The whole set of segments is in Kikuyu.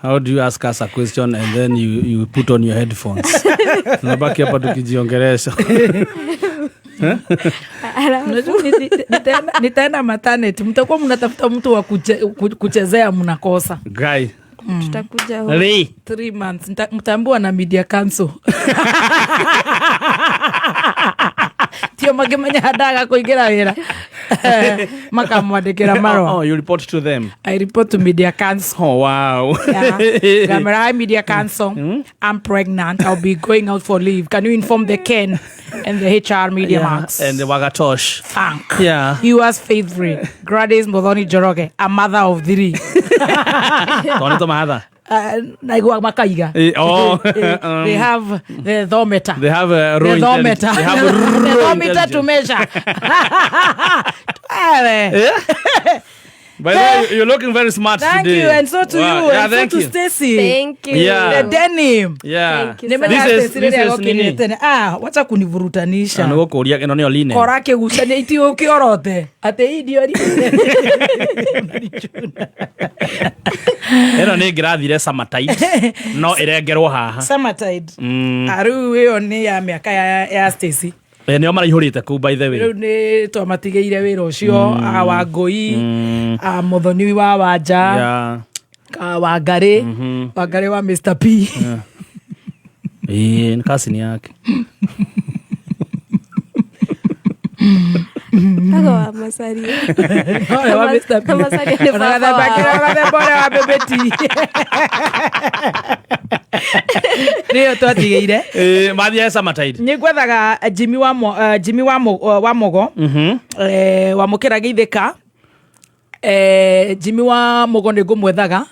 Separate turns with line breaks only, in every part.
How do you ask us a question and then you put on your headphones? Tunabaki hapa tukijiongelesha.
Unajua nitaenda maternity, mtakuwa mnatafuta mtu wa kuchezea, mnakosa.
Guy.
Tutakuja huko.
Lee.
3 months mtaambiwa na media council tio makimenya handaga kuingira wira makamwandikira marũa.
Oh, you report to them.
I report to media council.
Oh, wow.
Yeah. Ngamera, "Hi, media council. I'm pregnant. I'll be going out for leave. Can you inform the Ken and the HR Media Max?"
And the Wagatosh.
Thank. Yours faithfully, Gladys Muthoni Njoroge, a mother of three.
Tondũ nĩ mahatha.
Naigua makaiga.
Oh.
They have the thermometer.
They have a raw
The thermometer.
intelligence. They have
The
raw
thermometer to
intelligence.
measure. Wewe.
Yeah? By the way, you're looking very smart
Thank
today.
you, and so to you,
Yeah,
and so
thank
to
you.
Stacy.
Thank you.
Yeah.
The denim.
Yeah.
Thank you
Nĩ
so
menya
This is-
Stacy
this
rĩrĩa
is
gokĩrĩte
nini?
tene. Ah, wacha kunivurutanisha.
Nĩ gũkũria ĩno nĩyo linen.
Kora akĩgucania itiũkĩorote atĩ idio.
Ĩno nĩ ngĩrathire Summertide no ĩrengerwo haha.
Summertide. Rĩu ĩyo nĩ ya mĩaka ya Stacy.
Nĩo maraihũrĩte kũu, by the way.
Rĩu nĩ twamatigĩire wĩra ũcio a Wangũi, a Mũthoni wa Wanja, a Wangarĩ, Wangarĩ wa Mr P.
Ĩĩ, nĩ cousin yake.
Aga wa Macaria.
Ũrĩa wa Mr P.
Macaria nĩ
Ona
baba
gathemba
wao.
kĩrĩa gathemba ũrĩa wa Bebeti nĩyo twatigĩire.
Ĩĩ, mathiaga Summertide.
Nĩ ngwethaga Jimmy wa Mogo, wa Mũkĩra Gĩithĩka. Jimmy wa Mogo nĩ ngũmwethaga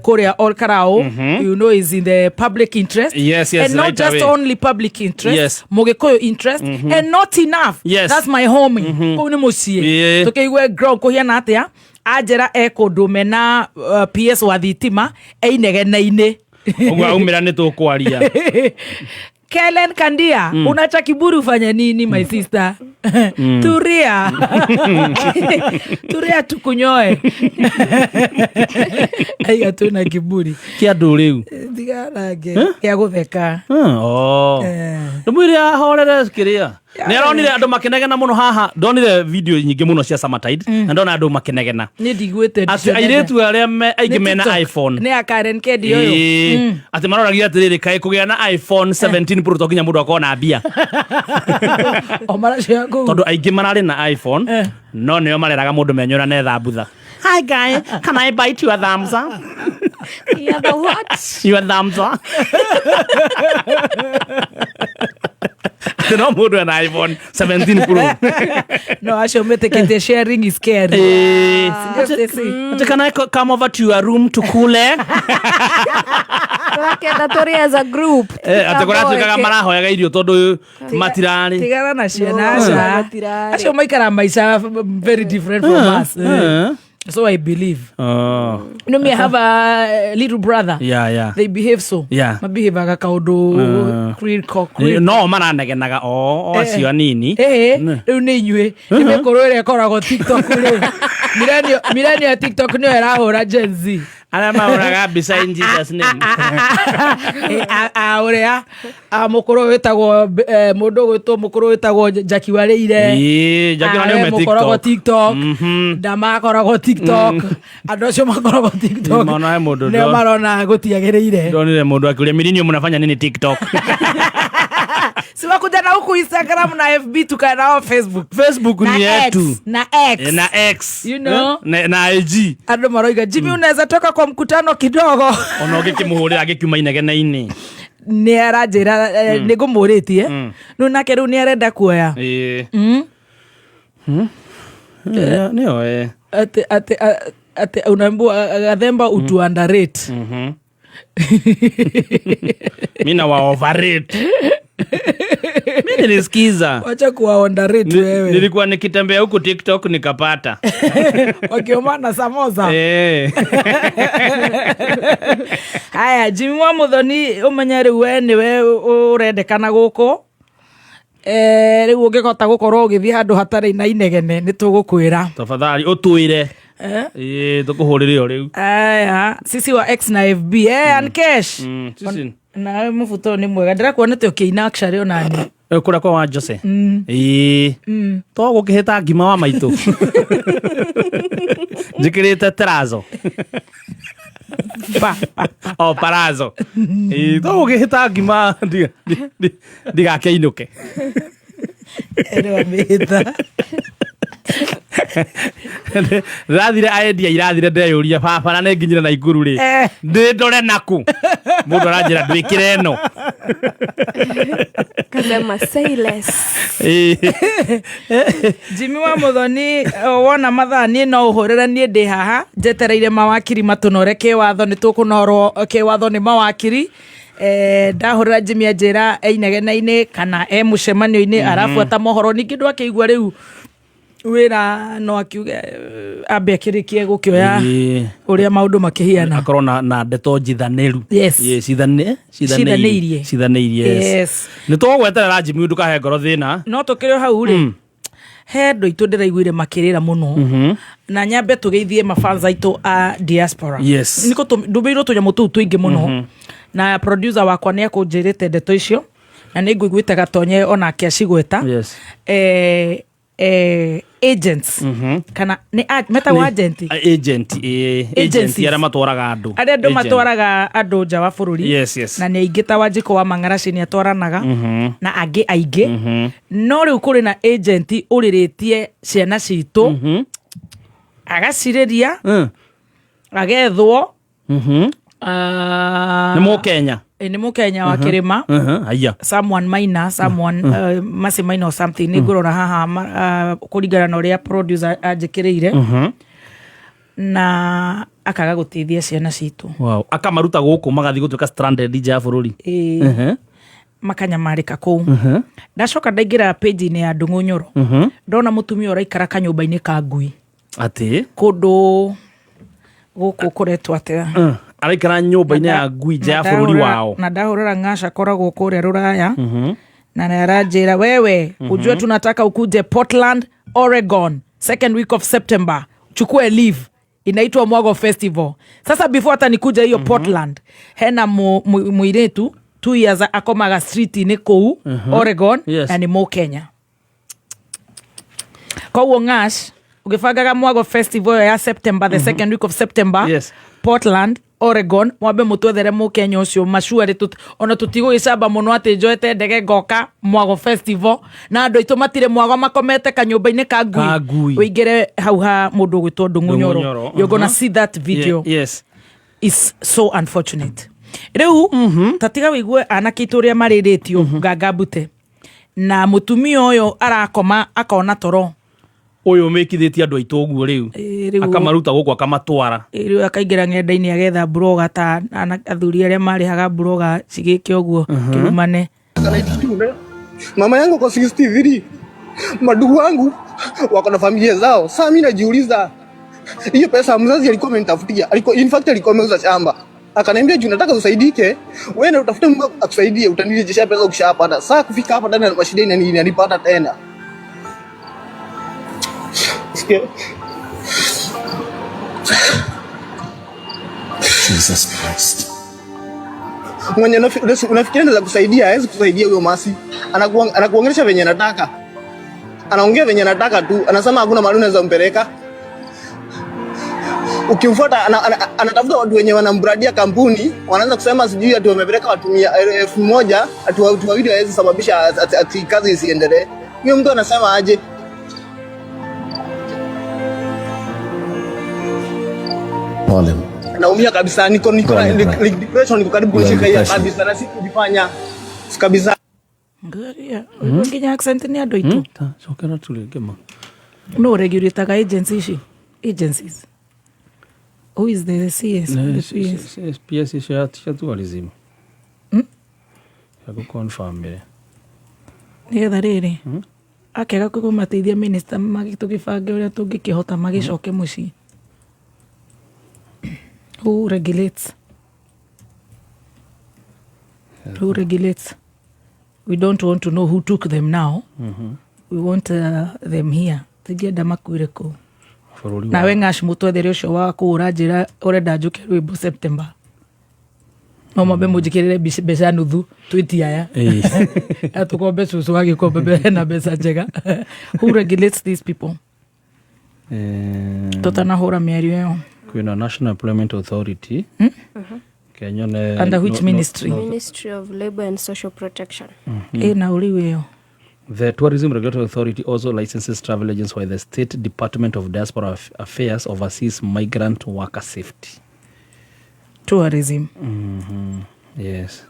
kũrĩa Ol Karau, you know, is in the public interest and not just
away.
Only public interest, Mũgĩkũyũ interest and not enough. That's my homie, kũu nĩ mũciĩ. Tũkĩigue ground kũhiana atĩa, anjĩra e kũndũ mena PS wa thitima einegene-inĩ.
Ũguo aumĩra nĩ tũkwaria.
Kellen Kandia, unacha kiburi ufanye nini, my sister? Turia. Turia tukunyoe. Aiga tuna kiburi.
Kĩa andũ rĩu.
Tiganange. Kia gutheka.
Oh. Nĩ mwĩre ahorere kĩrĩa nĩ aronire andũ makĩnegena mũno haha. Ndonire video nyingĩ mũno cia Summertide na ndona andũ makĩnegena
Nĩ ndiguĩte.
atĩ airĩtu arĩa aingĩ mena iPhone.
Nĩ ya Karen Kendi ũyũ.
Ĩĩ, atĩ maroragia atĩrĩrĩ, kaĩ kũgĩa na iPhone 17 Pro to nginya mũndũ akorwo na mbia?
O maracio kũu.
Tondũ aingĩ mararĩ na iPhone no nĩo mareraga mũndũ menyũrane thambutha. "Hi guy, can I bite your thumbs up?"
Yeah, the what?
Your thumbs up. Atĩ no mũndũ ena iPhone 17 Pro.
No acio metĩkĩtie sharing is caring.
Ĩĩ.
Sindio, Stacy?
Atĩ, "Can I come over to your room tukule?"
Tũrakenda tũrĩ as a group.
Atĩ kũratuĩkaga marahoyaga irio tondũ matirarĩ.
Tigana na ciana.
No,
Aca.
matirarĩ.
Acio maikara maica very different from us. So I believe.
Oh.
You know me, I have a little brother. They behave so. Mabehavaga kaũndũ critical.
No maranegenaga o acio anini.
Rĩu nĩ inyuĩ nĩ mĩkũrũ ĩrĩa ĩkoragwo TikTok rĩu. Millennial TikTok nĩyo ĩrahũra Gen Z.
Arĩa mahũraga mbica in Jesus name.
A ũrĩa a mũkũrũ wĩtagwo mũndũ ũgwĩtwo mũkũrũ wĩtagwo Jackie Warĩire.
Ĩĩ, Jackie na nĩaume
Mũkoragwo
TikTok.
TikTok ndamakoragwo TikTok, andũ acio makoragwo TikTok.
Mona he mũndũ
nĩo marona gũtiagĩrĩire.
Ndonire mũndũ akĩũria, "Millennium mnafanya nini TikTok?"
Si wakuja na huku Instagram na FB, tukae nao Facebook.
Facebook
Na
ni
X,
yetu.
na X.
Na X.
You know?
Na IG.
Andũ maroiga, "Jimmy, unaweza toka kwa mkutano kidogo?"
Ona ũngĩkĩmũhũrĩra agĩkiuma inegene-inĩ.
Nĩ aranjĩra nĩ ngũmũrĩtie rĩu nake rĩu nĩ arenda kuoya.
Ĩĩ. Nĩyo eh.
Atĩ unaambiwa, "Gathemba, utu underrate."
Mi na wa overrate. Mi nilisikiza.
Wacha kuwa underrate wewe.
Nilikuwa nikitembea huku TikTok nikapata.
Wakiomana samosa.
Eh.
Haya, Jimmy wa Muthoni, ũmenye rĩu we nĩwe ũrendekana gũkũ. Rĩu ũngĩhota gũkorwo ũgĩthiĩ handũ hatarĩ na inegene nĩ tũgũkwĩra.
Tafadhali ũtwĩre. Ĩĩ, tũkũhũrĩre o rĩu.
Aya, sisi wa X na FB, Ankesh.
Sisi
Nawe mũbuto ũyũ nĩ mwega, ndĩrakuonete ũkĩina actually onani.
Kũrĩa kwa wa Jose. Ĩĩ, to gũkĩhĩta ngima wa maitũ njĩkĩrĩte terazo.
Ba, ba.
O parazo. Ĩĩ, to gũkĩhĩta ngima ndigakĩinũke.
Ĩrĩa mĩhĩta.
Ndĩrathire aendia irathire, ndeyũria baba na nĩnginyire na iguru rĩ, ndĩ ndore naku mũndũ aranjĩra ndwĩkĩre ĩno.
Kasema say less.
Ĩĩ.
Jimmy wa Muthoni, wona mathaa niĩ no ũhũrĩre, niĩ ndĩ haha njetereire mawakiri matũnore kĩwatho, nĩ tũkũnorwo kĩwatho nĩ mawakiri. Ndahũrĩra Jimmy anjĩra einegene-inĩ kana e mũcemanio-inĩ, arabuata mohoro ningĩ ndwakĩigua rĩu wĩra no akiuge ambe akĩrĩkie gũkĩoya ũrĩa maũndũ makĩhiana.
Akorwo na ndeto njithanĩru.
Yes.
Ĩĩ, cithanĩirie.
Cithanĩirie.
Cithanĩirie, yes.
Yes.
Nĩ tũgũgweterera Jimmy, ndũkahe ngoro thĩna.
No tũkĩrĩ o hau rĩ, he andũ aitũ ndĩraiguire makĩrĩra mũno, na nyambe tũgeithie mafans aitũ a diaspora. Nĩkũ ndũmĩirwo tũnyamũ tũu tũingĩ mũno, na producer wakwa nĩ akũnjĩrĩte ndeto icio na nĩ ngũiguĩte gatonye onake acigweta. Agents kana nĩ metagwo agent?
Agent, ĩĩ, agent.
Agencies.
Arĩa matwaraga andũ.
Arĩa andũ
Agent.
matwaraga andũ nja wa bũrũri.
Yes.
Na nĩ aingĩ, ta Wanjikũ wa Mang'araci nĩ atwaranaga na angĩ aingĩ, no rĩu kũrĩ na agent ũrĩrĩtie ciana citũ, agacirĩria, agethwo.
Nĩ mũkenya?
Nĩ mũkenya wa kĩrĩma.
Haiya.
Someone minor, someone Mercy minor or something, nĩ ngũrora haha kũringana na ũrĩa producer anjĩkĩrĩire, na akaga gũteithia ciana citũ.
Wow. Akamaruta gũkũ magathiĩ gũtuĩka stranded nja ya bũrũri.
Ĩĩ, makanyamarĩka kũu. Ndacoka ndaingĩra page-inĩ ya Ndung'u Nyoro, ndona mũtumia ũraikara kanyũmba-inĩ ka ngui.
Atĩ?
Kũndũ gũkũ kũretwo atĩa?
Araikara nyũmba-inĩ ya ngui nja ya bũrũri wao.
Na ndahũrĩra ng'aca akoragwo kũrĩa rũraya, na nĩ aranjĩra, wewe ujue tunataka ukuje Portland, Oregon, second week of September, chukue leave, inaitwa Mwago Festival. Sasa before hata nikuja hiyo Portland, hena mũirĩtu 2 years akomaga street-inĩ kũu Oregon, na nĩ mũkenya. Koguo ng'ash ũgĩbangaga Mwago Festival ĩyo ya September, the second week of September, Portland, Oregon, mwambe mũtwethere mũkenya ũcio macuarĩ. Ona tũtigũgĩcamba mũno atĩ njoete ndege ngoka Mwago Festival na andũ aitũ matirĩ mwago, makomete kanyũmba-inĩ ka
Ka ngui.
ngui. Ũingĩre hau ha mũndũ ũgwĩtwo Ndung'u
Ndung'u
Nyoro,
Nyoro,
you're gonna see that video. Is so unfortunate. Rĩu tatiga wĩigue anake aitũ ũrĩa marĩrĩtio ngangambute, na mũtumia ũyũ arakoma akona toro.
Ũyũ mĩkithĩtie andũ aitũ ũguo rĩu.
Ĩĩ, rĩu
Akamaruta gũkũ akamatwara.
Rĩu akaingĩra ng'enda-inĩ agetha buroga ta athuri arĩa marĩhaga buroga cigĩke ũguo kĩrumane.
Mama yangu kwa 63, madugu wangu wako na familia zao. Sasa mimi najiuliza, hiyo pesa mzazi alikuwa amenitafutia, alikuwa, in fact alikuwa ameuza shamba, akaniambia juu nataka usaidike, wewe ndio utafute Mungu akusaidie, utanirejeshea pesa ukishapata. Sasa kufika hapa ndani ya shida inanipata tena. Sikia.
Jesus Christ.
Mwenye unafikiria anaweza kusaidia, hawezi kusaidia huyo masi. Anakuongelesha venye anataka, anaongea venye anataka tu, anasema hakuna mahali unaweza mpeleka. Ukimfuata anatafuta watu wenye wanambradia kampuni, wanaanza kusema sijui ati wamepeleka watu 1,000, ati watu wawili hawezi sababisha ati kazi isiendelee. Huyo mtu anasema aje?
Pole.
Naumia kabisa, niko na
Pole, pole.
depression, niko karibu
You are in
kushika hiyo
depression.
kabisa na sikujifanya kabisa.
Ngaria, ũiguo nginya accent nĩ andũ aitũ.
Ta cokera tu rĩngĩ ma.
No regulator agency ici, agencies, who is the CS, the PS?
PS icio cia tourism ya gũconfirm ĩrĩ.
Nĩgetha rĩrĩ akĩaga kũmateithia minister tũgĩbange ũrĩa tũngĩkĩhota magĩcoke mũciĩ. Who regulates? Who regulates? We don't want to know who took them now. We want them here. Tingĩenda makuire kũu.
Bũrũri wa-
Nawe ngash mũtwethere ũcio wa kũũra njĩra ũrenda njũke rwĩmbo September, no mwambe mũnjĩkĩrĩre mbeca nuthu twĩti aya. Atũkombe cũcũ wa gĩkombe mbere na mbeca njega. Who regulates these people? Tũtanahũra mĩario ĩyo.
Kwĩna National Employment Authority Kenya ne
Under which ministry?
No,
Ministry of Labor and Social Protection.
Ĩna ũrĩu ĩyo.
The Tourism Regulatory Authority also licenses travel agents, while the State Department of Diaspora Affairs oversees migrant worker safety.
Tourism.
Yes.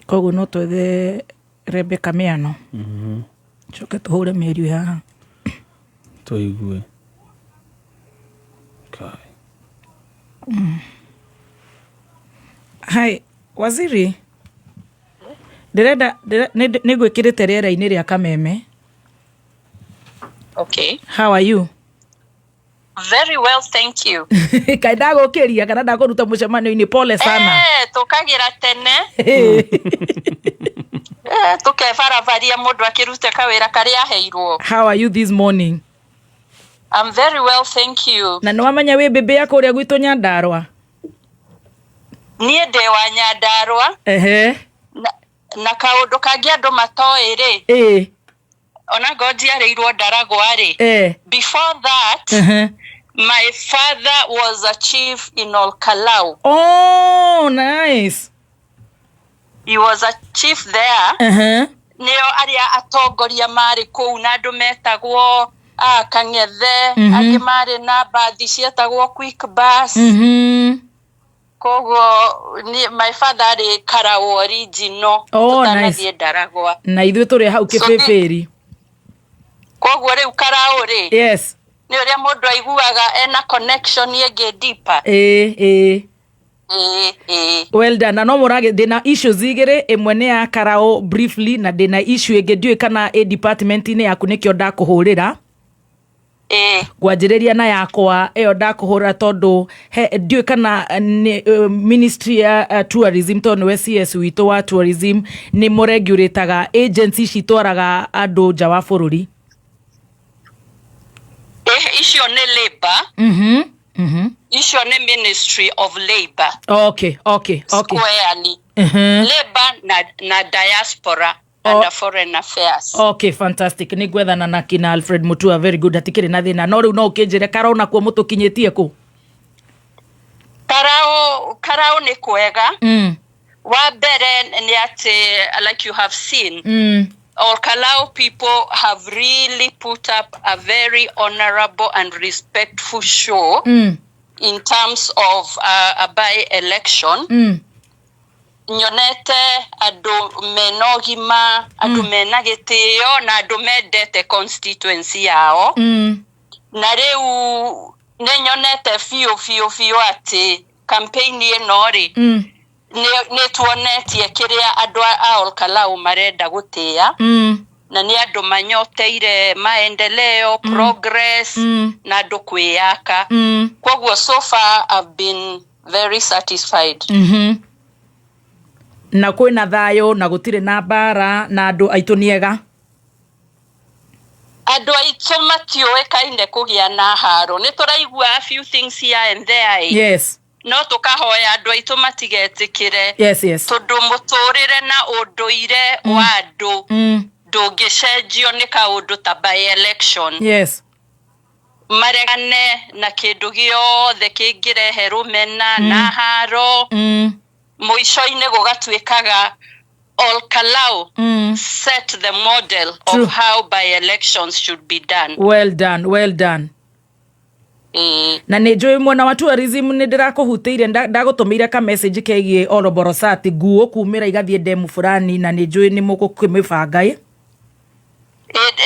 Koguo no twethe Rebecca Mĩano, coke tũhũre mĩario haha.
Tuigue. Kai.
Hi, waziri, ndĩrenda nĩ ngwĩkĩrĩte rĩera-inĩ rĩa kameme.
Okay.
How are you?
Very well, thank you.
Kaĩ ndagũkĩria kana ndakũruta mũcemanio-inĩ? Pole sana.
Tukagira tene. Tukebarabaria mundu akirute kawira karia aheirwo.
How are you this morning?
I'm very well, thank you.
Na nĩ wamenya wĩ mbĩmbĩ ya kũrĩa gwitũ Nyandarũa?
Niĩ ndĩ wa Nyandarũa. Na kaũndũ kangĩ andũ matoĩ rĩ, ona ngo njiarĩirwo Ndaragwa rĩ, before that, my father was a chief in Olkalau.
Oh, nice.
He was a chief there. Nĩo arĩa atongoria marĩ kũu na andũ metagwo a Kang'ethe, angĩ marĩ na mbathi cietagwo quick bus. Koguo my father arĩ Karau original.
Oh,
tũtanathiĩ
nice.
Ndaragwa.
Na ithuĩ tũrĩ hau kĩbĩbĩri.
Koguo rĩu Karau rĩ, nĩ ũrĩa mũndũ aiguaga ena connection ĩngĩ deeper.
Ĩĩ ĩĩ.
Ĩĩ ĩĩ.
Well done. Na no mũragĩ ndĩna issues igĩrĩ, ĩmwe nĩ ya Karau briefly na ndĩna issue ĩngĩ ndiũĩ kana ĩ department-inĩ yaku, nĩkĩo ndakũhũrĩra. Ngwanjĩrĩria na yakwa ĩyo ndakũhũra tondũ ndiũĩ kana nĩ ministry ya tourism, tondũ nĩwe CS witũ wa tourism, nĩ mũregurĩtaga agency ici itwaraga andũ nja wa bũrũri.
Icio nĩ labor. Icio nĩ Ministry of Labor. Squarely. Labor na diaspora and foreign affairs.
Okay, fantastic. Nĩ ngwethana na kina Alfred Mutua. Very good, hatikĩrĩ na thĩna. No rĩu no ũkĩnjĩre karona kuo mũtũkinyĩtie kũ?
Karau nĩ kwega. Wa mbere nĩ atĩ, like you have seen, Olkalau people have really put up a very honorable and respectful show in terms of a by-election. Nyonete andũ mena ũgima, andũ mena gĩtĩo na andũ mendete constituency yao. Na rĩu nĩ nyonete biũ biũ biũ atĩ campaign ĩno rĩ, nĩ tuonetie kĩrĩa andũ a Olkalau marenda gũtĩĩa, na nĩ andũ manyoteire maendeleo, progress, na andũ kwĩyaka. Koguo so far I've been very satisfied.
Na kwĩna thayũ na gũtirĩ na mbara na andũ aitũ nĩ ega?
Andũ aitũ matiũĩkaine kũgĩa na haro. Nĩ tũraigua a few things here and there, no tũkahoya andũ aitũ matigetĩkĩre, tondũ mũtũrĩre na ũndũire wa andũ ndũngĩcenjio nĩ kaũndũ ta by election. Maregane na kĩndũ gĩothe kĩngĩrehe rũmena na haro. Mũico-inĩ gũgatuĩkaga Olkalau set the model of how by elections should be done.
Well done, well done. Na nä njå mwena wa tourism nä ndä rakå hutä ndagå tå mä ire ka message kegiä Oroborosati nguo kumä ra igathiä ndemu fulani, na nä njå nä må gå kä mä banga ä.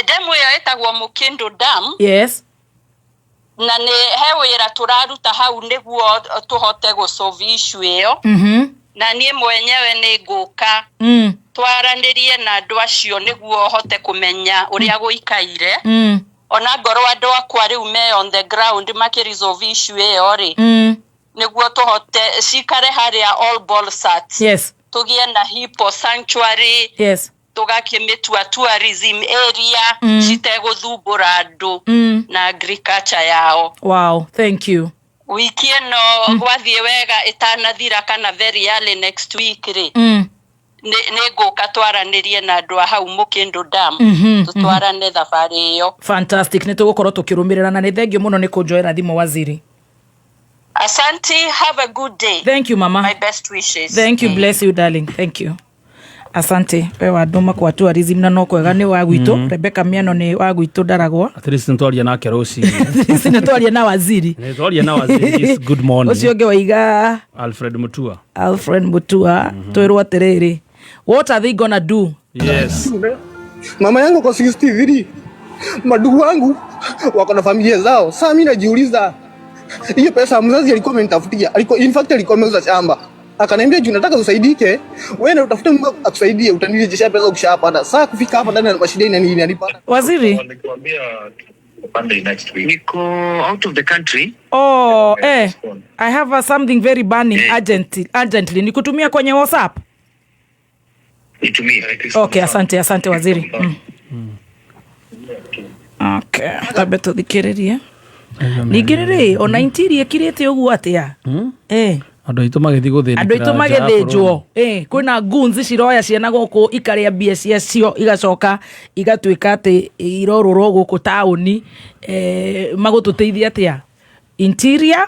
Demu ĩyo ĩtagwo Mukindu Dam. Na nĩ he wĩra tũraruta hau nĩguo tũhote gũsolve issue ĩyo. Na niĩ mwenyewe nĩ ngũka twaranĩrie na andũ acio nĩguo hote kũmenya ũrĩa gũikaire. Ona ngorwo andũ akwa rĩu me on the ground makĩresolve issue ĩyo rĩ, nĩguo tũhote cikare harĩa All Ball Sat, tũgĩe na hippo sanctuary. Tũgakĩmĩtua tourism area citegũthumbũra andũ na agriculture yao.
Wow, thank you.
Wiki ĩno gwathiĩ wega ĩtanathira kana very early next week rĩ, nĩ ngũka twaranĩrie na andũ a hau Mũkĩndũ Dam, tũtwarane thabarĩ ĩyo.
Fantastic, nĩ tũgũkorwo tũkĩrũmĩrĩra na nĩ thengio mũno nĩ kũnjoera thimũ, waziri.
Asante, have a good day.
Thank you, mama.
My best wishes.
Thank you, bless you, darling. Thank you. Asante. We wandũma kwa tourism na no kwega nĩ wa gwitũ. Rebecca Miano nĩ wa gwitũ ndaragwo.
At least nĩtwaria nake rũcinĩ.
Nĩ twaria na waziri.
Nĩtwaria na waziri this good morning.
Ũcio ũngĩ waiga?
Alfred Mutua.
Alfred Mutua, twĩrwo atĩrĩrĩ, what are they gonna do?
Yes.
Mama yangu kwa 63, madugu wangu wako na familia zao. Sasa mimi najiuliza, hiyo pesa mzazi alikuwa amenitafutia, alikuwa in fact alikuwa ameuza shamba, akaniambia juu nataka usaidike, wewe ndio utafute Mungu akusaidie, utanirejeshea pesa ukishapata. Sasa kufika hapa ndani ya shida inanipata.
Waziri.
Nilikwambia Monday next week. Niko out of the country.
Oh, I have something very burning urgently. Nikutumia kwenye WhatsApp?
Nitumie.
Okay, asante, asante waziri. Okay, tambe tũthikĩrĩrie ningĩ rĩ, ona interior ĩkirĩte ũguo atĩa?
Andũ aitũ magĩthiĩ gũthĩnĩkĩra
Andũ aitũ
nja ya bũrũri.
magĩthĩnjwo. Kwĩna goons ciroya ciana gũkũ, ikarĩa mbia ciacio, igacoka igatuĩka atĩ irorũrwo gũkũ taũni. Magũtũteithia atĩa interior?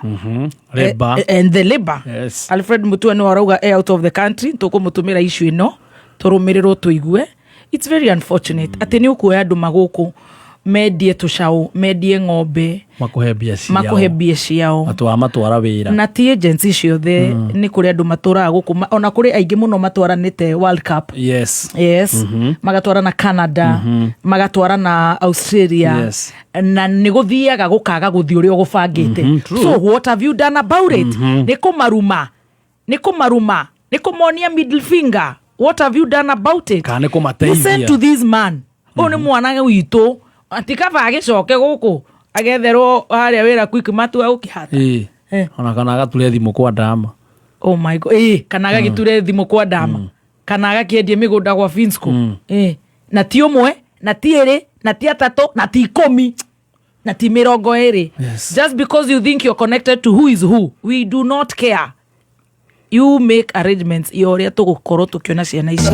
Labour.
And the labor.
Yes.
Alfred Mutua nĩ arauga out of the country, tũkũmũtũmĩra issue ĩno tũrũmĩrĩrwo tũigue. It's very unfortunate atĩ nĩ ũkuoya andũ magũkũ mendie tũcaũ, mendie ng'ombe,
Makũhe mbia ciao.
Makũhe mbia ciao.
Atĩ wamatwara wĩra.
Na ti agency ciothe, nĩ kũrĩ andũ matũraga gũkũ, ona kũrĩ aingĩ mũno matwaranĩte World Cup. Yes, magatwara na Canada, magatwara na Australia. Na nĩ gũthiaga gũkaga gũthiĩ ũrĩa ũgũbangĩte.
True.
So what have you done about it? Nĩ kũmaruma, nĩ kũmaruma, nĩ kũmonia middle finger. What have you done about it?
Kana nĩ kũmateithia.
Listen to this man. Ũyũ nĩ mwana witũ, atikaba agĩcoke gũkũ agetherwo harĩa wĩra Quickmart wa gũkĩhata.
Ĩĩ. Ona kana agature thimũ kwa ndama.
Oh my God. Kana agagĩture thimũ kwa ndama, kana agakĩendie mĩgũnda gwa Finsco. Na ti ũmwe, na ti ĩrĩ, na ti atatũ, na ti 10, na ti 20. Just because you think you're connected to who is who, we do not care. You make arrangements ya ũrĩa tũgũkorwo tũkĩona ciana ici.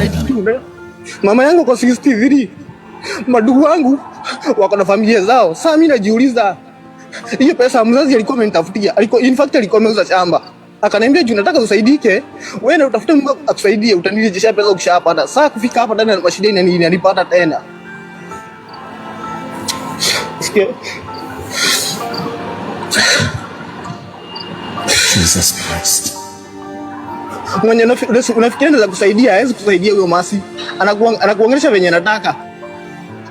Mama yangu kwa 63, madugu wangu wako na familia zao. Sasa mimi najiuliza, hiyo pesa mzazi alikuwa amenitafutia, alikuwa in fact alikuwa ameuza shamba, akaniambia juu nataka usaidike, wewe ndio utafute Mungu akusaidie, utanirejeshea pesa ukishapata. Sasa kufika hapa ndani ya shida inanipata tena. Sikia.
Jesus Christ.
Mwenye unafikiria anaweza kusaidia hawezi kusaidia. Huyo masi anakuongelesha venye anataka,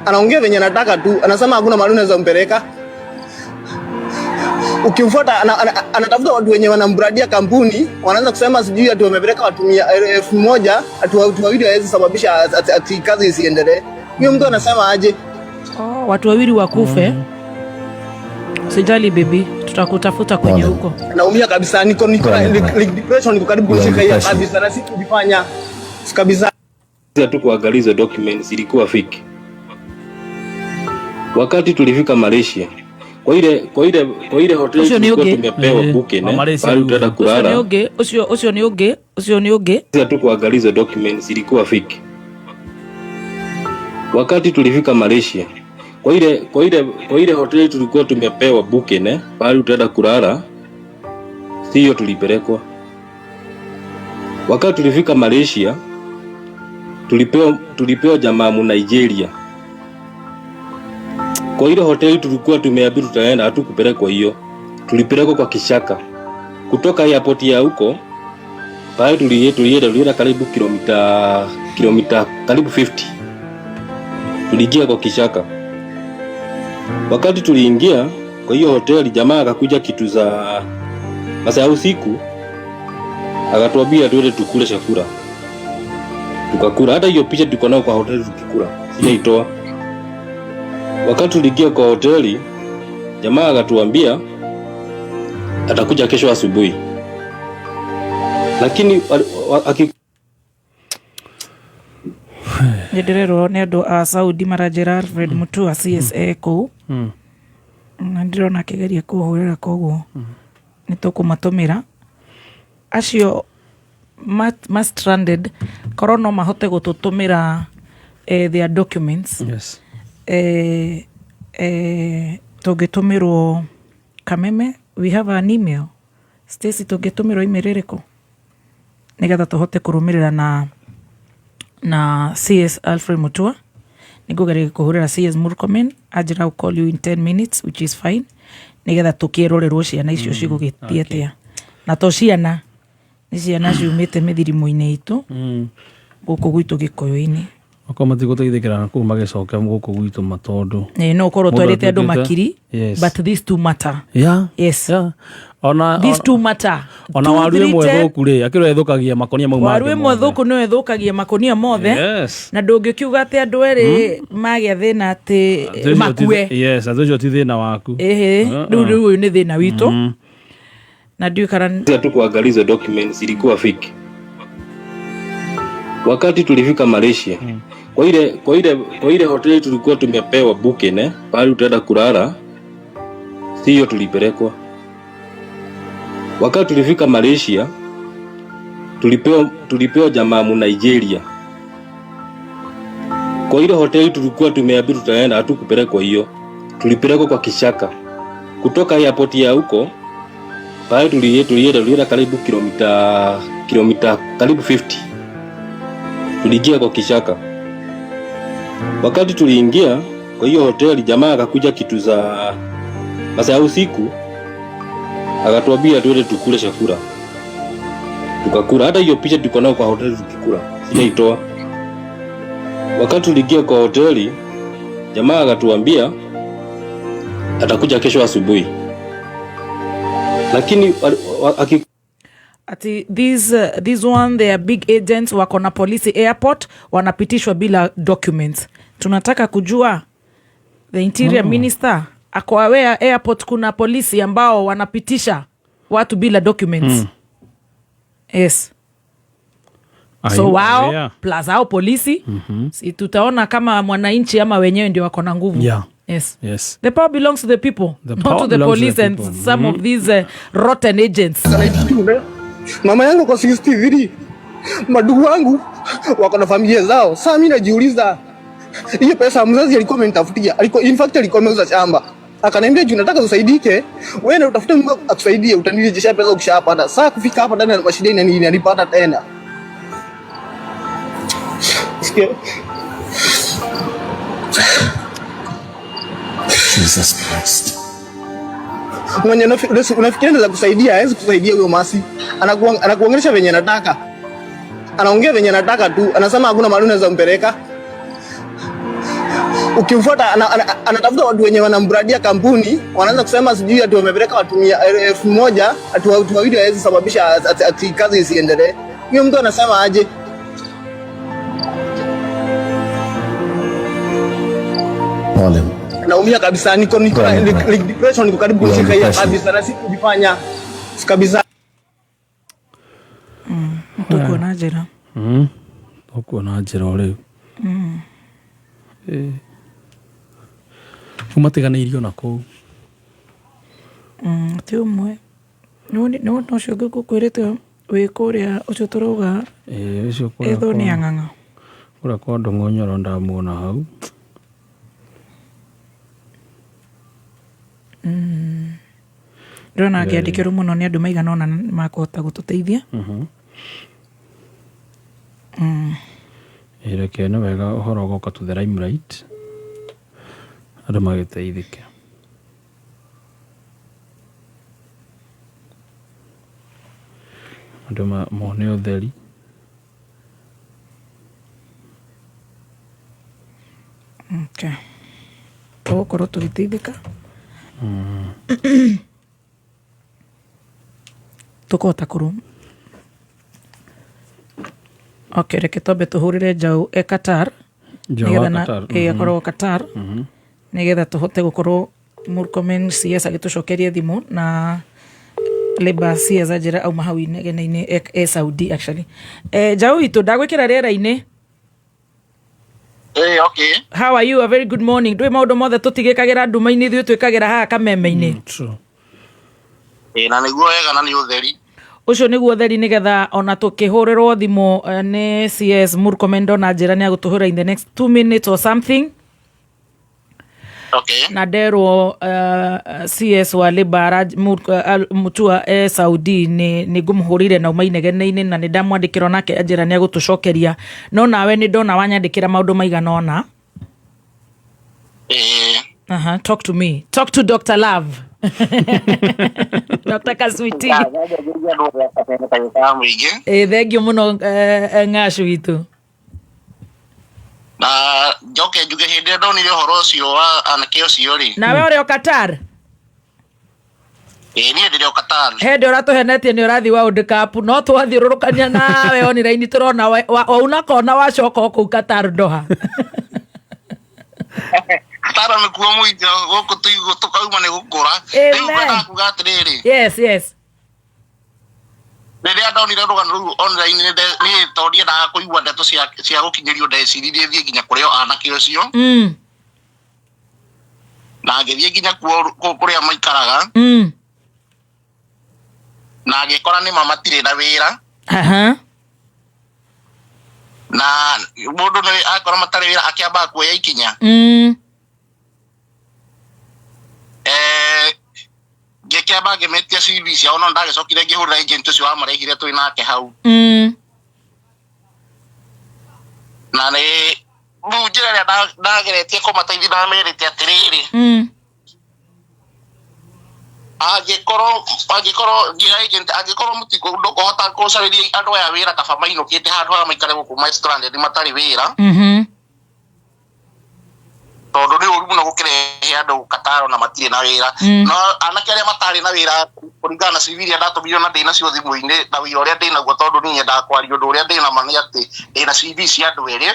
anaongea venye anataka tu, anasema hakuna mahali unaweza mpeleka. Ukimfuata anatafuta watu wenye wanambradia kampuni, wanaanza kusema sijui ati wamepeleka watu 1,000, ati watu wawili hawezi sababisha ati kazi isiendelee. Huyo mtu anasema aje?
Oh, watu wawili wakufe. Sijali baby, tutakutafuta kwenye
Pole.
huko.
Naumia kabisa, niko na
Pole.
like depression, niko karibu kushika hiyo
Depression.
kabisa na sikujifanya kabisa.
Tu kuangalia hizo documents ilikuwa fake. Wakati tulifika Malaysia, kwa ile hoteli
Ũcio nĩ
tulikuwa
ũngĩ.
tumepewa booking,
wa Malaysia
pale
yule.
tutaenda
Ũcio nĩ
kulala.
ũngĩ, ũcio nĩ ũngĩ, ũcio nĩ ũngĩ.
Tu kuangalia hizo documents ilikuwa fake. Wakati tulifika Malaysia, kwa ile hoteli tulikuwa tumepewa booking, pale tutaenda kulala, sio tulipelekwa. Wakati tulifika Malaysia, tulipewa jamaa mu Nigeria. Kwa ile hoteli tulikuwa tumeambiwa tutaenda, hatukupelekwa hiyo. Tulipelekwa kwa Kishaka. Kutoka airport ya huko pale tulienda karibu kilomita karibu 50. Tuliingia kwa Kishaka. Wakati tuliingia kwa hiyo hoteli, jamaa akakuja kitu za masaa ya usiku, akatuambia tuende tukule chakula. Tukakula. Hata hiyo picha tuko nayo kwa hoteli tukikula, sijaitoa. Wakati tuliingia kwa hoteli, jamaa akatuambia atakuja kesho asubuhi, lakini
Nĩ ndĩrerwo nĩ andũ a Saudi maranjĩra Alfred Mutua CSA kũu. Na ndĩrona akĩgeria kũhũrĩra, koguo nĩ tũkũmatũmĩra acio ma stranded, korwo no mahote gũtũtũmĩra their documents. Tũngĩtũmĩrwo Kameme, we have an email. Stacy, tũngĩtũmĩrwo email ĩrĩkũ nĩgetha tũhote kũrũmĩrĩra na CS Alfred Mutua? Nĩngũgeria kũhũrĩra CS Murkomen, anjĩra I'll call you in 10 minutes, which is fine, nĩgetha tũkĩrorerwo ciana icio cigũgĩthiĩ atĩa. Na to ciana, nĩ ciana ciumĩte mĩthirimo-inĩ itũ gũkũ gwitũ Gĩkũyũ-inĩ.
Okorwo matigũteithĩkĩra na kũu, magĩcoke gũkũ gwitũ matondũ
Ĩ, no ũkorwo
mũndũ
twarĩte andũ makiri. But these two matter. Yes.
Ona
These two matter.
Ona
Two,
waru
three,
ĩmwe
10.
thũku rĩ, akĩrwo ĩthũkagia makonia mau
Waru
mangĩ
ĩmwe
mothe.
thũku nĩyo ĩthũkagia makonia mothe. Na ndũngĩkiuga atĩ andũ erĩ magĩa thĩna atĩ
Atĩ ũcio ti-
makue.
Yes, atĩ ũcio ti thĩna waku.
Ĩhĩ.
Uh-uh.
Rĩu ũyũ nĩ thĩna witũ na ndiũĩ kana
tu kuangalia hizo documents ilikuwa fake. Wakati tulifika Malaysia, kwa ile hoteli tulikuwa tumepewa booking, pale utaenda kulala, sio tulipelekwa. Wakati tulifika Malaysia, tulipewa jamaa mu Nigeria. Kwa ile hoteli tulikuwa tumeambiwa tutaenda, hatukupelekwa hiyo, tulipelekwa kwa kichaka. Kutoka airport ya huko pale tulienda karibu kilomita karibu 50, tuliingia kwa kichaka. Wakati tuliingia kwa hiyo hoteli, jamaa akakuja kitu za masaa ya usiku, akatuambia tuende tukule chakula, tukakula. Hata hiyo picha tuko nayo kwa hoteli tukikula, sijaitoa. Wakati tuliingia kwa hoteli, jamaa akatuambia atakuja kesho asubuhi, lakini
Ati this one, they are big agents, wako na polisi airport, wanapitishwa bila documents. Tunataka kujua the interior minister ako aware airport kuna polisi ambao wanapitisha watu bila documents. Yes.
Are
So
you
wao
aware?
plus hao polisi, si tutaona kama mwananchi ama wenyewe ndio wako na nguvu. Yes. The power belongs to the people,
The
not
power
to the
belongs to
police
the
and
people.
some of these rotten agents.
Mama yangu kwa 63, madugu wangu wako na familia zao. Sasa mimi najiuliza, hiyo pesa mzazi alikuwa amenitafutia, alikuwa, in fact alikuwa ameuza shamba, akaniambia juu nataka usaidike, wewe ndio utafute Mungu akusaidie, utanirejeshea pesa ukishapata. Sasa kufika hapa ndani ya mashida inanipata tena. Sikia.
Jesus Christ.
Mwenye unafikiria anaweza kusaidia, hawezi kusaidia huyo masi. Anakuongelesha venye anataka, anaongea venye anataka tu, anasema hakuna mahali unaweza mpeleka. Ukimfuata anatafuta watu wenye wanambradia kampuni, wanaanza kusema sijui ati wamepeleka watu 1,000, ati watu wawili hawezi sababisha ati kazi isiendelee. Huyo mtu anasema aje?
Pole.
Naumia kabisa, niko na
Pole, bro.
depression, niko karibu
You are
kushika hiyo
depression.
kabisa, na si kujifanya kabisa.
Tukuona njĩra.
Tũkuona njĩra o rĩu. Rĩu matiganĩirio na kũu.
Ti ũmwe nĩ wona ũcio ũngĩ ngũkwĩrĩte wĩ kũrĩa, ũcio tũrauga.
Ĩĩ, ũcio kũrĩa
ethwo nĩ ang'ang'a.
Kũrĩa kwa Ndũng'ũ ndamuona hau.
Ndĩrona akĩandĩkĩrwo mũno nĩ andũ maigana ũna makũhota gũtũteithia.
Ĩ, reke nĩ wega ũhoro ũgoka to the limelight, andũ magĩteithĩke. Andũ mone ũtheri.
Okay. Tũgũkorwo tũgĩteithĩka, tũkũhota kũrũ. Okay, reke twambe tũhũrĩre Njaũ e Qatar.
Njaũ wa
Nĩgetha na
Qatar,
ĩ, akorwo Qatar, nĩgetha tũhote gũkorwo Murkomen CS agĩtũcokeria thimũ na Labour CS anjĩra auma hau inegene-inĩ, e Saudi actually. Njaũ witũ, ndagwĩkĩra rĩera-inĩ.
Eh, okay.
How are you? A very good morning. Ndũĩ maũndũ mothe tũtigĩkagĩra nduma-inĩ, ithuĩ twĩkagĩra haha kameme-inĩ.
True.
Eh, na nĩguo wega na nĩ ũtheri.
Ũcio nĩguo ũtheri, nĩgetha ona tũkĩhũrĩrwo thimũ nĩ CS Murkomen, ndona njĩra nĩ agũtũhũra in the next 2 minutes or something.
Okay.
Na nderwo CS wa Labour Mutua e Saudi, nĩ ngũmũhũrĩire na uma inegene-inĩ na nĩ ndamwandĩkĩra onake anjĩra nĩ agũtũcokeria, no nawe nĩ ndona wanyandĩkĩra maũndũ maigana ũna.
Eh.
Aha, talk to me. Talk to Dr. Love. Dr. Kaswiti.
Mũingĩ.
Eh, thank you mũno, ng'acu witũ.
Na njoke njuge hĩndĩ ĩrĩa ndonire ũhoro ũcio wa anake ũcio rĩ.
Nawe ũrĩ o Qatar?
Ĩĩ, niĩ ndĩrĩ o Qatar.
Hĩndĩ ũratũhenetie nĩ ũrathiĩ World Cup, no twathiũrũrũkania nawe online tũrona wauna kona wacoka o kũu Qatar Doha.
Qatar nĩkuo mũico, gũkũ tũigũ tũkauma nĩ gũkũra.
Amen.
Rĩu ngwendaga kuga atĩrĩrĩ.
Yes.
Rĩrĩa ndonire rũgano rũu online niĩ tondũ ndiendaga kũigua ndeto cia gũkinyĩrio, ndeciririe thiĩ nginya kũrĩ o anake ũcio. Na ngĩthiĩ nginya kuo kũrĩa maikaraga. Na ngĩkora nĩma matirĩ na wĩra. Na mũndũ nĩ akorwo matarĩ wĩra akĩambaga kuoya ikinya. Ngĩkĩamba ngĩmetia CV ciao, no ndagĩcokire ngĩhũrĩra agent ũcio wamarehire twĩ nake hau. Na nĩ rĩu njĩra ĩrĩa ndageretie kũmateithia, ndamerĩte atĩrĩrĩ, angĩkorwo njĩra agent, angĩkorwo ndũkũhota gũcarĩria andũ aya wĩra, kaba mainũkĩte handũ ha maikare gũkũ ma stranded matarĩ wĩra. Tondũ nĩ ũru mũno gũkĩrehe andũ Kataro na matirĩ na wĩra. No anake arĩa matarĩ na wĩra, kũringana na CV iria ndatũmire na ndĩnacio thimũ-inĩ na wĩra ũrĩa ndĩnaguo, tondũ niĩ nyendaga kwaria ũndũ ũrĩa ndĩna ma nĩ atĩ ndĩna CV cia andũ erĩ.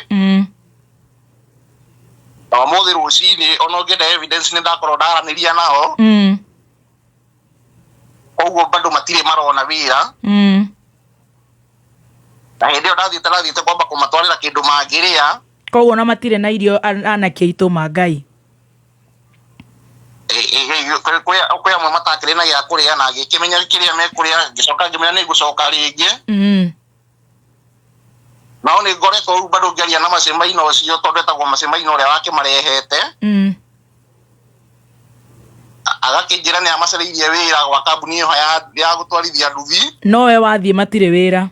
Na ũmũthĩ rũcinĩ ona ũngĩenda evidence, nĩ ndakorwo ndaranĩria nao. Koguo bado matirĩ marona wĩra. Na hĩndĩ ĩyo ndathiĩte kwamba kũmatwarĩra kĩndũ mangĩrĩa.
Koguo ona matirĩ na irio, anake aitũ ma Ngai.
Kwĩ amwe matakĩrĩ na gĩa kũrĩa, na ngĩkĩmenya kĩrĩa mekũrĩa, ngĩcoka ngĩmenya nĩ ngũcoka rĩngĩ. Nao nĩ ngoretwo rĩu bado ngĩaria na Macemaina ũcio, tondũ etagwo Macemaina ũrĩa wakĩmarehete. Agakĩnjĩra nĩ amacarĩirie wĩra gwa kambuni ĩyo ya gũtwarithia nduthi.
No we wathiĩ matirĩ wĩra.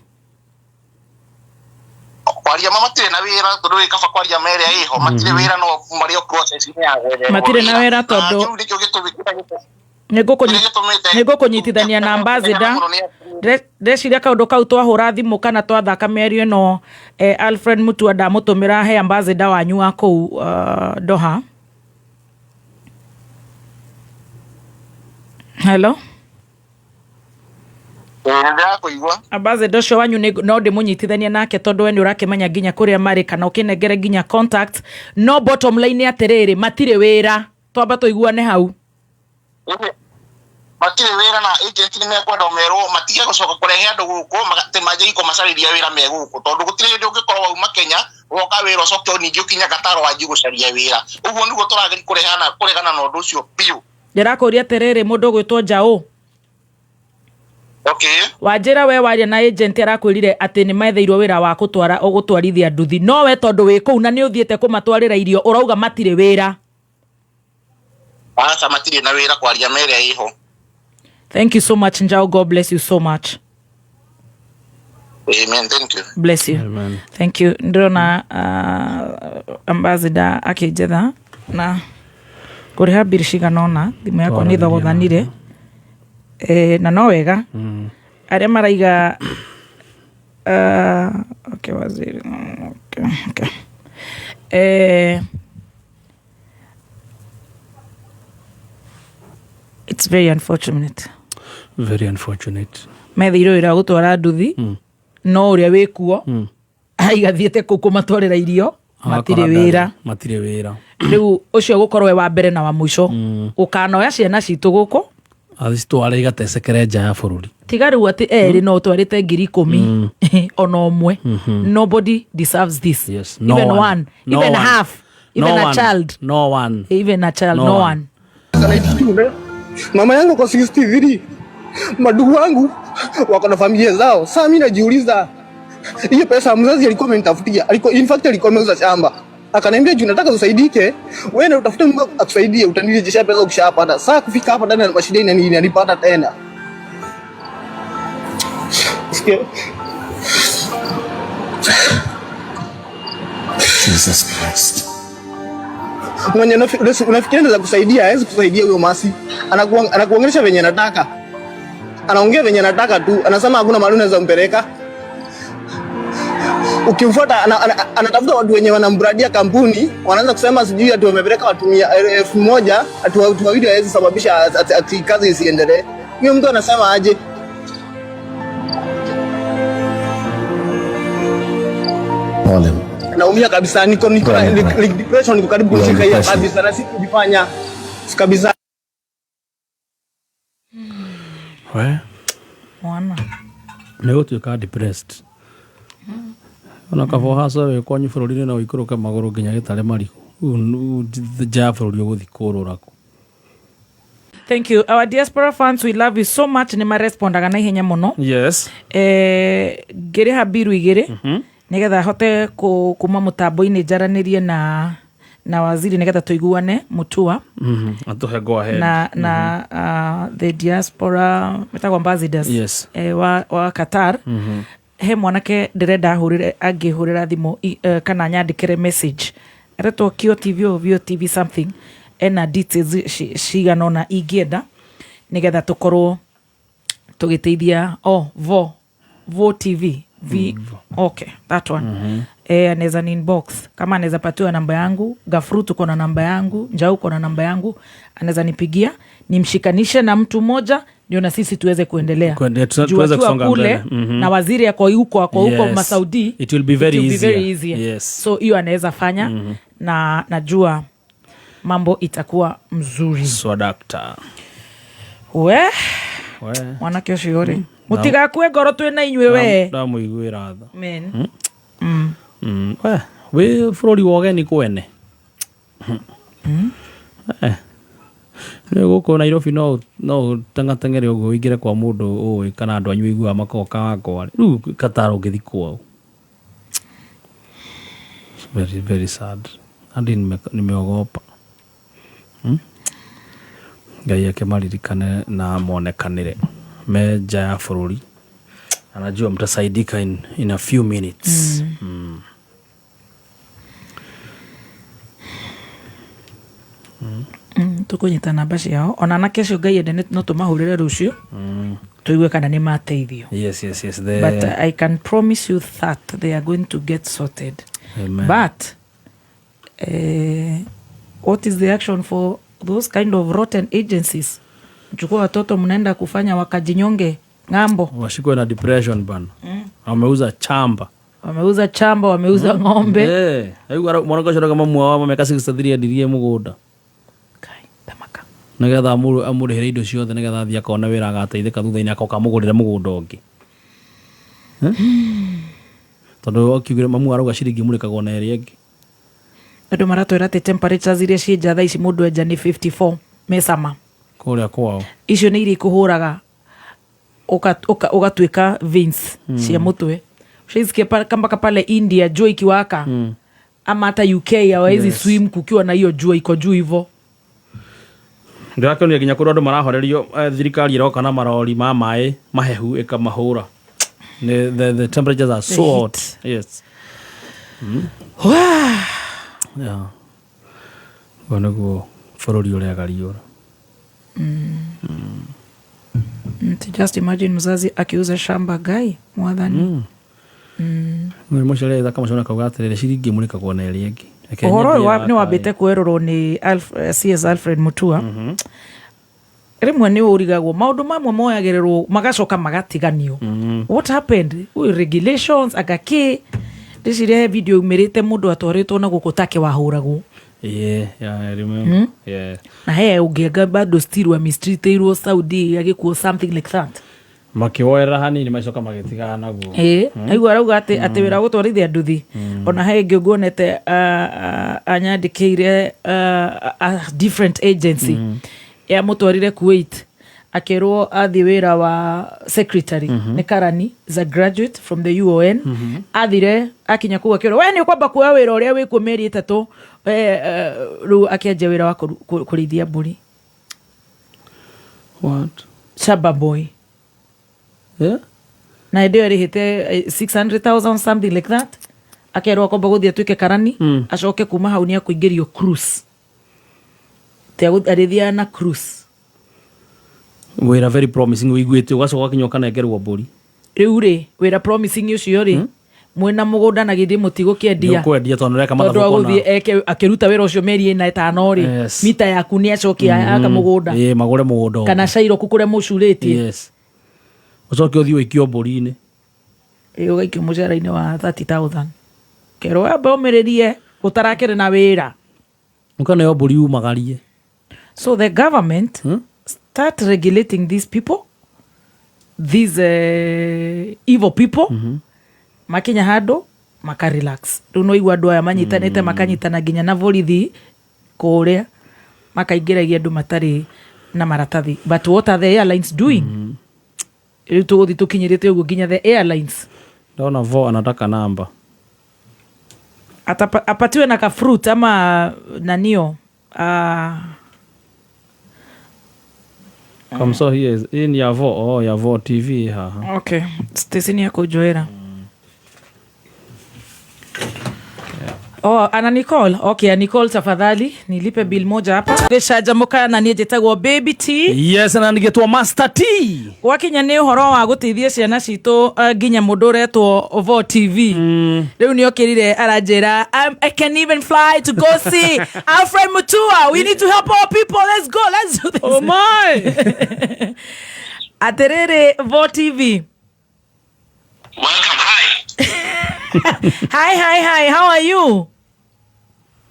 Kwaria ma matirĩ na wĩra, tondũ wĩ kaba kwaria ma ĩrĩa ĩho, matirĩ wĩra, no marĩ o process-inĩ ya gwetherwo.
Matirĩ na wĩra tondũ-
Na kĩu nĩkĩo gĩtũmi kĩrĩa
Nĩ
kĩrĩa gĩtũmĩte
nĩ ngũkũnyitithania na ambassador.
mũno nĩ atĩ-
Ndeciria kaũndũ kau twahũra thimũ kana twathaka mĩario ĩno, Alfred Mutua ndamũtũmĩra he ambassador wanyu wa kũu Doha. Hello?
Ĩĩ, nĩ ndĩrakũigua.
Ambassador ũcio wanyu no ndĩmũnyitithanie nake, tondũ we nĩ ũrakĩmenya nginya kũrĩa marĩ, kana ũkĩnengere nginya contact. No bottom line nĩ atĩrĩrĩ, matirĩ wĩra, twamba tũiguane hau.
Ĩĩ, matirĩ wĩra, na agent nĩ mekwenda merwo matige gũcoka kũrehe andũ gũkũ, atĩ manjie kũmacarĩria wĩra me gũkũ, tondũ gũtirĩ hĩndĩ ũngĩkorwo wauma Kenya woka wĩra ũcoke ningĩ ũkinya Qatar wanjie gũcaria wĩra. Ũguo nĩguo tũrageria kũregana na ũndũ ũcio biũ.
Ndĩrakũria atĩrĩrĩ, mũndũ ũgwĩtwo Njaũ.
Okay.
Wanjĩra we waria na agent arakwĩrire atĩ nĩ metheirwo wĩra wa gũtwara gũtwarithia nduthi, no we tondũ wĩ kũu na nĩ ũthiĩte kũmatwarĩra irio, ũrauga matirĩ wĩra.
Aca, matirĩ na wĩra, kwaria ma ĩrĩa ĩho.
Thank you so much, Njau. God bless you so much.
Amen, thank you.
Bless you.
Amen.
Thank you. Ndĩrona ambassador akĩnjetha na kũrĩha mbiri cigana ũna, thimũ yakwa nĩ thogothanire. Na no wega arĩa maraiga okay, waziri, okay. It's very unfortunate.
Very unfortunate.
Metheirwo wĩra wa gũtwara nduthi, no ũrĩa wĩ kuo aigathiĩte kũu kũmatwarĩra irio, matirĩ
Agakora
wĩra.
Matirĩ wĩra.
Rĩu ũcio gũkorwo we wa mbere na wa mũico ũkanoya ciana citũ gũkũ.
Acitware igatecekere nja ya bũrũri.
Tiga rĩu atĩ erĩ no ũtwarĩte 10,000 ona ũmwe. Nobody deserves this.
Yes. No
Even
one.
one,
No
even
one.
half,
No
even a
one.
child,
No one.
even a child.
No
No
one.
one.
92. Mama yangu kwa 63, madugu wangu wako na familia zao. Sasa mimi najiuliza, hiyo pesa mzazi alikuwa amenitafutia, alikuwa in fact alikuwa ameuza shamba, akaniambia juu nataka usaidike, wewe ndio utafute Mungu akusaidie, utanirejeshea pesa ukishapata. Sasa kufika hapa ndani ya shida inanipata tena. Sikia.
Jesus Christ.
Mwenye unafikiria anaweza kusaidia, hawezi kusaidia huyo masi. Anakuongelesha venye anataka, anaongea venye anataka tu, anasema hakuna mahali unaweza mpeleka. Ukimfuata anatafuta watu wenye wanambradia kampuni, wanaanza kusema sijui ati wamepeleka watu 1,000, ati watu wawili hawezi sababisha ati kazi isiendelee. Huyo mtu anasema aje?
Pole.
Naumia kabisa, niko na
Pole, pole.
depression, niko karibu
Yeah,
kushika hiyo
depression.
kabisa, na sikujifanya kabisa.
We
Mwana.
nä gå tuä ka depressed ona kaba haca wä kwanyu bå rå ri-inä na å ikå rå ke magå rå nginya gä tare marigå nja ya bå rå ri å gå thiä kå rå ra kå.
Thank you, our diaspora fans, we love you so much. Nä marespondaga na ihenya må no.
Yes.
Ngä rä ha mbiru igä rä nä getha hote kuma må tambo-inä njaranä rie na waziri nä getha tå iguane Mutua.
Atå he go ahead.
Na the diaspora metagwo ambassadors.
Yes.
Wa Qatar. He mwanake ndĩrenda ahũrĩre, angĩhũrĩra thimũ kana nyandĩkĩre message aretwo Kio TV o Vio TV something, ena details cigana ũna ingĩenda nĩgetha tũkorwo tũgĩteithia. Oh, vo TV V, okay, that one. Anaweza ni inbox kama anaweza patiwa namba yangu. Gafru tuko na namba yangu, Njau uko na namba yangu, anaweza nipigia nimshikanishe na mtu mmoja ndio na sisi tuweze kuendelea. Juu
Tuweze
akiwa
kusonga
kule
mbele.
Na waziri ako huko, ako huko
Yes.
Masaudi.
It will be very
It will be
easier.
very easier.
Yes.
So hiyo anaweza fanya na najua mambo itakuwa mzuri.
Swadakta.
We
We.
mwanake ũcio rĩ, mũtigakue ngoro, twĩ na inyuĩ we.
Ndamå iguä ra tha.
Amen.
We wä bå rå ri wa ũgeni kwene. Rä gå kå Nairobi no ũteng'ateng'ere ũguo ũingĩre kwa mũndũ ũĩ kana andũ anyu iguaga makoka wakwa rä u Qatar ũngĩthi kwao. It's very, very sad hadi nimeogopa. Ngai ake maririkane na monekanĩre me nja ya bũrũri, anajua mtasaidika in a few minutes.
Tũkũnyita namba ciao ona anake acio Ngai ende no tũmahũrĩre rũciũ tũigue kana nĩ mateithio.
Yes.
But I can promise you that they are going to get sorted.
Amen.
But what is the action for those kind of rotten agencies? Chukua watoto mnaenda kufanya wakajinyonge ng'ambo.
Washikwe na depression bana. Wameuza chamba.
Wameuza chamba, wameuza ng'ombe.
Rĩu mwanake ũcio arauga mamu wao mĩaka 63 endirie mũgũnda
Kai, thamaka.
Nĩgetha amũrĩhĩre indo ciothe nĩgetha athiĩ akone wĩra agateithĩka thutha-inĩ akoka amũgũrĩre mũgũnda ũngĩ. Eh? Tondũ akiugire mamu arauga ciringi imũrĩkagwo na ĩrĩa ĩngĩ.
Andũ maratwĩra atĩ temperatures iria ciĩ nja thaa ici mũndũ enja nĩ 54 mesama.
Kũrĩa kwao.
Icio nĩ iria ikũhũraga ũgatuĩka veins cia mũtwe. Ushaisikia mpaka pale India jua ikiwaka ama hata UK hawawezi swim kukiwa na hiyo jua iko juu hivo.
Ndĩrakĩonire nginya kũrĩa andũ marahorerio, thirikari ĩroka na marori ma maĩ mahehu ĩkamahũra. The temperatures are so
The
hot.
heat.
Yes. Yeah. Ũguo nĩguo bũrũri ũregariũra.
Just imagine mzazi akiuza shamba, Gai mwathani.
Mũrimũ ũcio ũrĩa ithaka macio kauga atĩrĩrĩ ciringi ĩmũrĩkagwo na ĩrĩa ĩngĩ. Reke
Ũhoro ũyũ
nyendie
nĩ wambĩte kwerũrwo nĩ CS Alfred Mutua. Rĩmwe nĩ ũrigagwo maũndũ mamwe moyagĩrĩrwo magacoka magatiganio. What happened? Uyu regulations anga kĩ? Ndĩciria he video umĩrĩte mũndũ atwarĩtwo na gũkũ take wahũragwo.
Yeah, yeah, I remember. Yeah.
Na he ũngĩanga bado still wa mistreatirwo Saudi agĩkuo, something like that.
Makĩwoerera hanini, macoka magĩtigana naguo.
Ĩĩ, aigua arauga atĩ wĩra wa gũtwarithia nduthi, ona he ĩngĩ nguonete anyandĩkĩire, a different agency yamũtwarire Kuwait, akĩrwo athiĩ wĩra wa secretary. Nĩ karani, is a graduate from the UON. Athire akinya kũu akĩrwo, we nĩ ũkwamba kuoya wĩra ũrĩa wĩkuo mĩeri 3. Rĩu akĩanjia wĩra wa kũrĩithia mbũri.
What?
Shaba boy. Na hĩndĩ ĩyo ĩrĩhĩte 600,000, something like that. Akerwo akomba gũthiĩ atuĩke karani, acoke kuma hau nĩ akũingĩrio cruise. Arĩthiaga na cruise.
Wĩra very promising wĩiguĩte, ũgacoka ũgakinya ũkanengerwo mbũri.
Rĩu rĩ, wĩra promising ũcio rĩ, mwĩna mũgũnda na githĩ mũtigũkĩendia?
Nĩũkwendia tondũ nĩũreka
Tondũ
mathabu
agũthiĩ
kona.
eke akĩruta wĩra ũcio mĩeri 4 5 rĩ, mita yaku nĩ acokia aka mũgũnda.
Ĩĩ, magũre mũgũnda ũngĩ.
Kana cairoku kũrĩa mũcurĩtie.
Yes, ũcoke ũthiĩ ũikio mbũri-inĩ.
Ĩ, ũgaikio mũcara-inĩ wa 30,000, kerwo amba ũmĩrĩrie ũtarakĩrĩ na wĩra.
Ũkaneo mbũri umagarie.
So the government start regulating these people, these evil people. Makinya handũ makarelax. Rĩu no igua andũ aya manyitanĩte, makanyitana nginya na borithi kũrĩa, makaingĩragia andũ matarĩ na maratathi. But what are the airlines doing? Rĩu tũgũthiĩ tũkinyĩrĩte ũguo nginya the airlines.
Ndona vo anataka namba.
Apatiwe na kafruit ama nanio.
Kamso here is hii ni ya vo, oh, ya vo TV haha.
Okay, Stacy ni akũnjoera. Oh, ana Nicole. Okay, Nicole, tafadhali nilipe bill moja hapa. Gĩcanjamũka na niĩ njĩtagwo Baby T.
Yes, na nĩgetwo Master T.
Gwakinya nĩ ũhoro wa gũteithia ciana citũ, nginya mũndũ ũretwo Vo TV rĩu nĩ okĩrire aranjĩra, "I can even fly to go see Alfred Mutua. We need to help our people. Let's go, let's do this."
Oh my.
Atĩrĩrĩ, Vo TV.
Welcome. Hi.
Hi, hi, hi, how are you?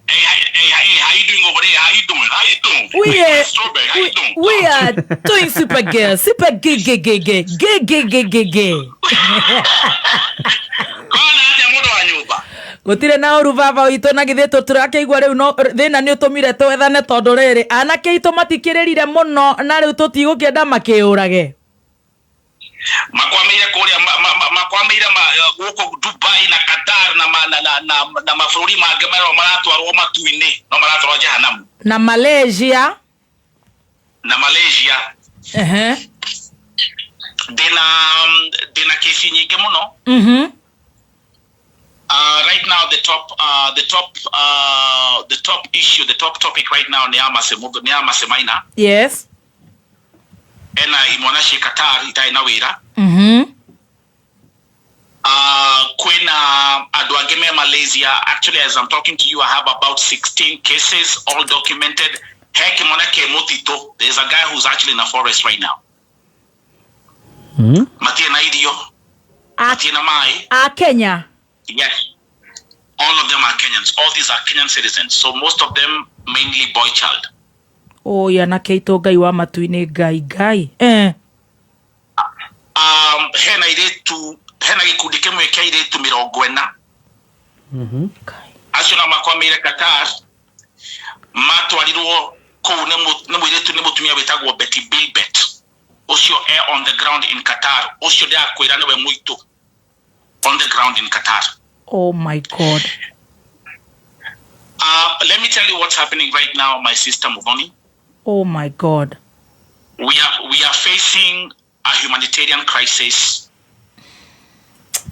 Hey, hey, hey, hey, how you doing over there? How you doing? How you doing?
We are,
Strawberry, how you doing?
We are doing super girl, super gig, gig, gig, gig, gig, gig, gig, gig, gig.
Kona atia mũndũ wa nyũmba?
Gũtirĩ na ũru, baba witũ. Na githĩ tũtirakĩigua rĩu no thĩna nĩ ũtũmire twethane, tondũ rĩrĩ anake aitũ matikĩrĩrire mũno na rĩu tũtigũkĩenda makĩũrage.
Makwamĩire kũrĩa makwamĩire gũkũ Dubai na Qatar na mabũrũri mangĩ marĩa maratwarwo matu-inĩ, no maratwarwo jehanamu.
Na Malaysia.
Na Malaysia. Ndĩna kesi nyingĩ mũno. Right now the top issue, the top topic right now nĩ ya Mercy Maina. Ena imwana ciĩ Qatar itarĩ na wĩra. Kwĩna andũ angĩ me Malaysia. Actually, as I'm talking to you, I have about 16 cases, all documented. He kĩmwana kĩ mũtitũ. There's a guy who's actually in a forest right now. Matirĩ na irio, matirĩ na maĩ.
A Kenya?
Yes, all of them are Kenyans. All these are Kenyan citizens, so most of them mainly boy child.
Oi, anake aitũ, Ngai wa matu-inĩ, Ngai, Ngai.
Hena airĩtu, hena gĩkundi kĩmwe kĩa airĩtu 40.
Ngai.
Acio na makwamĩire Qatar, matwarirwo kũu nĩ mũirĩtu, nĩ mũtumia wĩtagwo Betty Bilbet. Ũcio e on the ground in Qatar. Ũcio ndĩrakwĩra nĩwe mũitũ on the ground in Qatar.
Oh my God.
Let me tell you what's happening right now, my sister Muthoni.
Oh my God.
We are facing a humanitarian crisis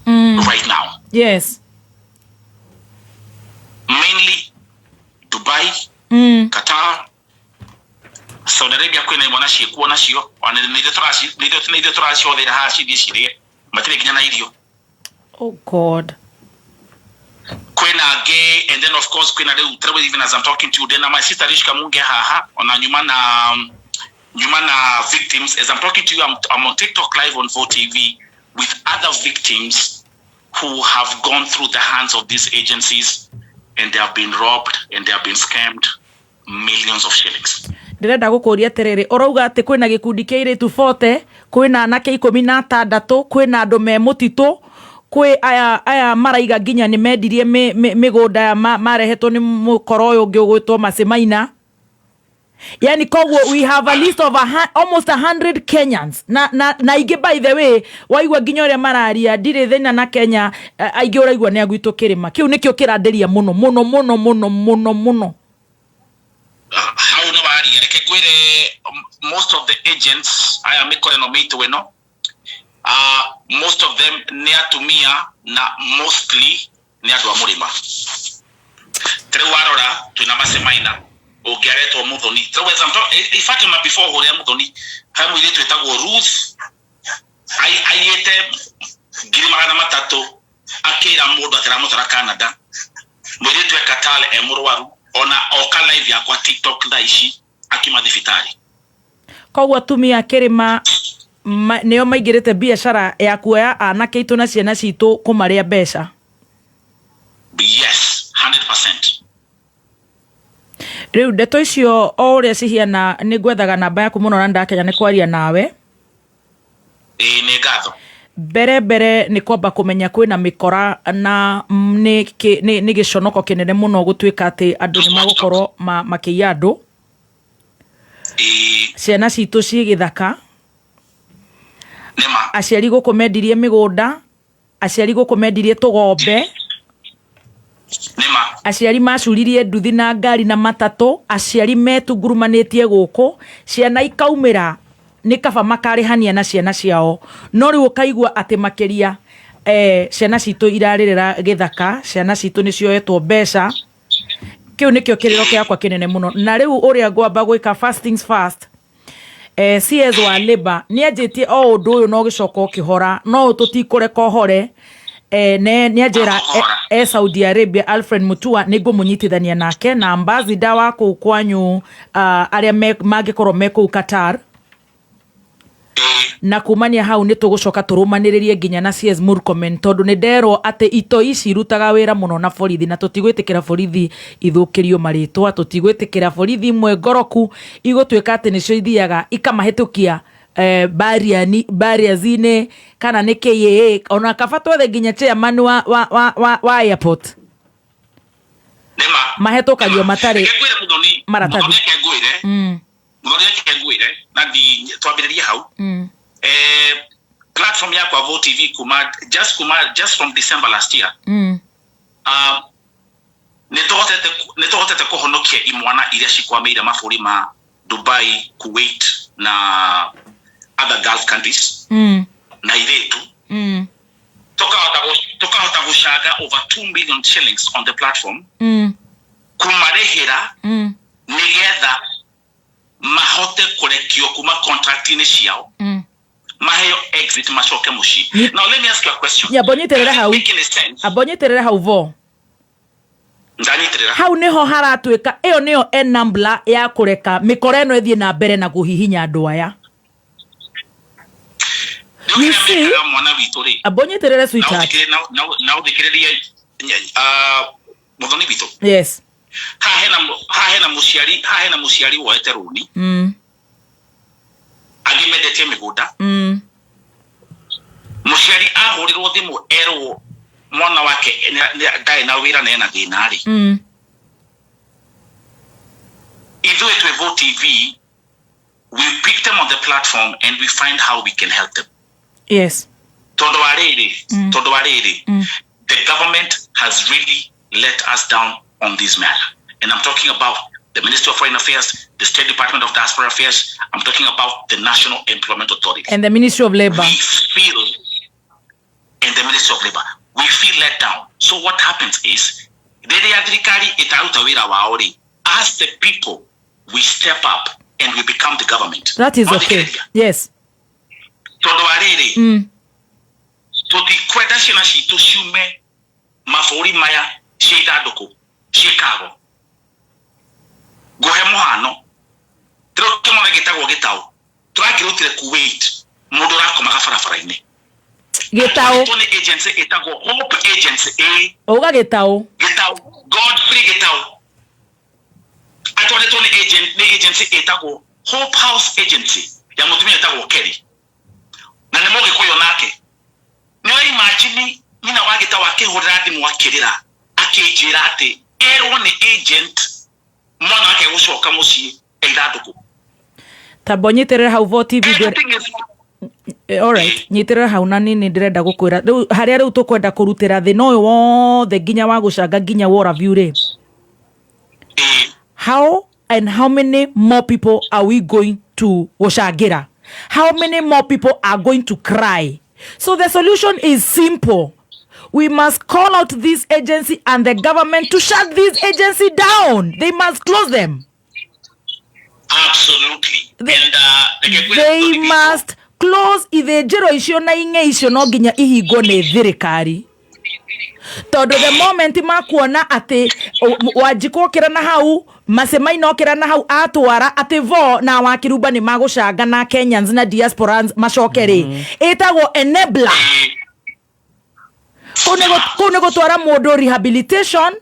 right now. Mainly Dubai, Qatar, Saudi Arabia. Kwĩna imwana ciĩkuo nacio ona nĩ ithuĩ tũraciothera haha cithiĩ cirĩe, matirĩ nginya na irio.
Oh God.
Kwĩna angĩ, and then of course kwĩna rĩu tarĩu, even as I'm talking to you, ndĩna my sister Rishka Munge haha, ona nyuma na victims. As I'm talking to you, I'm on TikTok live on 4TV with other victims who have gone through the hands of these agencies And they have been robbed and they have been scammed millions of shillings.
Ndĩrenda gũkũria atĩrĩrĩ, ũrauga atĩ kwĩna gĩkundi kĩa airĩtu 40, kwĩna anake 16, kwĩna andũ me mũtitũ, kwĩ aya maraiga nginya nĩ mendirie mĩgũnda ya marehetwo nĩ mũkora ũyũ ũngĩ ũgwĩtwo Masimaina. Yani koguo we have a list of almost 100 Kenyans na aingĩ, by the way, waigua nginya ũrĩa mararia, ndirĩ thĩna na Kenya, aingĩ ũraigua nĩ agwitũ kĩrĩma kĩu nĩkĩo kĩrandĩria mũno mũno mũno mũno mũno mũno.
Hau nĩ waria. Reke ngwĩre, most of the agents aya mĩkora ĩno mĩitũ ĩno, most of them nĩ atumia na mostly nĩ andũ a mũrĩma. Ta rĩu warora twĩna Macemaina ũngĩ aretwo Muthoni. Ta rĩu in fact, ma before hũrĩa Muthoni, he mũirĩtu wĩtagwo Ruth aiyĩte 300,000 akĩra mũndũ atĩ aramũtwara Canada. Mũirĩtu e Qatar, e mũrwaru, ona oka live yakwa TikTok thaa ici akiuma thibitarĩ.
Koguo atumia a kĩrĩma nĩo maingĩrĩte biacara ya kuoya anake aitũ na ciana citũ kũmarĩa mbeca.
Yes, 100%.
Rĩu ndeto icio o ũrĩa cihiana, nĩ ngwethaga namba yaku mũno na ndakenya nĩ kwaria nawe.
Ĩĩ, nĩ ngatho.
Mbere mbere nĩ kwamba kũmenya kwĩna mĩkora na nĩ gĩconoko kĩnene mũno gũtuĩka atĩ andũ nĩ magũkorwo makĩiya andũ. Ciana citũ ciĩ gĩthaka.
Nĩma.
Aciari gũkũ mendirie mĩgũnda, aciari gũkũ mendirie tũgombe.
Nĩma.
Aciari macuririe nduthi na ngari na matatũ, aciari metungurumanĩtie gũkũ, ciana ikaumĩra nĩ kaba makarĩhania na ciana ciao, no rĩu ũkaigua atĩ makĩria ciana citũ irarĩrĩra gĩthaka, ciana citũ nĩ cioetwo mbeca. Kĩu nĩkĩo kĩrĩro kĩakwa kĩnene mũno. Na rĩu ũrĩa ngwamba gwĩka, first things first, CS wa Labour nĩ anjĩtie o ũndũ ũyũ no gĩcoka ũkĩhora, no tũtikũreka ũhore. Ne nĩ anjĩra Saudi Arabia, Alfred Mutua, nĩ ngũmũnyitithania nake na ambassador wa kũu kwanyu, arĩa mangĩkorwo me kũu Qatar, na kumania hau nĩ tũgũcoka tũrũmanĩrĩrie nginya na CS Murkomen, tondũ nĩ nderwo atĩ itoi ici irutaga wĩra mũno na borithi, na tũtigwĩtĩkĩra borithi ithũkĩrio marĩtwa, tũtigwĩtĩkĩra borithi imwe ngoroku igũtuĩka atĩ nĩcio ithiaga ikamahĩtũkia barriers-inĩ kana nĩ KAA. Ona kaba twethe nginya chairman wa airport.
Nĩma.
Mahetũkagio matarĩ
Reke ngwĩre, Muthoni.
maratathi.
Muthoni, reke ngwĩre. Muthoni, reke ngwĩre na ndi twambĩrĩrie hau. Platform yakwa VOO TV kuma just from December last year, nĩ tũhotete kũhonokia imwana iria cikwamĩire mabũrũri ma Dubai, Kuwait na other Gulf countries na irĩtu, tukahota gũcanga over 2 million shillings on the platform kũmarĩhĩra nĩgetha mahote kũrekio kuma contract-inĩ ciao, maheo exit macoke mũciĩ. Now let me ask you a question.
Nyambo nyitĩrĩre
Does it
hau.
make any sense?
Amba nyitĩrĩre hau vo.
Ndanyitĩrĩra.
Hau niho haratuĩka ĩyo nĩyo enabler ya kũreka mĩkora ĩno ĩthiĩ na mbere na kũhihinya andũ aya. You see?
Mekaga mwana witũ rĩ.
Amba ũnyitĩrĩre, sweetheart.
Na ũthikĩrĩrie, Muthoni witũ.
Yes.
Haha hena mũciari woete rũni, angĩ mendetie mĩgũnda. Mũciari ahũrĩrwo thimũ erwo mwana wake ndarĩ na wĩra na ena thĩna rĩ, ithuĩ twĩ VOO TV, we pick them on the platform and we find how we can help them. Tondũ wa rĩrĩ, the government has really let us down on this matter, and I'm talking about the Ministry of Foreign Affairs, the State Department of Diaspora Affairs, I'm talking about the National Employment Authority
and the Ministry of Labor.
We feel, in the Ministry of Labor, we feel let down. So what happens is, rĩrĩa thirikari ĩtaruta wĩra wao rĩ, as the people, we step up and we become the government.
That is okay.
Wathikĩrĩria?
Yes.
Tondũ wa rĩrĩ, tũtikwenda ciana citũ ciume mabũrũri maya ciĩ ithandũkũ, ciĩ kago. Ngũhe mũhano, tũrĩ kĩmwana gĩtagwo Gĩtaũ, tũrakĩrutire Kuwait, mũndũ ũrakomaga barabara-inĩ.
Gĩtaũ?
Tũrutwo nĩ agency ĩtagwo Hope Agency, ĩ.
Uga Gĩtaũ.
Gitau, Godfrey Gitau atwarĩtwo nĩ agent, nĩ agency ĩtagwo Hope House Agency ya mũtumia ĩtagwo Kelly, na nĩ Mũgĩkũyũ nake. Nĩ ũra imagine nyina wa Gitau akĩhũrĩra thimũ akĩrĩra akĩnjĩra atĩ erwo nĩ agent mwana wake gũcoka mũciĩ e ithandũkũ.
Tamba ũnyitĩrĩre hau Vo TV.
Everything is
Alright, nyitĩrĩra hau na nini ndĩrenda gũkwĩra rĩu harĩa rĩu tũkwenda kũrutĩra thĩna ũyũ wothe nginya wa gũcanga nginya woraview rĩ. How and how many more people are we going to gũcangĩra? How many more people are going to cry? So the solution is simple. We must call out this agency and the government to shut this agency down. They must close them.
Absolutely. And reke ngwĩre
They
tondũ
must close ithĩnjĩro icio na ing'e icio no nginya ihingwo nĩ thirikari, tondũ the moment makuona atĩ Wanjikũ okĩra na hau, Macemaina okĩra na hau, atwara atĩ vo na Wakirumba nĩ magũcanga na Kenyans na diasporans macoke rĩ, ĩtagwo enabler. Kũu nĩ gũtwara mũndũ rehabilitation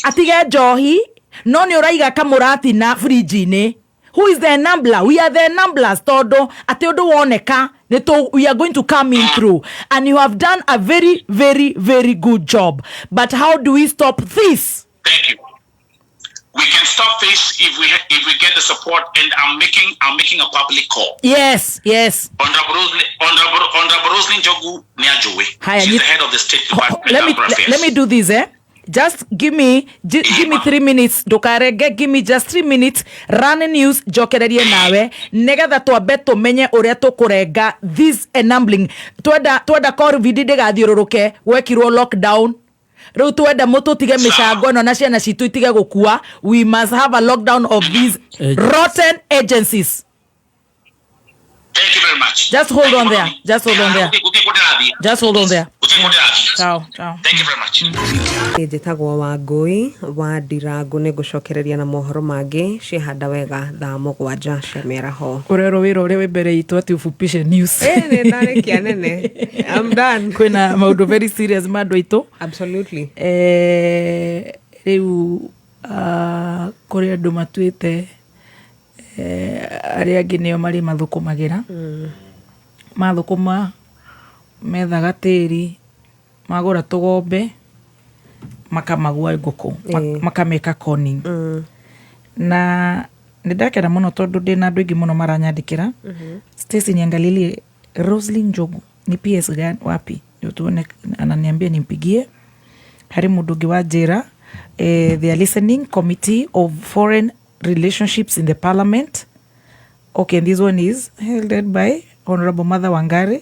atige njohi, no nĩ ũraiga kamũratina fridge-inĩ. Who is the enabler? We are the enablers, tondũ atĩ ũndũ woneka nĩ we are going to come in through, and you have done a very, very, very good job, but how do we stop this?
Thank you. We can stop this if we get the support, and I'm making a public call. Honorable Roslyn Njogu Nyajowe.
Haya,
She's the head of the State Department
let me
of Affairs.
Let me do this, eh? Just give me 3 minutes. Ndukarenge, give me just 3 minutes. Run news, njokererie nawe nigetha twambe tumenye uria tukurenga this enabling. Twenda COVID ndigathiũrũrũke, gwekirwo lockdown. Rĩu twenda mũtũtige mĩcango ĩno na ciana citũ itige gũkua. We must have a lockdown of these
Agencies.
Rotten agencies.
Thank you very much.
Just hold on there, just hold on there. Just hold on there. Ciao, ciao.
Thank you very much.
Njĩtagwo Wangũi wa Ndirangu, nĩ ngũcokereria na mohoro mangĩ ciehanda wega thaa 7 cia mĩaraho.
Ũrerwo wĩra ũrĩa wĩ mbere itũ atĩ ufupishe news.
Eh, nĩ ndarĩkia nene. I'm done.
Kwĩna maũndũ very serious ma andũ aitũ.
Absolutely.
Rĩu kũrĩ andũ matuĩte arĩa angĩ nĩo marĩ mathũkũmagĩra, mathũkũma methaga tĩri, magũra tũgombe, makamagua ngũkũ, makamĩka conning. Na nĩ ndakena mũno tondũ ndĩna andũ aingĩ mũno maranyandĩkĩra. Stacy, niangalilie Roslyn Njogu ni PS gani, wapi, ndio tuone. Ananiambia nimpigie. Harĩ mũndũ ũngĩ wanjĩra they are listening, Committee of Foreign Relationships in the Parliament. Okay, and this one is held by Honorable Mother Wangari,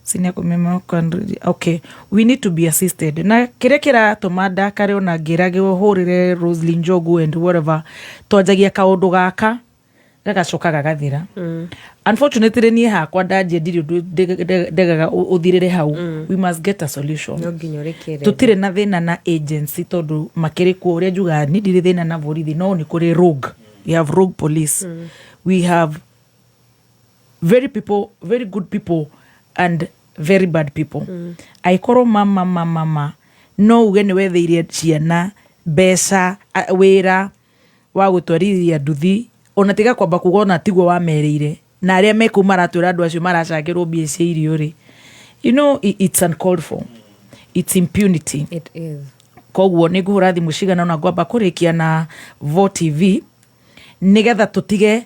senior committee. Okay, we need to be assisted. Na kĩrĩa kĩratũma ndakare ona ngĩrage hũrĩre Roslyn Njogu and whatever, twanjagia kaũndũ gaka gagacoka gagathira. Unfortunately, niĩ hakwa ndanjia ndirĩ ũndũ ndegaga ũthirĩre hau. We must get a solution.
No nginya ũrĩkĩrĩrie.
Tũtirĩ na thĩna na agency tondũ makĩrĩ kuo. Ũrĩa njugaga, ni ndirĩ thĩna na borithi, no nĩ kũrĩ rogue. We have rogue police. We have very people, very good people and very bad people. Aikorwo mama mama mama no uge nĩ wetheirie ciana mbeca, wĩra wa gũtwarithia nduthi, ona tiga kwamba kuga ona tiguo wamerĩire, na arĩa me kũu maratwĩra andũ acio maracangĩrwo mbia cia irio rĩ, it's uncalled for, it's impunity.
It is.
Koguo nĩ ngũhũra thimũ cigana ona ngwamba kũrĩkia na Vo TV nĩgetha tũtige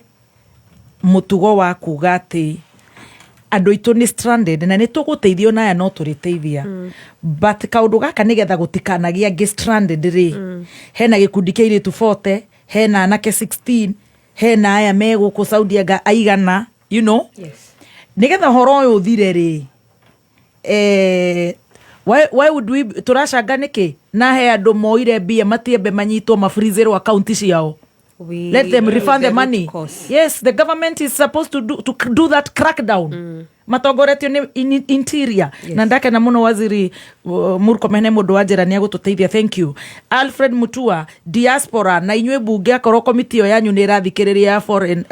mũtugo wa kuga atĩ andũ aitũ nĩ stranded, na nĩ tũgũteithio naya no tũrĩteithia, but kaũndũ gaka nĩgetha gũtikanagĩa angĩ stranded rĩ, hena gĩkundi kĩa airĩtu 40, hena anake 16, hena aya me gũkũ Saudi anga aigana. Nĩgetha ũhoro ũyũ ũthire rĩ, why would we tũracanga nĩkĩ na he andũ moire mbia matiembe manyitwo mafreezerwo akaunti ciao?
We
Let them refund the
root
money.
cause.
Yes, the government is supposed to do that crackdown matongoretio nĩ interior. Na ndakena mũno waziri Murkomen nĩ mũndũ wa njĩra nĩ agũtũteithia. Thank you, Alfred Mutua. Diaspora na inyuĩ mbunge, akorwo komiti ĩyo yanyu nĩ ĩrathikĩrĩria ya foreign,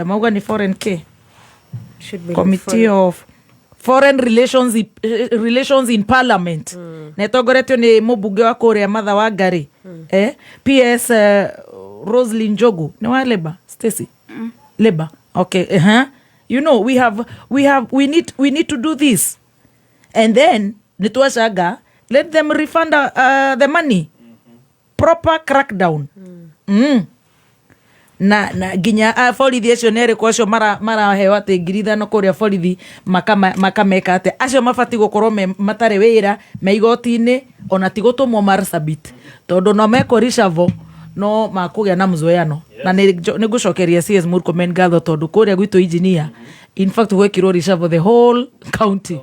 mauga nĩ foreign k
Should be
committee of Foreign relations, relations in parliament na ĩtongoretio nĩ mũmbunge wa kũrĩa Martha Wangari, PS Roslyn Njogu nĩ wa Labour. Stacy, Labour, okay. You know we have we need to do this and then nĩ twacanga, let them refund the money, proper crackdown. Na nginya borithi acio nĩ arĩkũ acio maraheo atĩ 5,000 kũrĩa borithi makameka atĩ acio mabatiĩ gũkorwo me matarĩ wĩra me igoti-inĩ, ona ti gũtũmwo Marsabit, tondũ no mekwo reshuffle no makũgĩa na mzoeano. Na nĩ ngũcokeria CS Murkomen ngatho, tondũ kũrĩa gwitũ engineer, in fact gwekirwo reshuffle the whole county.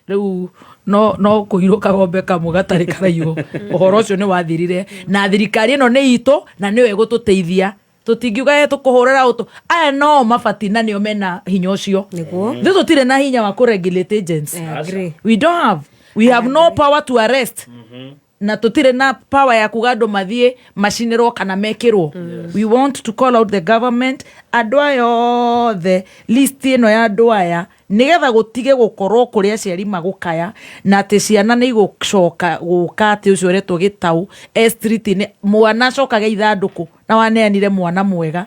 Rĩu no kũirwo kagombe kamwe gatarĩ karaiywo. Ũhoro ũcio nĩ wathirire, na thirikari ĩno nĩ itũ na nĩyo ĩgũtũteithia. Tũtingiuga tũkũhũrĩra ũtũ aya no mabati na nĩo mena hinya ũcio.
Nĩguo.
Ithuĩ tũtirĩ na hinya wa kũregulate agents.
I agree.
We don't have, we have no power to arrest, na tũtirĩ na power ya kuga andũ mathiĩ macinĩrwo kana mekĩrwo. We want to call out the government, andũ aya othe, list ĩno ya andũ aya, nĩgetha gũtige gũkorwo kũrĩ aciari magũkaya na atĩ ciana nĩ igũcoka gũka atĩ ũcio ũretwo gĩtau e street-inĩ, mwana acokage ithandũkũ na waneanire mwana mwega.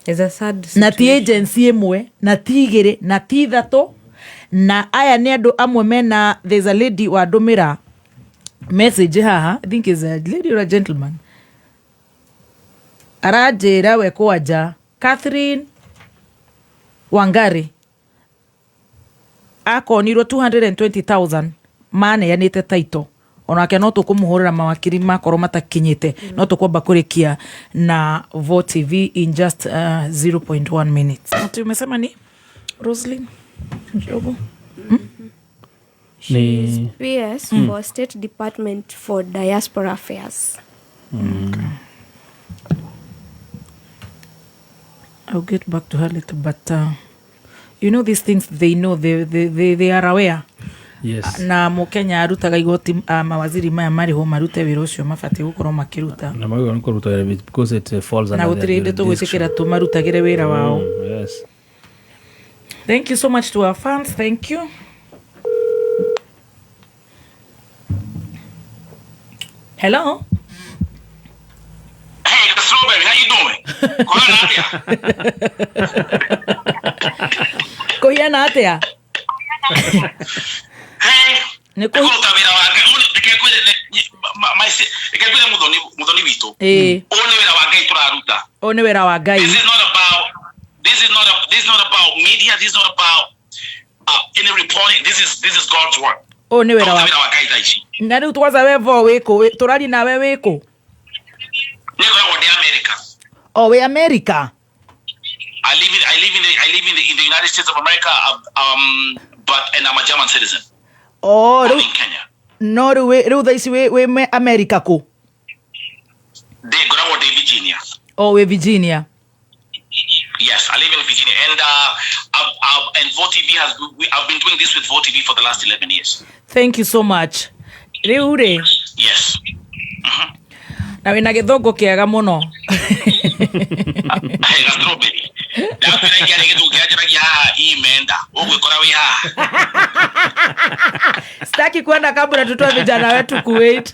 It's a sad
Na ti
situation.
agency ĩmwe, na ti igĩrĩ, na ti ithatũ, na aya nĩ andũ amwe mena. There's a lady wandũmĩra message haha, I think is a lady or a gentleman, aranjĩra we kwanja Catherine Wangari akonirwo 220,000 maneanĩte title, onake no tũkũmũhũrĩra mawakiri makorwo matakinyĩte. No tũkwamba kũrĩkia na VOO TV in just 0.1 minutes. Ati umesema ni Roslyn Njogu?
She's PS for State Department for Diaspora Affairs.
I'll get back to her later, but you know these things, they know, they are aware. Na Mũkenya arutaga igoti, mawaziri maya marĩhwo marute wĩra ũcio mabatiĩ gũkorwo makĩruta.
Na magĩrĩirwo nĩ kũruta wĩra because it falls
Na
under
gũtirĩ
their
hĩndĩ tũgwĩtĩkĩra
jurisdiction.
tũmarutagĩre wĩra wao. Thank you so much to our fans, thank you. Hello.
Hey, Strawberry, how you doing? Kũhana atĩa?
Kũhiana atĩa?
Hey,
Nĩ
nĩ kũruta wĩra wa Ngai. Ũyũ reke ngwĩre reke ngwĩre muthoni witũ. Ũyũ nĩ wĩra wa Ngai tũraruta.
Ũyũ nĩ wĩra wa Ngai.
This is not about media, this is not about any reporting. This is God's work.
Ũyũ nĩ wĩra wa
Tũraruta wĩra wa Ngai thaa ici.
Na rĩu twaza we vo wĩkũ? Tũrari nawe wĩkũ?
Nĩ ngoragwo ndĩ America.
O wĩ America?
I live in the United States of America, but and I'm a German citizen.
O
Born
rĩu
in Kenya.
No rĩu rĩu thaa ici wĩ America kũ?
Ndĩ ngoragwo ndĩ Virginia.
O wĩ Virginia?
Yes, I live in Virginia, and and VOO TV has I've been doing this with VOO TV for the last 11 years.
Thank you so much. Rĩu rĩ, na wĩna gĩthũngũ kĩega mũno.
Hey, Strawberry. Ndakwĩra ingĩarĩ gĩthũngũ kĩanjaragia haha imenda ũgwĩkora wĩ haha.
Sitaki kwenda kabla tutoe vijana wetu Kuwait.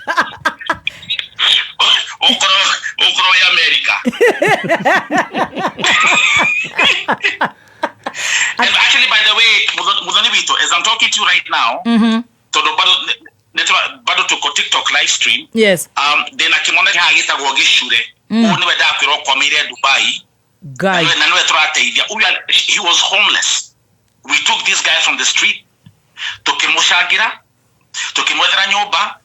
Ũkorwo wĩ America. And actually, by the way, Muthoni witũ, as I'm talking to you right now, tondũ bado tuko TikTok live stream, ndĩna kĩmwana haha gĩtagwo Gĩcure. Ũyũ nĩwe ndakwĩra ũkomeire Dubai.
Guy.
Na nĩwe tũrateithia. Ũyũ he was homeless. We took this guy from the street, tukĩmũcangĩra, tukĩmwethera nyũmba,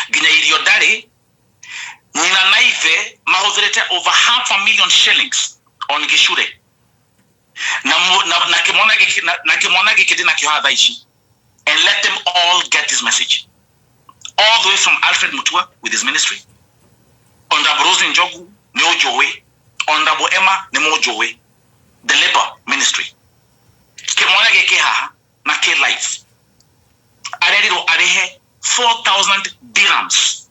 nginya irio ndarĩ. Nyina na ithe mahũthĩrĩte over half a million shillings on Gĩcure, na kĩmwana gĩkĩ na kĩmwana gĩkĩ ndĩnakĩo haha thaa ici. And let them all get this message, all the way from Alfred Mutua with his ministry, Honorable Rose Njogu nĩ ũnjũĩ, Honorable Emma nĩ mũnjũĩ, the labor ministry. Kĩmwana gĩkĩ haha na kĩ life arerirwo arĩhe 4000 dirhams,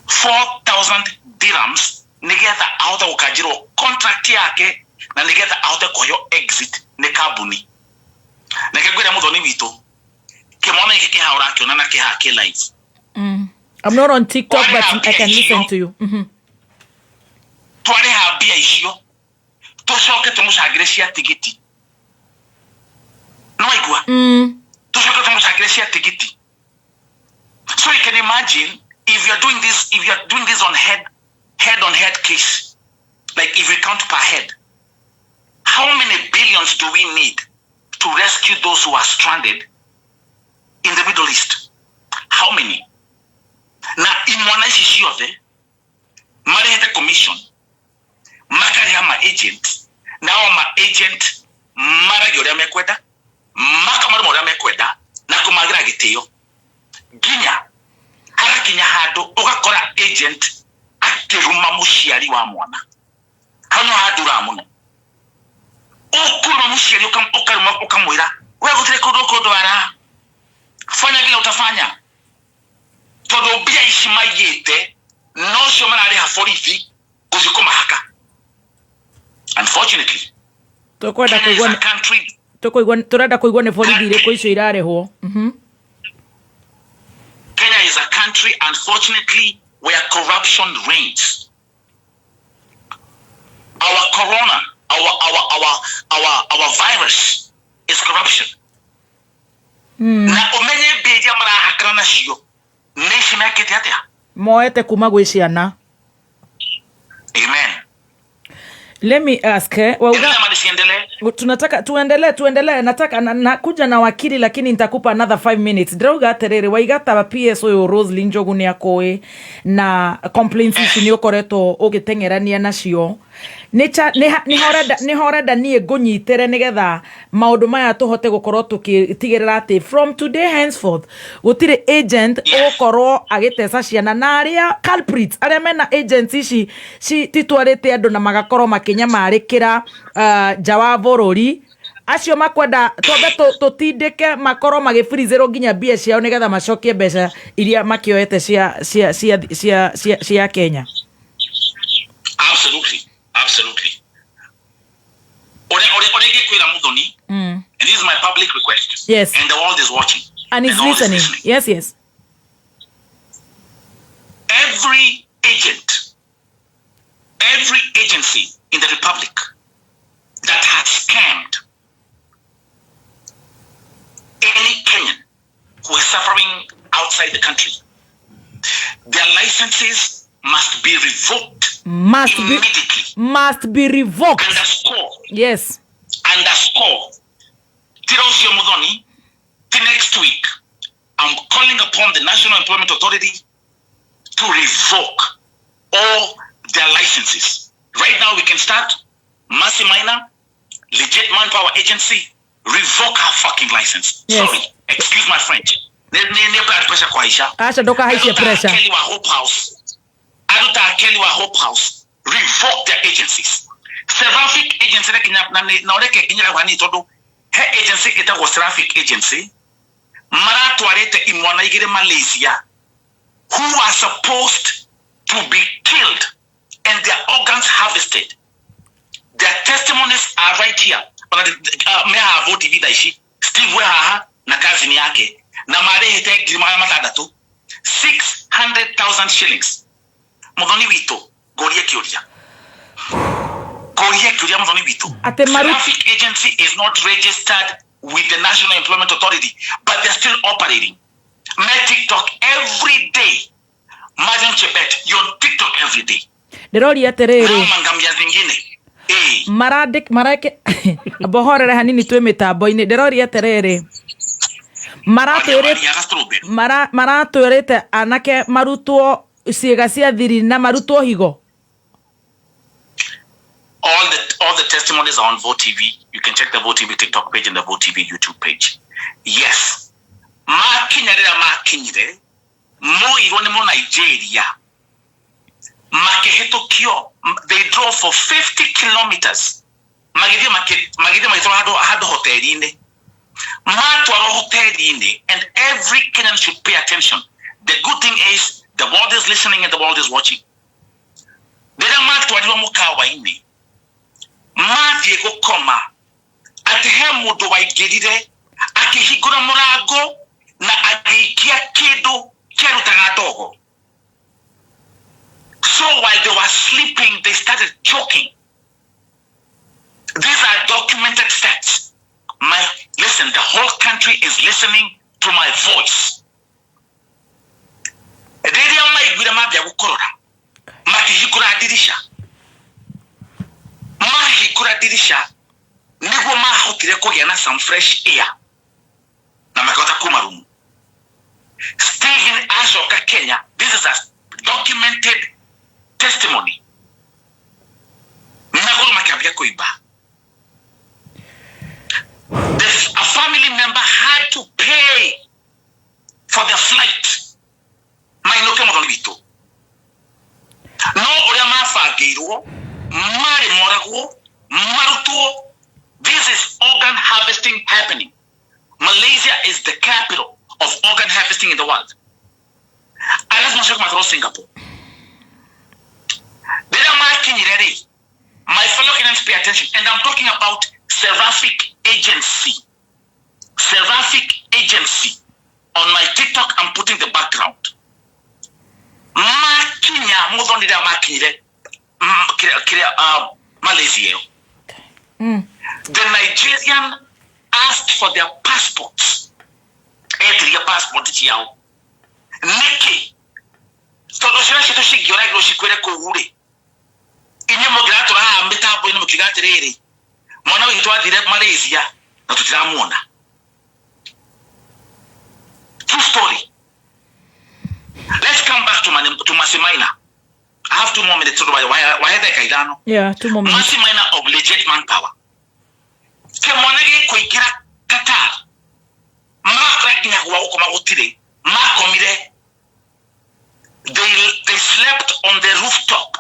4000 dirhams, nigetha ahote gũkanjĩrwo contract yake na nigetha ahote kũheo exit nĩ kambuni. Muthoni witũ, kĩmwana gĩkĩ kĩhaha ũrakĩona na kĩhaha kĩ live.
I'm not on TikTok, but
Twarĩha
I can
mbia
listen
icio.
to you.
Twarĩha mbia icio, tũcoke tũmũcangĩre cia tigiti, no waigua? Tũcoke tũmũcangĩre cia tigiti. So you can imagine if you are doing this, if you are doing this on head on head case, like if we count per head, how many billions do we need to rescue those who are stranded in the Middle East? How many? Na imwana ici ciothe marĩhĩte commission, makarĩha ma agent, nao ma agent maragia ũrĩa mekwenda, makamarũma ũrĩa mekwenda na kũmagĩra gĩtĩo, nginya hagakinya handũ ũgakora agent akĩruma mũciari wa mwana. Hau no handuraga mũno. Ũkũruma mũciari, ũkaruma, ũkamwĩra, "We gũtirĩ kũndũ ũkũndwara, fanya vile utafanya," tondũ mbia ici maigĩte nocio mararĩha borithi gũthiĩ kũmahaka. Unfortunately,
Tũkwenda
Kenya is
kũigua
a country
tũkũigua, tũrenda kũigua nĩ borithi irĩkũ icio irarĩhwo.
Kenya is a country, unfortunately, where corruption reigns. Our corona, our virus is corruption. Na umenye mbia iria marahakana nacio nĩ ici mekĩte atĩa?
Moete kuma gwĩ ciana.
Amen.
Let me ask, wauga
Endelea ama nisiendelee?
Tunataka tuendelee, tuendelee. Nataka nakuja na wakili, lakini nitakupa another 5 minutes. Ndĩrauga atĩrĩrĩ, waiga ta PS ũyũ Roslyn Njogu nĩ akũĩ na complaints ici nĩ ũkoretwo ũgĩteng'erania nacio. Nĩho ũrenda niĩ ngũnyitĩre nĩgetha maũndũ maya tũhote gũkorwo tũkĩtigĩrĩra atĩ from today henceforth gũtirĩ agent ũgũkorwo agĩteca ciana, na arĩa culprits, arĩa mena agents ici cititwarĩte andũ na magakorwo makĩnyamarĩkĩra nja wa bũrũri, acio makwenda twambe tũtindĩke makorwo magĩbrizĩrwo nginya mbia ciao nĩgetha macokie mbeca iria makĩoete cia Kenya.
Absolutely. Absolutely. Ũrĩa ingĩkwĩra Muthoni, and this is my public request. And the world is watching.
And is
The world is
listening.
listening.
Yes.
Every agent, every agency in the Republic that has scammed any Kenyan who is suffering outside the country, their licenses must be revoked
Must be
immediately.
Must be revoked.
Underscore. Underscore. Tira ũcio Muthoni, the next week, I'm calling upon the National Employment Authority to revoke all their licenses. Right now, we can start. Mercy Minor, legit manpower agency, revoke her fucking license. Sorry, excuse my French. Nĩ blood pressure kwaisha.
Aca, ndũkahaicie pressure.
Kelly wa Hope House. Andũ ta Kelly wa Hope House, revoke their agencies. Seraphic Agency na ũreke nginyĩra hanini, tondũ he agency ĩtagwo Seraphic Agency maratwarĩte imwana igĩrĩ Malaysia who are supposed to be killed and their organs harvested. Their testimonies are right here. Me haha VOO TV thaa ici, Steve we haha na cousin yake, na marĩhĩte 600,000, 600,000 shillings. Muthoni witũ, ngũrie kĩũria, ngũrie kĩũria, Muthoni witũ.
Atĩ
Seraphic Agency is not registered with the National Employment Authority, but they're still operating. Me TikTok every day. Marion Chebet, you're on TikTok every day.
Ndĩroria atĩrĩrĩ,
Na mangamia zingine.
Marandĩ mareke mbohorere hanini, twĩ mĩtambo-inĩ. Ndĩroria atĩrĩrĩ, maratwĩrĩte anake marutwo ciĩga cia thiri na marutwo higo.
All the testimonies are on VOO TV. You can check the VOO TV TikTok page and the VOO TV YouTube page. Yes. Makinya rĩrĩa makinyire, moirwo nĩ Mũnigeria, makĩhĩtũkio. They drove for 50 kilometers, magĩthiĩ magĩtwarwo handũ hoteli-inĩ. Matwarwo hoteli-inĩ, and every Kenyan should pay attention. The good thing is the world is listening and the world is watching. Rĩrĩa matwarirwo mũkawa-inĩ, mathiĩ gũkoma, atĩ he mũndũ waingĩrire Akĩhingũra mũrango na agĩikia kĩndũ kĩarutaga ndogo. So while they were sleeping, they started choking. These are documented facts. My listen, the whole country is listening to my voice. Rĩrĩa maiguire mambia gũkorora, makĩhingũra ndirica. Mahingũra ndirica nĩguo mahotire kũgĩa na some fresh air na makĩhota kuma rumu. Stephen acoka Kenya, this is a documented testimony. Magũrũ makĩambia kũimba. A family member had to pay for the flight mainũke mũthoni witũ, no ũrĩa mabangĩirwo marĩ moragwo marutwo. This is organ harvesting happening. Malaysia is the capital of organ harvesting in the world. Arabu macoke matwarwo Singapore. Rĩrĩa makinyire rĩ, my fellow Kenyans, pay attention, and I'm talking about Seraphic Agency. Seraphic Agency. On my TikTok, I'm putting the background. Makinya muthoni rĩrĩa makinyire kĩrĩa Malaysia ĩyo, the Nigerian asked for their passports. Etirie passport ciao nĩkĩ? Tondũ ciana citũ cingĩoragirwo cikwĩre kũu rĩ, inyuĩ mũngĩratũra haha mĩtambo-inĩ mũkiuga atĩrĩrĩ, mwana witũ athire Malaysia na tũtiramuona. True story. Let's come back to Mercy Maina. I have 2 more minutes tondũ wahe ndagĩka 5.
Yeah, 2 more minutes.
Mercy Maina of Legit Manpower, kĩmwana gĩkũingĩra Qatar, makora nginya gwa gũkoma gũtirĩ. Makomire, they slept on the rooftop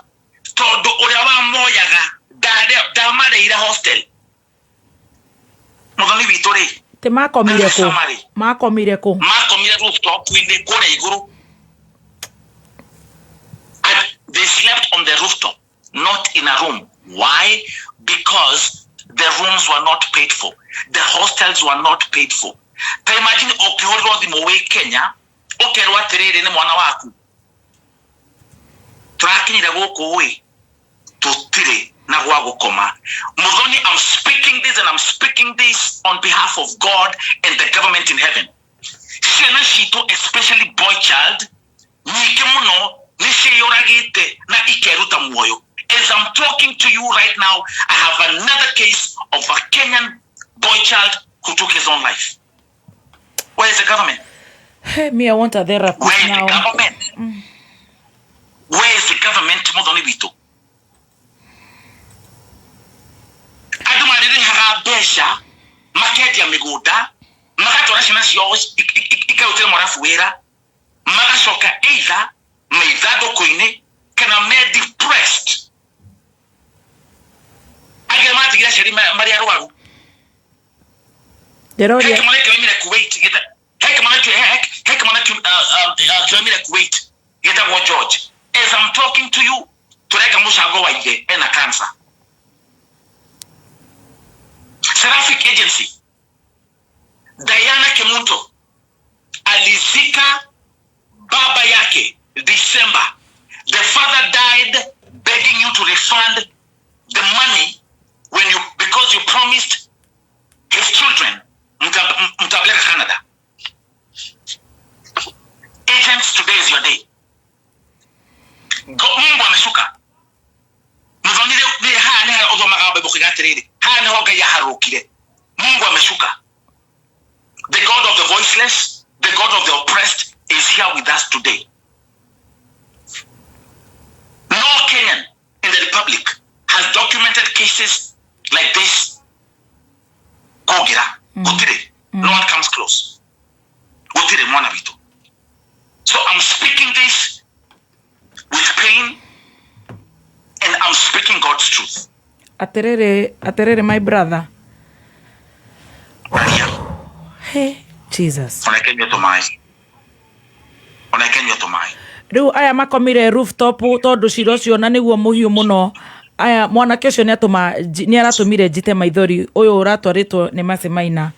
tondũ ũrĩa wamoyaga ndamarĩire hostel. Mũthoni witũ rĩ,
Te makomire kũ?
Summary.
Makomire kũ?
Makomire rooftop-inĩ kũrĩa igũrũ. And they slept on the rooftop, not in a room. Why? Because the rooms were not paid for, the hostels were not paid for. Ta imagine ũkĩhũrĩrwo thimũ wĩ Kenya ũkerwo atĩrĩrĩ, nĩ mwana waku, tũrakinyire gũkũ ĩ tũtirĩ na gwa gũkoma. Muthoni, I'm speaking this and I'm speaking this on behalf of God and the government in heaven. Ciana citũ, especially boy child, nyingĩ mũno nĩ ciĩyũragĩte na ikeruta muoyo. As I'm talking to you right now, I have another case of a Kenyan boy child who took his own life. Where is the government?
Hey, me, I want a therapist
Where is
now.
the government? Where is the government? Muthoni witũ, andũ marĩrĩhaga mbeca makendia mĩgũnda magatwara ciana ciao ikarutĩra mwarabu wĩra, magacoka either me ithandũkũ-inĩ kana me depressed. Angĩ matigire aciari marĩ arwaru.
Ndĩroria.
He kĩmwana kĩoimire Kuwait he kĩmwana he kĩmwana kĩoimire Kuwait gĩtagwo George. As I'm talking to you, tũreka mũcango wa ithe, ena cancer. Seraphic Agency, Diana Kemunto alizika baba yake December. The father died begging you to refund the money when you because you promised his children mtapeleka Canada. Agents, today is your day. Mungu ameshuka. Muthoni nĩ haha nĩ harĩa ũthomaga Bible ũkiuga atĩrĩrĩ, haha nĩho Ngai aharũkire. Mungu ameshuka. The God of the voiceless, the God of the oppressed is here with us today. No Kenyan in the Republic has documented cases like this. Kũngĩra gũtirĩ. No one comes close. Gũtirĩ, mwana witũ. So I'm speaking this with pain and I'm speaking God's truth.
Atĩrĩrĩ, atĩrĩrĩ, my brother.
Maria.
Hey, Jesus.
Oneke nyue tũmaĩ, oneke nyue tũmaĩ.
Rĩu aya makomire rooftop tondũ cira ũcio na nĩguo mũhiũ mũno. Aya, mwanake ũcio nĩ aratũmire njite maithori. Ũyũ ũratwarĩtwo nĩ Mercy Maina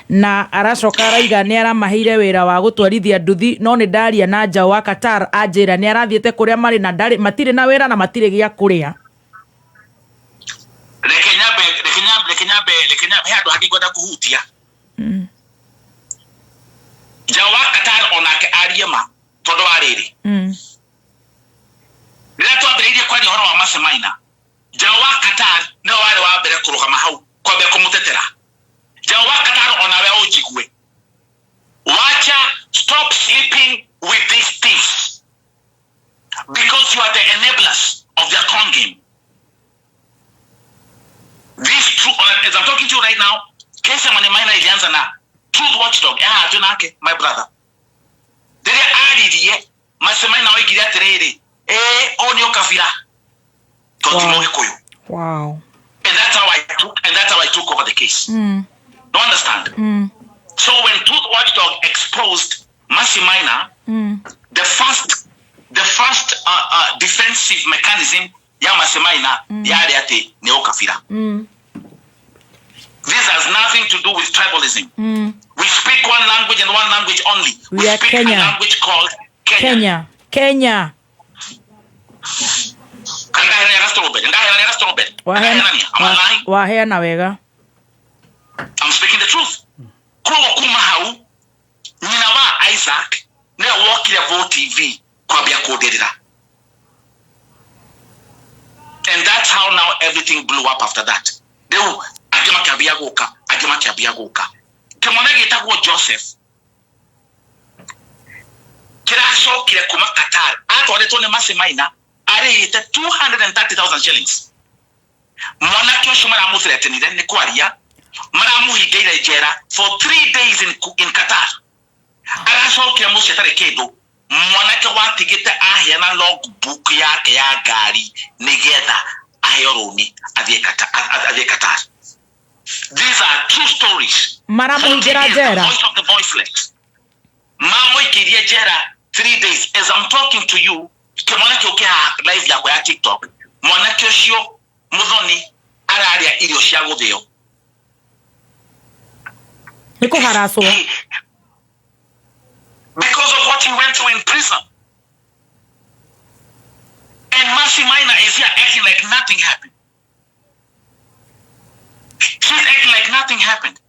na aracoka araiga nĩ aramaheire wĩra wa gũtwarithia nduthi, no nĩ ndaria na njaũ wa Qatar anjĩra nĩ arathiĩte kũrĩa marĩ na ndarĩ, matirĩ na wĩra na matirĩ gĩa kũrĩa.
Reke nyambe, reke nyambe, reke nyambe, reke nyambe, he handũ hangĩ ngwenda kũhutia. Njaũ wa Qatar onake arie ma tondũ wa rĩrĩ, rĩrĩa twambĩrĩirie kwaria ũhoro wa Mercy Maina, njaũ wa Qatar nĩwe warĩ wa mbere kũrũgama hau kwambia kũmũtetera. Njaũ wa Qatar onawe ũnjigue, wacha, stop sleeping with these thieves because you are the enablers of their con game. This true, as I'm talking to you right now, kesi ya Mercy Maina ilianza na Truth Watchdog eh nake my brother. Rĩrĩa aririe Mercy Maina oigire atĩrĩrĩ, eh ũyũ nĩ ũkabira tondũ ti Mũgĩkũyũ. And that's how I took, and that's how I took over the case. Do you understand? So when Truth Watchdog exposed Mercy Maina, the first defensive mechanism ya Mercy Maina yarĩ atĩ nĩ ũkabira. This has nothing to do with tribalism. We speak one language and one language only.
We are
speak
Kenya.
a language called Kenya.
Kenya, Kenya.
Kandaheana strawberry. Ndaheana strawberry.
Waheana.
Ndaheana. Am I lying?
Waheana wega.
I'm speaking the truth. Koguo kuma hau nyina wa Isaac niwe wokire VOO TV kwambia kundirira. And that's how now everything blew up after that. Rĩu angĩ makĩambia gũka, angĩ makĩambia gũka. Kĩmwana gĩtagwo Joseph kĩracokire kuma Qatar, atwarĩtwo nĩ Mercy Maina, arĩhĩte 230,000 shillings. Mwanake ũcio maramũthreatenire nĩ kwaria, maramũhingĩire njera for 3 days in Qatar. Aracokire mũciĩ atarĩ kĩndũ. Mwanake watigĩte aheana logbook yake ya ngari nĩgetha aheo rũni athiĩ Qatar, athiĩ Qatar. These are true stories.
Maramũhingĩra
Vote is the
njera?
voice of the voiceless. Mamũikĩrie njera 3 days. As I'm talking to you, kĩmwana kĩu kĩ haha live yakwa ya TikTok, mwanake ũcio Mũthoni ararĩa irio cia gũthĩo.
Nĩ kũharacwo.
Because of what he went through in prison. And Mercy Maina is here acting like nothing happened. She's acting like nothing happened.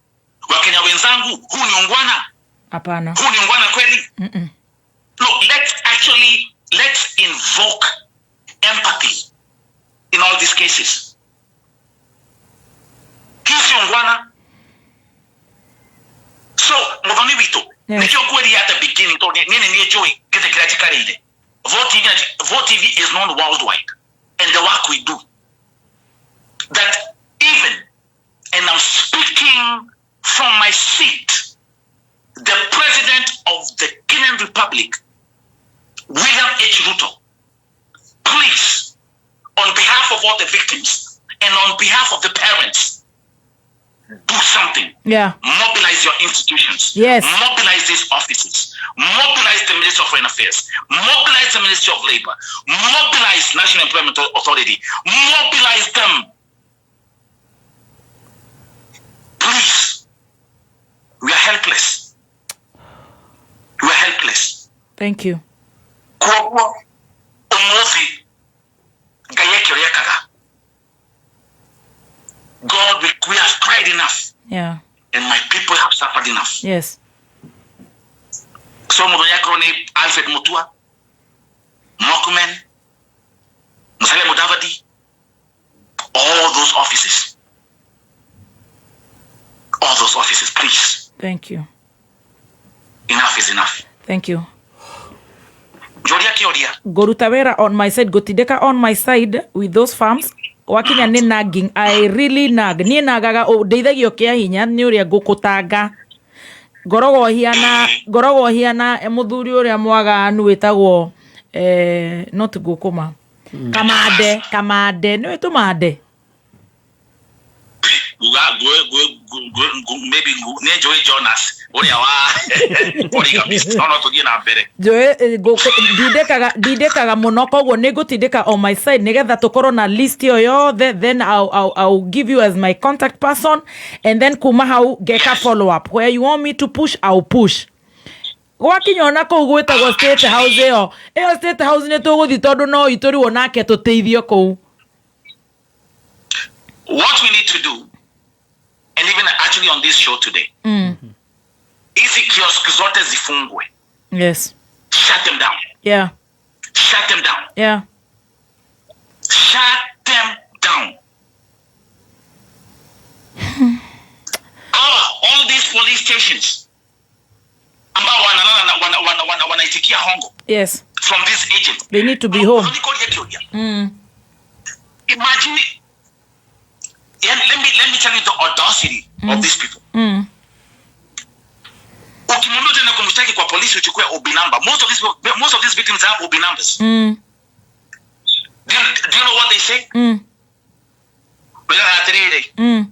Wakenya wenzangu, huu ni ungwana?
Hapana.
Huu ni ungwana kweli? Look, let's invoke empathy in all these cases. Hii si ungwana. So, muthoni witũ, nĩkĩo ngwĩria at the beginning, tondũ niĩ nĩ niĩ njũĩ gĩtĩ kĩrĩa njikarĩire. VOO TV, VOO TV is known worldwide, and the work we do. That even, and I'm speaking from my seat, the president of the Kenyan Republic, William H. Ruto, please, on behalf of all the victims and on behalf of the parents, do something. Mobilize your institutions. Mobilize these offices. Mobilize the Ministry of Foreign Affairs. Mobilize the Ministry of Labor. Mobilize National Employment Authority. Mobilize them. Please. We are helpless. We are helpless.
Thank you.
Koguo umuthi Ngai eke ũrĩa ekaga. God, we have cried enough and my people have suffered enough. So mũthenya akorwo nĩ Alfred Mutua, Murkomen, Musalia Mudavadi, all those offices, all those offices, please.
Thank you.
Enough is enough.
Thank you.
Njũria kĩũria.
Ngũruta wĩra on my side, ngũtindĩka on my side with those farms. Wakinya nĩ nagging, I really nag. Niĩ nagaga, ndeithagio kĩa hinya nĩ ũrĩa ngũkũtanga. Ngoragwo hiana, ngoragwo hiana mũthuri ũrĩa mwaganu wĩtagwo not ngũkũma. Kamande, kamande, nĩ wĩ tũmande.
Nguga maybe nĩ njũĩ Jonas ũrĩa wa polygamist, no no tũthiĩ na mbere.
Njũĩ ndindĩkaga ndindĩkaga mũno, koguo nĩ ngũtindĩka on my side nĩgetha tũkorwo na list ĩyo yothe, then I'll give you as my contact person, and then kuma hau ngeka follow up. Where you want me to push, I'll push. Gwakinya ona kũu gwĩtagwo State House, ĩyo ĩyo State House nĩ tũgũthiĩ, tondũ no itũriwo nake tũteithio kũu.
What we need to do, and even actually on this show today, hizi kiosk zote zifungwe. Shut them down. Shut them down. Shut them down. All these police stations ambao wanalala na wanaitikia hongo from this agent.
They need to be home.
Nikuulize kĩũria. Imagine, yeah, let me tell you the audacity of these people. Ukimwambia tena kumshtaki kwa polisi uchukue OB number. Most of these victims have OB numbers. Do you know what they say? Wega atĩrĩrĩ,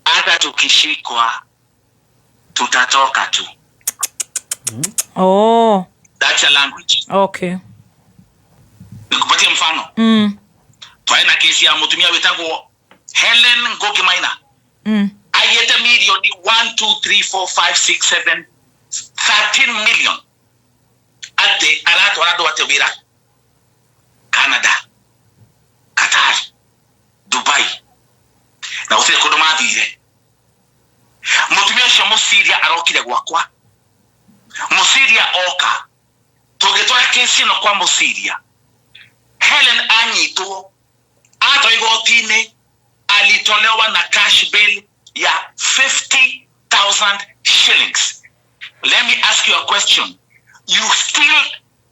hata tukishikwa tutatoka tu. That's a language. Nikupatie mfano. Twaĩ na kesi ya mũtumia wĩtagwo Helen Ngugi Maina. Aiyĩte mirioni 1 2 3 4 5 6 7 13 million atĩ aratwara andũ atĩ wĩra Canada, Qatar, Dubai, na gũtirĩ kũndũ mathire. Mũtumia ũcio Mũciria arokire gwakwa. Mũciria oka, tũgĩtwara kesi ĩno kwa Mũciria. Helen anyitwo, atwa igoti-inĩ, alitolewa na cash bail ya 50,000 shillings. Let me ask you a question. You steal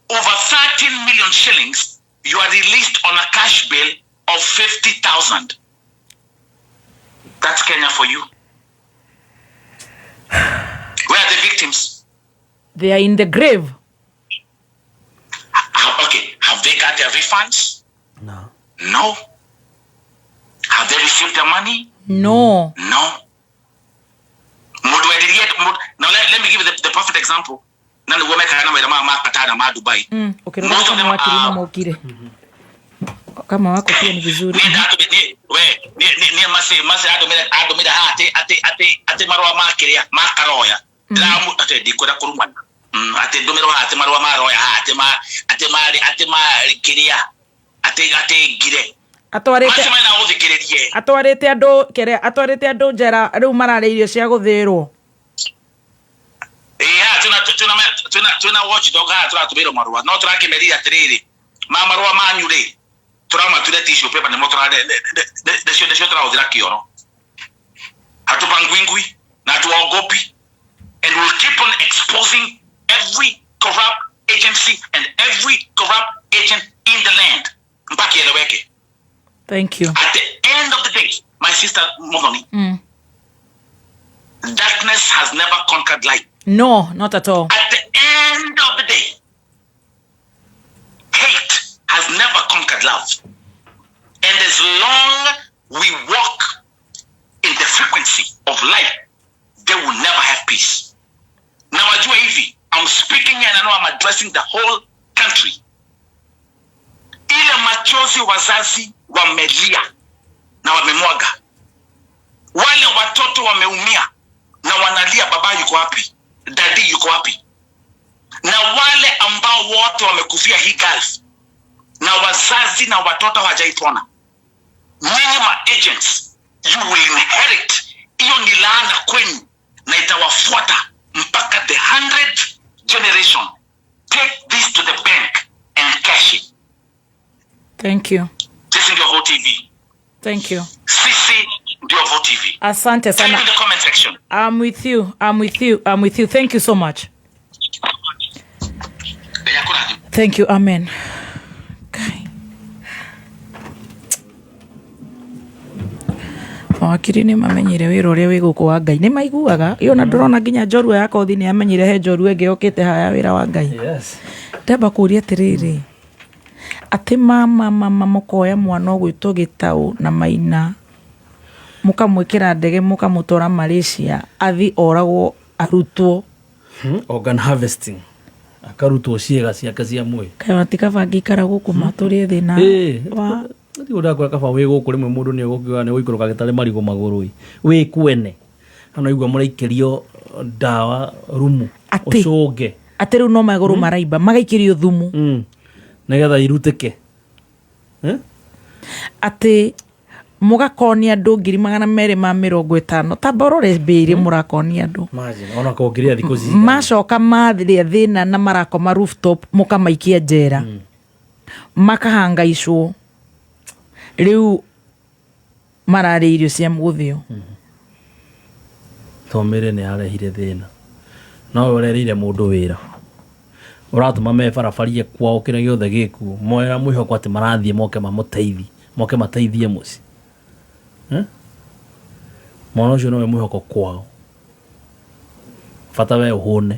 over 13 million shillings, you are released on a cash bail of 50,000. That's Kenya for you. Where are the victims?
They are in the grave.
Okay, have they got their refunds?
No.
No. Have they received their money?
No.
No. Mũndũ wendirie now let me give you the perfect example. Na nĩguo mekaga na mawĩra maya ma Qatar na ma Dubai.
Ukirora
Most of
kama
them
wakiri
are
na mokire. Kama wako pia ni vizuri.
Niĩ niĩ we niĩ maci andũmĩre haha atĩ marũa ma kĩrĩa ma karoya ndĩramu atĩ ndikwenda kũrumana, atĩ ndũmĩrwo haha atĩ marũa ma roya haha atĩ ma kĩrĩa atĩ ngire.
Atwarĩte
macio mena gũthikĩrĩrie.
Atwarĩte andũ kĩrĩa, atwarĩte andũ njera, rĩu mararĩa irio cia gũthĩrwo.
Ĩĩ, haha twĩna watchdog haha tũratũmĩrwo marũa, no tũrakĩmerire atĩrĩrĩ, ma marũa manyu rĩ, tũramature tissue paper, nĩmo nĩcio tũrahũthĩra kĩoro. Hatupangwingwi na hatuogopi, and we'll keep on exposing every corrupt agency and every corrupt agent in the land mpaka ieleweke.
Thank you.
At the end of the day, my sister Muthoni, darkness has never conquered light.
No, not at all.
At the end of the day, hate has never conquered love. And as long we walk in the frequency of light, they will never have peace. Now, wajua hivi, I'm speaking here and I know I'm addressing the whole country. Ile machozi wazazi wamelia na wamemwaga, wale watoto wameumia na wanalia, baba yuko wapi, daddy yuko wapi? Na wale ambao wote wamekufia hii Gulf na wazazi na watoto hawajaipona, nyinyi ma agents, you will inherit. Hiyo ni laana kwenu na itawafuata mpaka the 100th generation. Take this to the bank and cash it.
Thank you.
Sisi ndio VOO TV.
Thank you.
Sisi ndio VOO TV.
Asante
Tell
sana.
me in the comment section.
I'm with you. I'm with you. I'm with you. Thank you so much. Thank you. Amen. Okay. Mawakiri nĩ mamenyire wĩra ũrĩa wĩ gũkũ wa Ngai, nĩ maiguaga iyo na ndũrona nginya njorua ya kothi nĩ amenyire he njorua ĩngĩ yũkĩte haya wĩra wa Ngai. Ndamba kũria atĩrĩrĩ, atĩ mama mama mũkoya mwana ũgwĩtwo Gĩtaũ na Maina. Mũkamwĩkĩra ndege, mũkamũtwara Malaysia, athi oragwo, arutwo.
Organ harvesting, akarutwo ciĩga ciake cia mwĩrĩ.
Kaĩ matikaba ngĩikara gũkũ matũrie thĩna wa
Ti ũndakora kaba wĩ gũkũ, rĩmwe mũndũ nĩ egũkiuga nĩ gũikũrũka gĩtarĩ marigũ magũrũ ĩ wĩ kwene hano igua mũraikĩrio ndawa rumu.
Atĩ.
Ũcũnge.
Atĩ rĩu no magũrũ maraimba magaikĩrio thumu.
Nĩgetha irutĩke. Eh?
Atĩ mũgakonia andũ 250,000, tamba ũrore mbĩa iria mũrakonia andũ.
Imagine, ona kũngĩrĩa thikũ cigana.
Macoka marĩa thĩna na marakoma rooftop, mũkamaikia njera, makahangaicwo, rĩu mararĩa irio cia mũthĩo.
Tondũ mĩrĩ nĩ yarehire thĩna, no we ũrerĩire mũndũ wĩra ũratũma mebarabarie kwao kĩrĩa gĩothe gĩkuo moera mwĩhoko atĩ marathiĩ moke mamũteithie, moke mateithie mũciĩ. Eh? Mwana ũcio nowe mwĩhoko kwao, bata we ũhũne.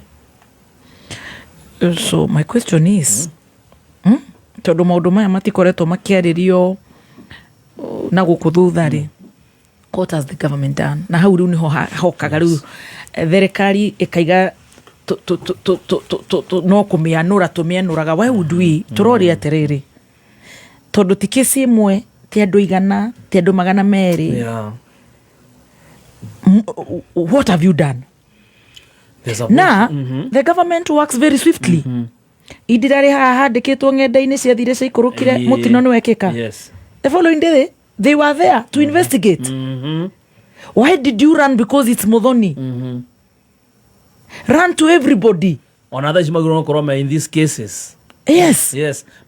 So my question is, Tondũ maũndũ maya matikoretwo makĩarĩrio na gũkũ thutha rĩ, what has the government done? Na hau rĩu nĩho hokaga rĩu thirikari ĩkaiga no kũmĩanũra tũmĩanũraga. Why would we tũroria atĩrĩrĩ, tondũ ti kĩci ĩmwe, ti andũ 100, ti andũ 200. What have you done? Na the government works very swiftly. Indira rĩ haha handĩkĩtwo ng'enda-inĩ ciathire ciaikũrũkire, mũtino nĩ wekĩka. The following day they were there to investigate. Why did you run because it's Muthoni? Run to everybody.
Ona thaa ici magĩrĩirwo gũkorwo me in these cases. Yes,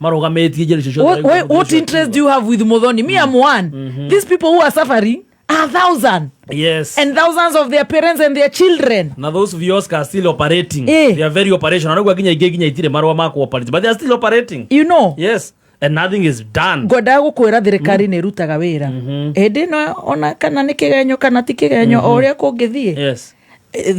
marũgamĩtie njĩra icio ciothe.
What interest do you have with Muthoni? Me, I'm one. These people who are suffering are thousand and thousands of their parents and their children.
Na those kiosks are still operating. They are very operational. Naigua nginya ingĩ nginya itirĩ marũa ma cooperate, but they are still operating.
You know.
Yes, and nothing is done.
Ngwendaga gũkwĩra thirikari nĩ ĩrutaga wĩra hĩndĩ ĩno, ona kana nĩ kĩgenyo kana ti kĩgenyo, o ũrĩa kũngĩthiĩ.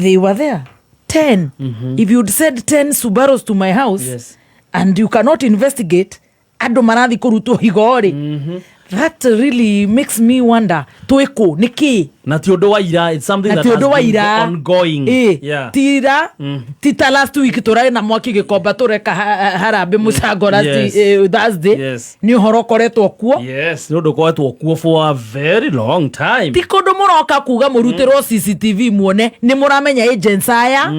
They were there 10. If you'd said 10 Subarus to my house and you cannot investigate andũ marathi kũrutwo higo rĩ, that really makes me wonder twĩkũ nĩ kĩ.
Na ti ũndũ wa ira, it's something
Na
that
ti
has
ũndũ wa
been
ira.
ongoing.
Tira ti ta last week tũrarĩ na mwaki gĩkomba tũreka harambĩ mũcango last Thursday. Nĩ ũhoro ũkoretwo kuo.
Yes, nĩ ũndũ ũkoretwo kuo for a very long time.
Ti kũndũ mũroka kuga mũrutĩrwo CCTV muone nĩ mũramenya agents aya.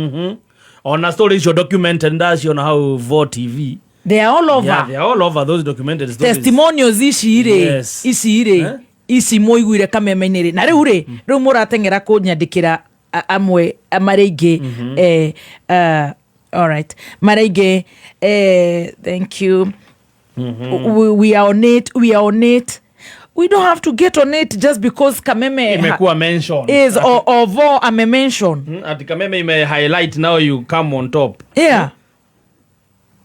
Ona story icio documented ndaciona hau Vo TV.
They are all over.
Yeah, they are all over those documented stories.
Testimonials ici rĩ, ici rĩ, ici mũiguire kameme-inĩ rĩ, na rĩu rĩ, rĩu mũrateng'era kũnyandĩkĩra amwe marĩa aingĩ, alright, marĩa aingĩ, thank you. We are on it, we are on it. We don't have to get on it just because Kameme
Imekuwa mentioned.
is or Vo ame mention.
Ati Kameme ime highlight, now you come on top. Yeah?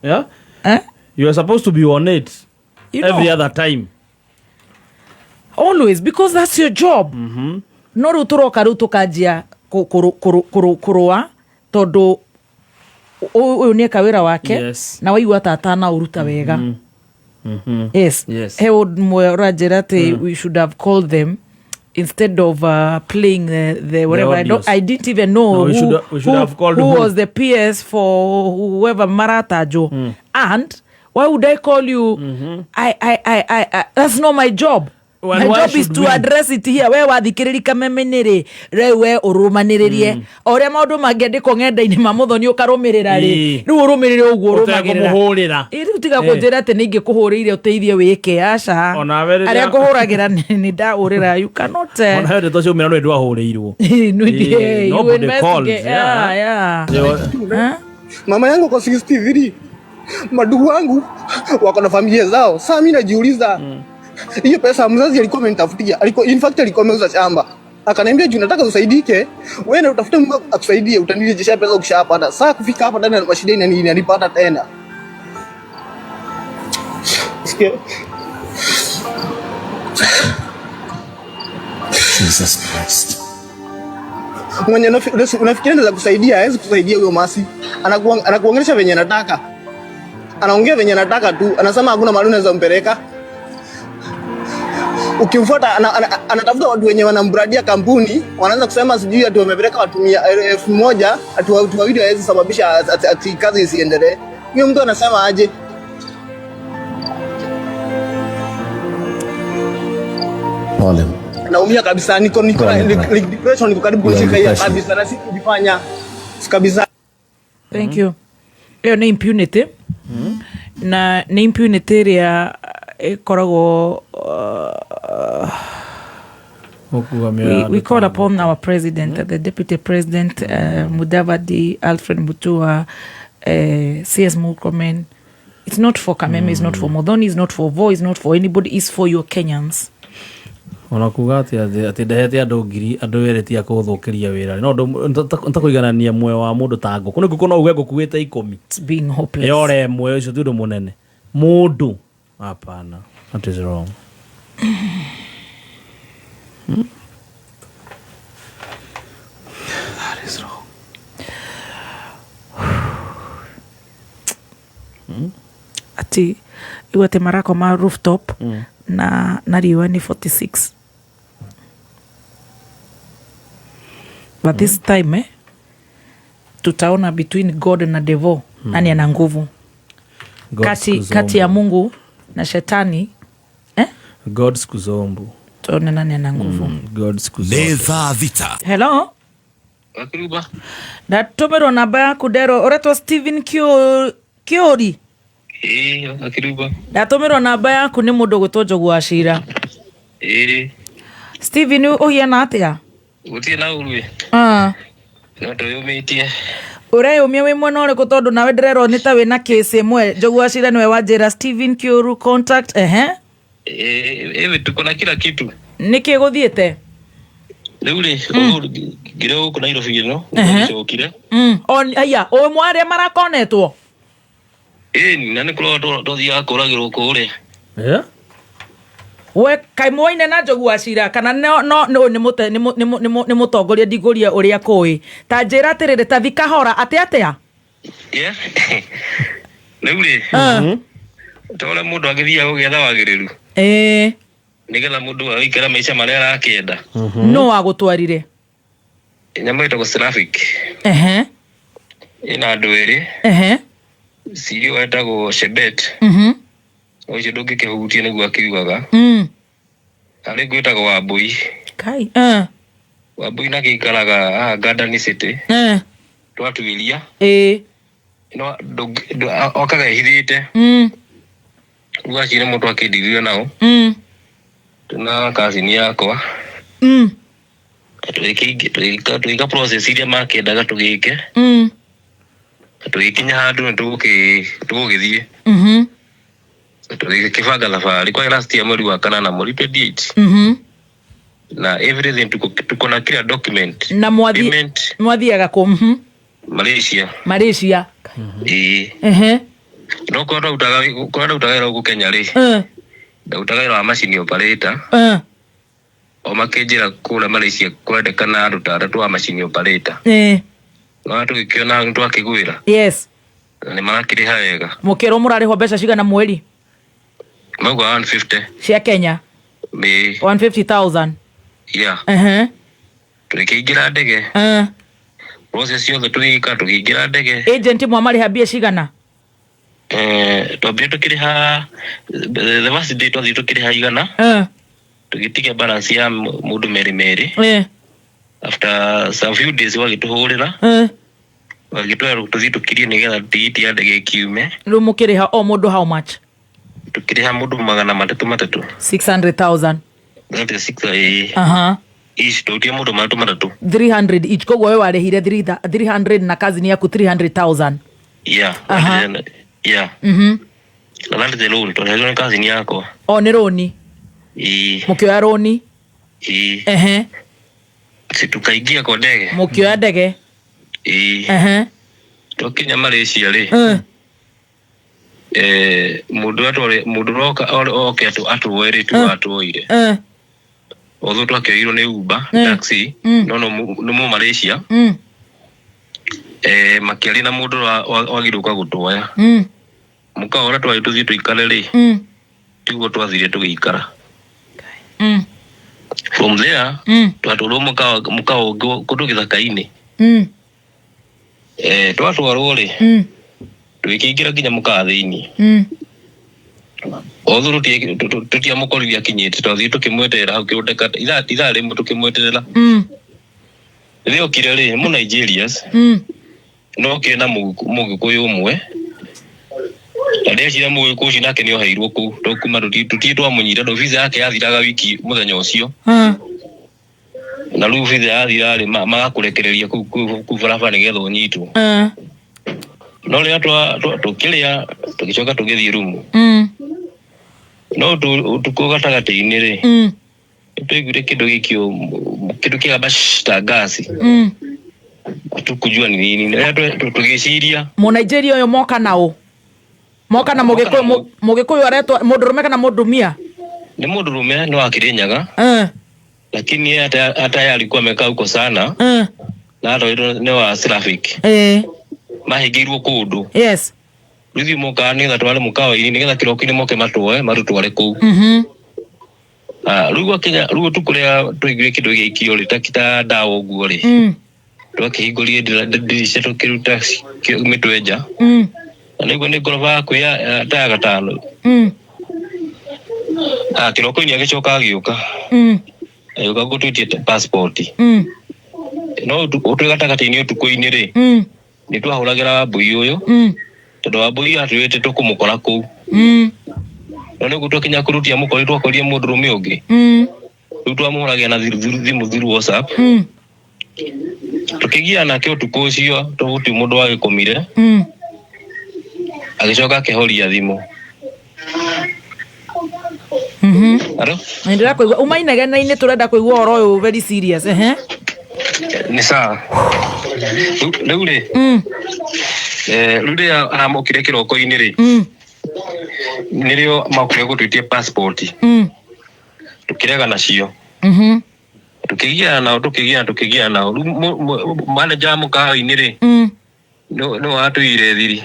Eh?
You are supposed to be on it
You
every
know.
other time.
Always, because that's your job. No rĩu tũroka rĩu tũkanjia kũrũa tondũ ũyũ nĩeka wĩra wake. Na waigua tata na ũruta wega. Yes. He ũmwe ũranjĩra atĩ we should have called them instead of playing the whatever. I, don't,
Audios.
I didn't even know
No, we should have called
who
who?
was the PS for whoever maratajwo. And why would I call you? That's not my job.
Well,
My
why
job is
should
to
we?
address it here. We wathikĩrĩria kameme-inĩ rĩ, rĩu we ũrũmanĩrĩrie o ũrĩa maũndũ mangĩandĩkwo ng'enda-inĩ ma Mũthoni ũkarũmĩrĩra rĩ, rĩu ũrũmĩrĩre ũguo ũrũmagĩrĩra.
Ũtekũmũhũrĩra.
Ĩ, rĩu tiga kũnjĩra atĩ nĩ ingĩkũhũrĩire ũteithie wĩke, aca.
Ona we rĩrĩa-
Arĩa ngũhũragĩra nĩ ndahũrĩra, you cannot
Ona he ndeto ciaumĩra no ndwahũrĩirwo.
You
Nobody
investigate.
calls, yeah.
Yeah, yeah. Huh?
Mama yangu kwa 63, madugu wangu wako na familia zao. Sasa mimi najiuliza, hiyo pesa mzazi alikuwa amenitafutia, alikuwa in fact alikuwa ameuza shamba, akaniambia juu nataka usaidike, wewe ndio utafute Mungu akusaidie, utanirejeshea pesa ukishapata. Sasa kufika hapa ndani ya shida inanipata tena. Sikia.
Jesus Christ.
Mwenye unafikiria anaweza kusaidia, hawezi kusaidia huyo masi. Anakuongelesha venye anataka. Anaongea venye anataka tu. Anasema hakuna mahali unaweza mpeleka. Ukimfuata anatafuta watu wenye wanambradia kampuni, wanaanza kusema sijui ati wamepeleka watu 1000, ati watu wawili hawezi sababisha ati kazi isiendelee. Huyo mtu anasema aje?
Pole.
Naumia kabisa, niko
Pole, pole.
depression, niko karibu
Yeah,
kushika hiyo
depression.
kabisa na sikujifanya kabisa.
Thank you. Ĩyo nĩ impunity na nĩ impunity ĩrĩa ĩkoragwo
Ũkuga mĩoyo ya
we
andũ
call
ta
upon our president, the deputy president, Mudavadi, Alfred Mutua, CS Murkomen. It's not for Kameme, it's not for Muthoni, it's not for Voi, it's not for anybody, it's for your Kenyans.
Ona kuga atĩ ndehete andũ ngiri andũ erĩ ti a kũthũkĩria wĩra no ntakũiganania muoyo wa mũndũ ta ngũkũ nĩ ngũkũ no uge ngũkuĩte 10
It's being hopeless.
yore ĩmwe ũcio ti ũndũ mũnene mũndũ hapana, that is wrong. That is wrong.
Ati igu atĩ marakoma rooftop na riũa nĩ 46, but this time tutaona between God na devil nani ana nguvu.
God
Kati ya
siku
Mungu na shetani?
God siku zombu.
Tuone nani ana nguvu.
God siku zote.
Nĩ thaa thita.
Hello.
Akiruba.
Ndatũmĩrwo namba yaku nderwo ũretwo Stephen Kiũri.
Ĩĩ, Akiruba.
Ndatũmĩrwo namba yaku nĩ mũndũ ũgwĩtwo Njogu wa Cira.
Ĩĩ.
Stephen, ũhiana atĩa?
Gũtirĩ na ũru ĩ.
Ah.
No twĩyũmĩtie.
Ũreyũmia wĩ mwena ũrĩkũ? Tondũ nawe ndĩrerwo nĩ ta wĩna kĩsi ĩmwe. Njogu wa Cira nĩwe wanjĩra Stephen Kiũru contact ehe.
Ĩĩ, tuko na kila kitu.
Nĩkĩ gũthiĩte?
Rĩu rĩ, ngĩrĩ gũkũ Nairobi ĩno, nĩcokire.
Aya ũmwe arĩa marakonetwo.
Ĩĩ, na nĩ kũrora twathiaga kũragĩrwo kũrĩa.
Yeah?
We kaĩ mwaine na Njogu wa Cira kana no no no nĩ mũte nĩ mũ- nĩ mũ- nĩ mũ- nĩ mũtongoria ndigũria ũrĩa kũĩ ta njĩra atĩrĩrĩ ta thikahora atĩ atĩa?
Yeah. Rĩu rĩ, ta ũrĩa mũndũ agĩthiaga gũgĩetha wagĩrĩru.
Ĩĩ.
Nĩgetha mũndũ agĩikara maica marĩa arakĩenda.
No wagũtwarire?
Nyamũ ĩtagwo Seraphic. Ĩna andũ erĩ. CEO etagwo Chebet. Ũcio ndũngĩkĩhutia nĩguo akiugaga. Harĩ ũngĩ wĩtagwo Wambui.
Kai.
Wambui nake aikaraga haha Garden City. Twatuĩria. No okaga ehithĩte. Rĩu acio nĩmo twakĩndirire nao. Tuna kazini yakwa. Tũgĩka process iria makĩendaga tũgĩke. Tũgĩkinya handũ nĩ tũgũgĩthiĩ. Tũgĩkĩbanga thabarĩ kwa last year mweri wa kanana mweri 28. Na everything tuko na kila document.
Na mwathi
Payment
mwathiaga kũ?
Malaysia.
Malaysia.
Ĩĩ. No kũrĩa ndarutaga wĩra gũkũ Kenya rĩ, ndarutaga wĩra wa machine operator. O makĩnjĩra kũrĩa Malaysia kũrendekana andũ ta atatũ a machine operator. No tũgĩkĩona twakĩgwĩra. Na nĩ marakĩrĩha wega.
Mũkĩrwo mũrarĩhwo mbeca cigana mweri?
Mauga 150.
Cia Kenya?
Ĩĩ.
150,000.
Yeah. Tũgĩkĩingĩra ndege. Process yothe tũgĩka tũkĩingĩra ndege.
Agent mwamarĩha mbia cigana?
Twambire tũkĩrĩha the first day twathiĩ tũkĩrĩha 100. Tũgĩtiga balance ya mũndũ merĩ merĩ. After some few days wagĩtũhũrĩra. Wagĩtwĩra tũthiĩ tũkirie nĩgetha tigiti ya ndege ĩkiume.
Rĩu mũkĩrĩha o mũndũ how much?
Tũkĩrĩha mũndũ 300 300.
600,000.
That is six, each tũrutire mũndũ 300 300.
300 each, koguo we warĩhire 300 na cousin yaku 300,000.
Yeah. Yeah. Na that is the loan twaheirwo nĩ cousin yakwa.
O nĩ rũni?
Ĩĩ.
Mũkĩoya rũni?
Ĩĩ. Si tukaingia kwa ndege.
Mũkĩoya ndege?
Ĩĩ. Twakinya Malaysia rĩ, mũndũ atware mũndũ ũroka oke atuoe rĩ tu atuoire. Although twakĩoirwo nĩ Uber taxi no no nĩ mũ Malaysia. Makĩaria na mũndũ wagĩrĩirwo gũka gũtuoya. Mũkawa ũrĩa twarĩ tũthiĩ tũikare rĩ, tiguo twathire tũgĩikara. From there twatwarwo mũkawa mũkawa ũngĩ kũndũ gĩthaka-inĩ. Eh, twatwarwo rĩ, tũgĩkĩingĩra nginya mũkawa thĩinĩ. Othu tũtiamũkorire akinyĩte, twathiĩ tũkĩmweterera hau kĩũndũ ithaa rĩmwe tũkĩmweterera. Rĩrĩa okire rĩ, mũ Nigerians no okire na Mũgĩkũyũ ũmwe, na ndeciria Mũgĩkũyũ ũcio nake nĩ oheirwo kũu tondũ kuma tũtirĩ twamũnyita tondũ visa yake yathiraga wiki mũthenya ũcio. Na rĩu visa yathira rĩ, magakũrekereria kũu barabara nĩgetha ũnyitwo. No rĩrĩa tũkĩrĩa tũgĩcoka tũgĩthiĩ rumu. No ũtukũ gatagatĩ-inĩ rĩ, twaiguire kĩndũ gĩkĩo, kĩndũ kĩgamba ta ngasi. Hatukujua ni nini. Rĩrĩa tũgĩciria
Mũnigeria ũyũ moka na ũ? Moka na
Moka na
Mũgĩkũyũ? Mũgĩkũyũ aretwo mũndũrũme kana mũndumia?
Nĩ mũndũrũme, nĩ wa Kĩrĩnyaga. Lakini yeye hata yeye alikuwa amekaa huko sana. Na hata nĩ wa traffic. Mahingĩirwo kũndũ. Rĩu ithuĩ mokaga nĩgetha tware mũkawa-inĩ nĩgetha kĩroko-inĩ moke matwoe matũtware kũu. Ah, rĩu gwakinya rĩu ũtukũ rĩrĩa twaiguire kĩndũ gĩgĩikio rĩ, ta ndawa ũguo rĩ, twakĩhingũrire ndirica tũkĩruta mĩtwe nja. Na nĩguo nĩ ngoroba hakuhĩ ta ya gatano. Ah, kĩroko-inĩ agĩcoka agĩũka. Agĩũka gũtwĩtie passport. No twĩ gatagatĩ-inĩ ũtukũ-inĩ rĩ, nĩ twahũragĩra Wambui ũyũ. Tondũ Wambui atwĩrĩte tũkũmũkora kũu. No nĩguo twakinya kũrutia mũkori twakorire mũndũrũme ũngĩ. Rĩu twamũhũragĩra na thimũ through WhatsApp. Tũkĩgiana nake ũtukũ ũcio tondũ gũtirĩ mũndũ wagĩkomire. Agĩcoka akĩhoria thimũ. Hello?
Nĩ ndĩrakũigua uma inegene-inĩ, tũrenda kũigua ũhoro ũyũ very serious, ehe.
Nĩ sawa. Rĩu rĩ, rĩu rĩrĩa aramokire kĩroko-inĩ rĩ, nĩrĩo mokire gũtwĩtia passport. Tũkĩrega nacio. Tũkĩgiana nao, tũkĩgiana, tũkĩgiana nao. Rĩu manager wa mũkawa-inĩ rĩ, nĩ watũire thiri.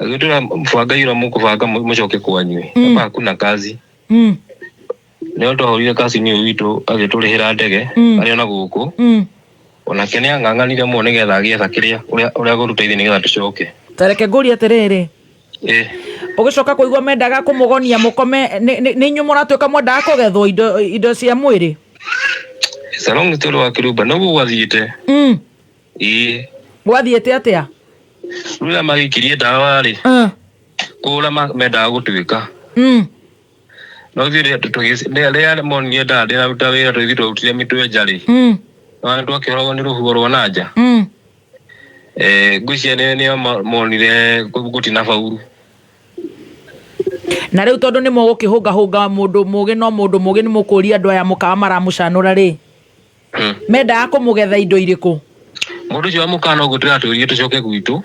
Agĩtwĩra banga ũrĩa mũkũbanga mũcoke kwanyu. Hapa hakuna kazi. Nĩo twahũrire cousin ũyũ witũ agĩtũrĩhĩra ndege arĩ ona gũkũ. Onake nĩ ang'ang'anire mũno nĩgetha agĩetha kĩrĩa ũrĩa gũtũteithia nĩgetha tũcoke.
Tareke ngũrie atĩrĩrĩ.
Ĩ.
Ũgĩcoka kũigua mendaga kũmũgonia mũkome, nĩ inyuĩ mũratuĩka mwendaga kũgethwo indo cia mwĩrĩ?
It's a long story wa Kĩrumba, noguo gwathiĩte. Ĩĩ.
Gwathiĩte atĩa?
Rĩrĩa magĩikirie ndawa rĩ, kũra mendaga gũtuĩka. No ithuĩ rĩrĩa monire ndawa ndĩraruta wĩra, tũgĩthiĩ twarutire mĩtwe nja rĩ, na nĩ twakĩhũragwo nĩ rũhuho rwa na nja. Ngwĩciria nĩo monire gũtinabauru.
Na rĩu tondũ nĩ mũgũkĩhũngahũnga mũndũ mũgĩ, no mũndũ mũgĩ nĩ mũkũria andũ aya mũkawa maramũcanũra rĩ, mendaga kũmũgetha indo irĩkũ?
Mũndũ ũcio wa mũkawa no gũtũra atwĩrire tũcoke gwitũ,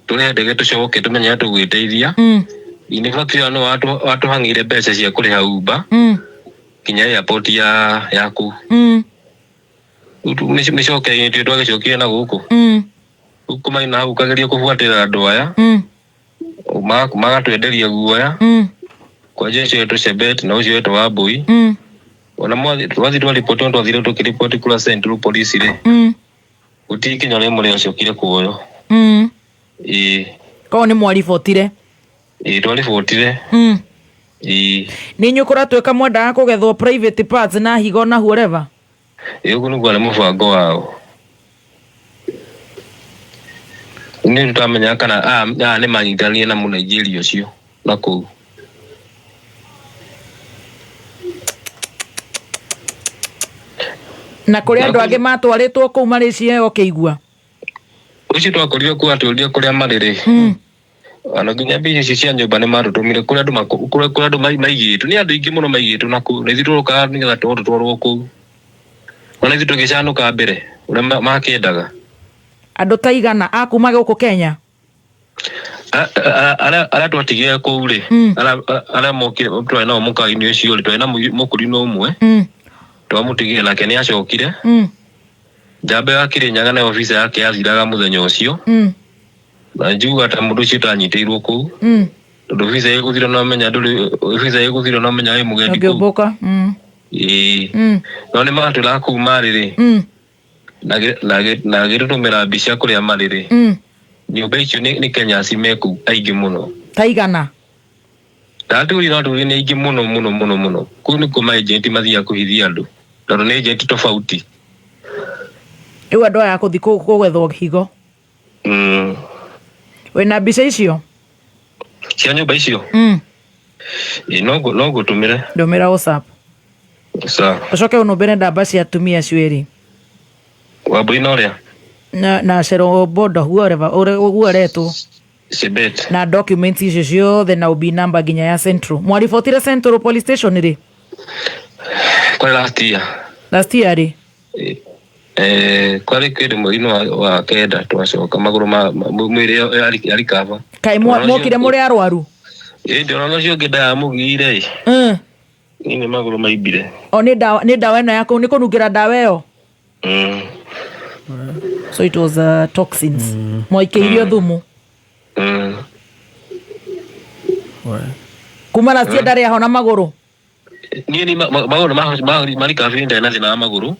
tũrĩhe ndege tũcoke tũmenye tũgwĩteithia. In fact ĩyo nĩ watũhang'ĩire mbeca cia kũrĩha Uber nginya airport ya kũu. Rĩu mĩcoke-inĩ ithuĩ twagĩcokire na gũkũ. Rĩu kuma na hau ũkageria kũbuatĩrĩra andũ aya, magatwenderia guoya. Kwanja ũcio wetwo Chebet na ũcio wetwo Wambui. Ona twathiĩ twariboti, no twathire tũkĩriboti kũrĩa Central Police rĩ, gũtirĩ ikinya rĩmwe rĩacokire kuoywo. Ĩĩ.
Koguo nĩ mwaribotire?
Ĩĩ, twaribotire. Ĩĩ.
Nĩ inyuĩ kũratuĩka mwendaga kũgethwo private parts na higo na whatever?
Ĩĩ, ũguo nĩguo warĩ mũbango wao. Nĩ tũtamenya kana aya nĩ manyitanire na Mũnigeria ũcio na kũu.
Na kũrĩ andũ angĩ matwarĩtwo kũu Malaysia ĩyo ũkĩigua?
Ũcio twakorire kuo atũria kũrĩa marĩ rĩ, ona nginya mbia icio cia nyũmba nĩ matũtũmire kũrĩa andũ kũrĩa andũ maigĩtwo. Nĩ andũ aingĩ mũno maigĩtwo na kũu, na ithuĩ tũrokaga nĩgetha tũtwarwo kũu. Ona ithuĩ tũgĩcanũka mbere ũrĩa makĩendaga.
Andũ ta igana a kuma gũkũ Kenya?
Arĩa twatigire kũu rĩ, arĩa mokire twarĩ nao mũkawa-inĩ ũcio rĩ, twarĩ na mũkũrinũ ũmwe, twamũtigire nake nĩ acokire. Njamba ya Kĩrĩnyaga nayo visa yake yathiraga mũthenya ũcio. Na njiguaga ta mũndũ ũcio ũtanyitĩirwo kũu. Tondũ visa ĩgũthira no menya ndũrĩ, visa ĩgũthira no menya wĩ mũgendi kũu.
Ũngĩũmbũka.
Ĩĩ. No nĩ matwĩraga kũu marĩ rĩ, na agĩtũtũmĩra mbica kũrĩa marĩ rĩ, nyũmba icio nĩ Kenyans me kũu aingĩ mũno.
Taigana?
Ndatũri no tũri nĩ aingĩ mũno mũno mũno mũno. Kũu nĩkuo ma agent mathiaga kũhithia andũ, tondũ nĩ agent tofauti.
Rĩu andũ aya kũthi kũgethwo higo. Wĩna mbica icio?
Cia nyũmba icio? Ĩĩ, no ngũtũmĩre.
Ndũmĩra WhatsApp.
Sawa.
Ũcoke ũnũmbĩre ndamba cia atumia acio erĩ.
Wambui na ũrĩa?
Na Shero Bodo, whoever, ũguo aretwo.
Chebet.
Na documents icio ciothe na OB number nginya ya Central. Mwaribotire Central Police Station rĩ?
Kwarĩ last year.
Last year rĩ?
Kwarĩ kĩndũ mweri-inĩ wa kenda twacoka magũrũ ma mwĩrĩ yarikaba.
Kaĩ mokire mũrĩ arwaru?
Ĩĩ, ndĩrona ũcio ũngĩ ndayamũgire ĩ. Niĩ nĩ magũrũ maimbire.
O nĩ ndawa, nĩ ndawa ĩno ya kũu, nĩ kũnungĩra ndawa ĩyo? So it was toxins. Mwaikĩirio thumu. Kuma last year ndarĩ ahona magũrũ?
Niĩ nĩ magũrũ marikabire ndarĩ na thĩna wa magũrũ.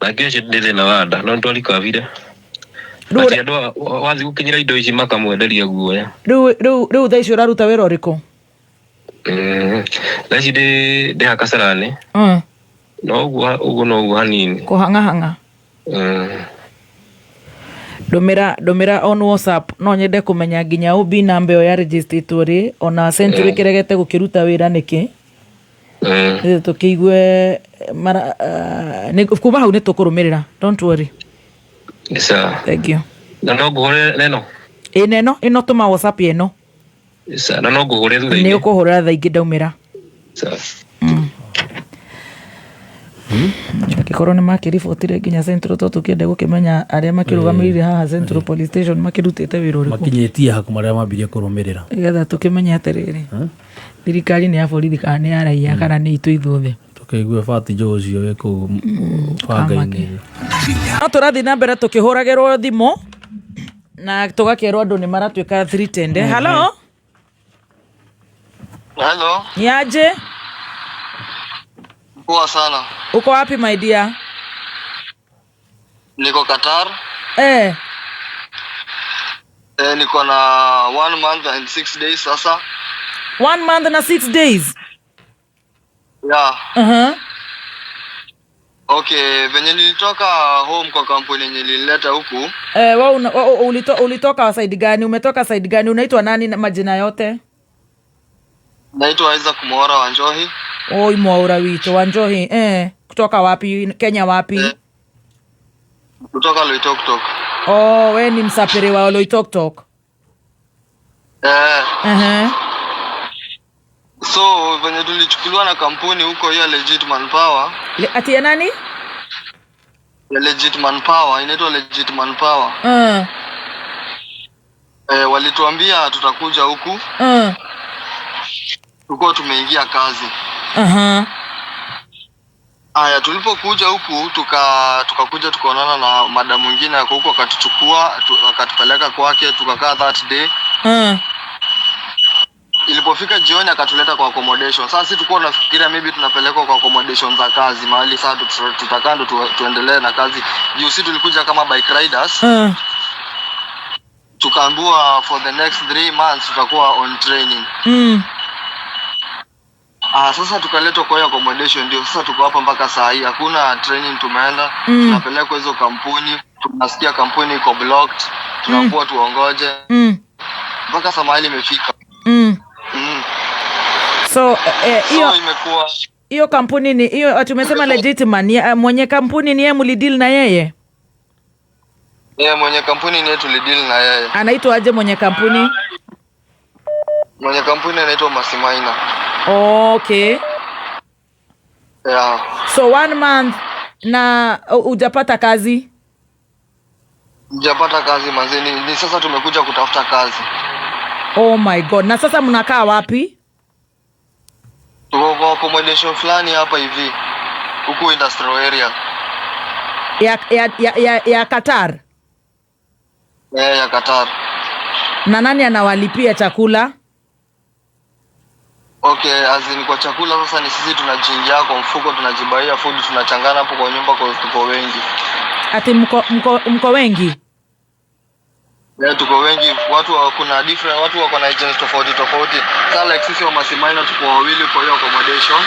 Nake ũcio nĩ thĩna wa nda, no nĩtwarikabire. Ati andũ wathiĩ gũkinyĩra indo ici makamwenderia guoya.
Rĩu thaa ici ũraruta wĩra ũrĩkũ?
Thaa ici ndĩ Kasarani. No ũguo no ũguo hanini.
Kũhang'ahang'a. Ndũmĩra on WhatsApp, no nyende kũmenya nginya OB namba ĩyo ya registered rĩ, ona Central ĩkĩregete gũkĩruta wĩra nĩkĩ? Nĩ tũkĩigue mara, kuma hau nĩ tũkũrũmĩrĩra. Don't worry.
Sawa.
Thank you.
Na no ngũhũrĩre neno?
Ĩ, neno, ĩno tũma WhatsApp ĩno.
Sawa, na no ngũhũrĩre thutha-inĩ.
Nĩ ũkũhũrĩra thaa ingĩ ndaumĩra.
Sawa.
Angĩkorwo nĩ makĩribotire nginya Central, to tũkĩende gũkĩmenya arĩa makĩrũgamĩrĩire haha Central Police Station makĩrutĩte wĩra ũrĩkũ.
Makinyĩtie haku marĩa mambirie kũrũmĩrĩra.
Nĩgetha tũkĩmenye atĩrĩrĩ, thirikari nĩ ya borithi kana nĩ ya raia kana nĩ itũ ithuothe.
Tũkĩigue Fati Joe ũcio wĩ kũu banga-inĩ.
No tũrathiĩ na mbere tũkĩhũragĩrwo thimũ na tũgakerwo andũ nĩ maratuĩka threatened. Hello?
Hello.
Ni aje?
Poa sana.
Uko wapi my dear?
Niko Qatar. Niko na 1 month and 6 days sasa.
1 month na 6 days?
Yeah. Okay, venye nilitoka home kwa kampuni yenye nilileta huku.
Wewe ulitoka side gani? Umetoka side gani? Unaitwa nani na majina yote?
Naitwa Isaac Mwaura Wanjohi.
Oi, Mwaura wito Wanjohi. Kutoka wapi? Kenya wapi?
Kutoka Loitoktok.
Oh, we ni msafiri wa Loitoktok.
So venye tulichukuliwa na kampuni huko ya Legit Manpower.
Ati ya nani?
Ya Legit Manpower, inaitwa Legit Manpower. Walituambia tutakuja huku. Tulikuwa tumeingia kazi. Aya, tulipokuja huku tukakuja tukaonana na madam mwingine ako huko, akatuchukua, akatupeleka kwake, tukakaa that day. Ilipofika jioni akatuleta kwa accommodation. Sasa sisi tulikuwa tunafikiria maybe tunapelekwa kwa accommodation za kazi mahali sasa tutakaa ndo tuendelee na kazi. Juu sisi tulikuja kama bike riders. Tukaambiwa for the next 3 months tutakuwa on training. Sasa tukaletwa kwa hiyo accommodation, ndio sasa tuko hapa mpaka saa hii. Hakuna training tumeenda. Tunapelekwa hizo kampuni, tunasikia kampuni iko blocked, tunakuwa tuongoje. Mpaka saa mahali imefika.
So,
So, imekuwa
hiyo kampuni ni hiyo tumesema legit man, mwenye kampuni ni yeye mlideal na yeye?
Mwenye kampuni ni yeye tulideal na yeye.
Anaitwa aje mwenye kampuni?
Mwenye kampuni anaitwa Masimaina.
Okay.
Yeah.
So 1 month na hujapata kazi?
Hujapata kazi manzi, ni sasa tumekuja kutafuta kazi.
Oh my God. Na sasa mnakaa wapi?
Tuko kwa accommodation fulani hapa hivi huku industrial area.
Ya Qatar?
Ya Qatar.
Na nani anawalipia chakula?
Okay, as in kwa chakula sasa ni sisi tunajiingia kwa mfuko, tunajibaia food, tunachangana hapo kwa nyumba kwa tuko wengi.
Ati mko wengi?
Yeah, tuko wengi, kuna different watu wako na agents tofauti tofauti. Sasa like sisi wa Mercy Maina tuko wawili kwa hiyo accommodation.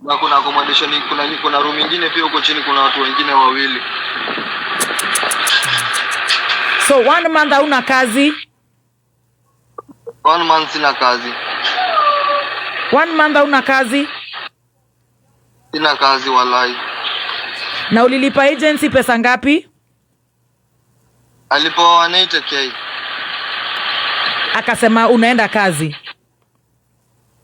Na kuna accommodation, kuna room nyingine pia huko chini kuna watu wengine wawili.
So 1 month hauna kazi?
1 month sina kazi.
1 month hauna kazi?
Sina kazi walai.
Na ulilipa agency pesa ngapi?
Alipo 180k.
Akasema unaenda kazi?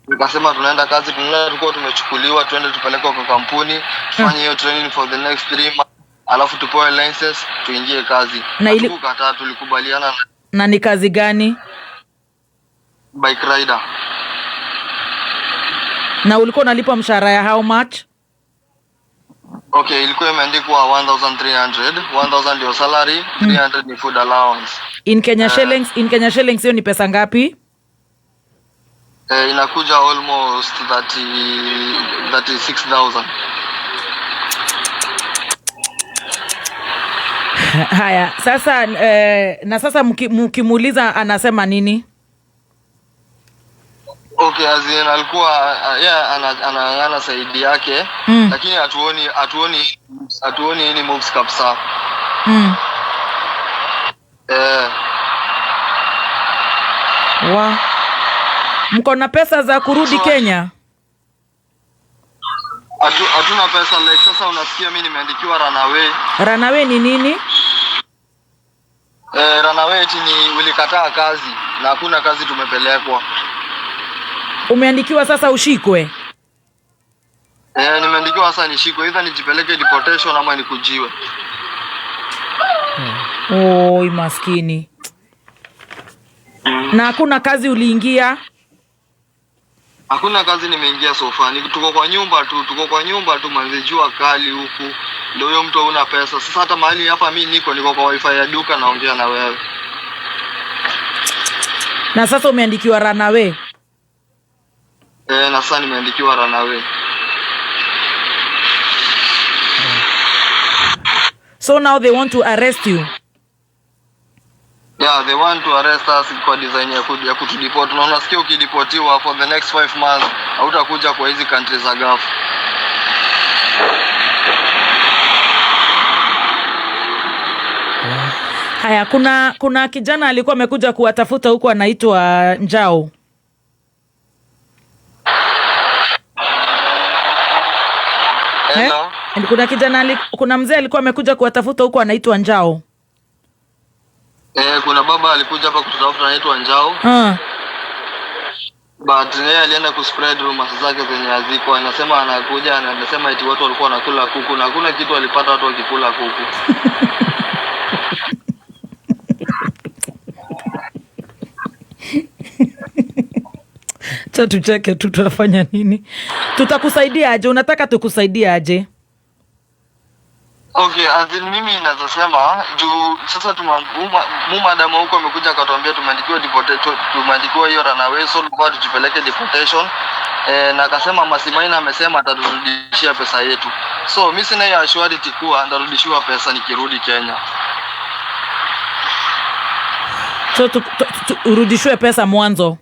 Nikasema tunaenda kazi, tulikuwa tumechukuliwa tuende tupelekwe kwa kampuni, tufanye hiyo training for the next 3 months, alafu tupewe license tuingie kazi.
Na
hatukukataa, tulikubaliana.
Na ni kazi gani?
Bike rider.
Na ulikuwa unalipwa mshahara ya how much?
Okay, ilikuwa imeandikwa 1300, 1000 ndio salary, 300 ni food allowance.
In Kenya shillings, in Kenya shillings hiyo ni pesa ngapi?
Inakuja almost 36,000.
Haya, sasa na sasa mkimuuliza anasema nini?
Okay, as in alikuwa anang'ang'ana saidi yake, lakini hatuoni any moves kabisa.
Wa. Mko na pesa za kurudi Kenya?
Hatuna pesa like sasa unasikia mimi nimeandikiwa runaway.
Runaway ni nini?
Runaway eti ni ulikataa kazi na hakuna kazi tumepelekwa.
Umeandikiwa sasa ushikwe?
Nimeandikiwa sasa nishikwe, either nijipeleke deportation ama nikujiwe.
Oi, maskini. Na hakuna kazi uliingia?
Hakuna kazi nimeingia so far. Tuko kwa nyumba tu, manze, jua kali huku. Ndio huyo mtu huna pesa. Sasa hata mahali hapa mimi niko kwa wifi ya duka naongea na wewe.
Na sasa umeandikiwa runaway?
Na sasa nimeandikiwa runaway.
So now they want to arrest you?
Yeah, they want to arrest us kwa design ya kutudeport. Na unasikia ukideportiwa for the next 5 months hautakuja kwa hizi countries za Gulf.
Haya, kuna kijana alikuwa amekuja kuwatafuta huko anaitwa Njao.
Hello.
Kuna kijana kuna mzee alikuwa amekuja kuwatafuta huko anaitwa Njao.
Kuna baba alikuja hapa kututafuta anaitwa Njao. But yeye alienda kuspread rumors zake zenye haziko. Anasema anakuja, anasema eti watu walikuwa wanakula kuku na hakuna kitu alipata watu wakikula kuku.
Cha tucheke tu, tutafanya nini? Tutakusaidia aje? Unataka tukusaidie aje?
Okay, as in mimi ninazosema juu sasa madam huko amekuja akatuambia tumeandikiwa deportation, tumeandikiwa hiyo runaway, so tulikuwa tujipeleke deportation. Na akasema Mercy Maina amesema atarudishia pesa yetu. So mimi sina hiyo assurity kuwa nitarudishiwa pesa nikirudi Kenya.
So urudishiwe pesa mwanzo.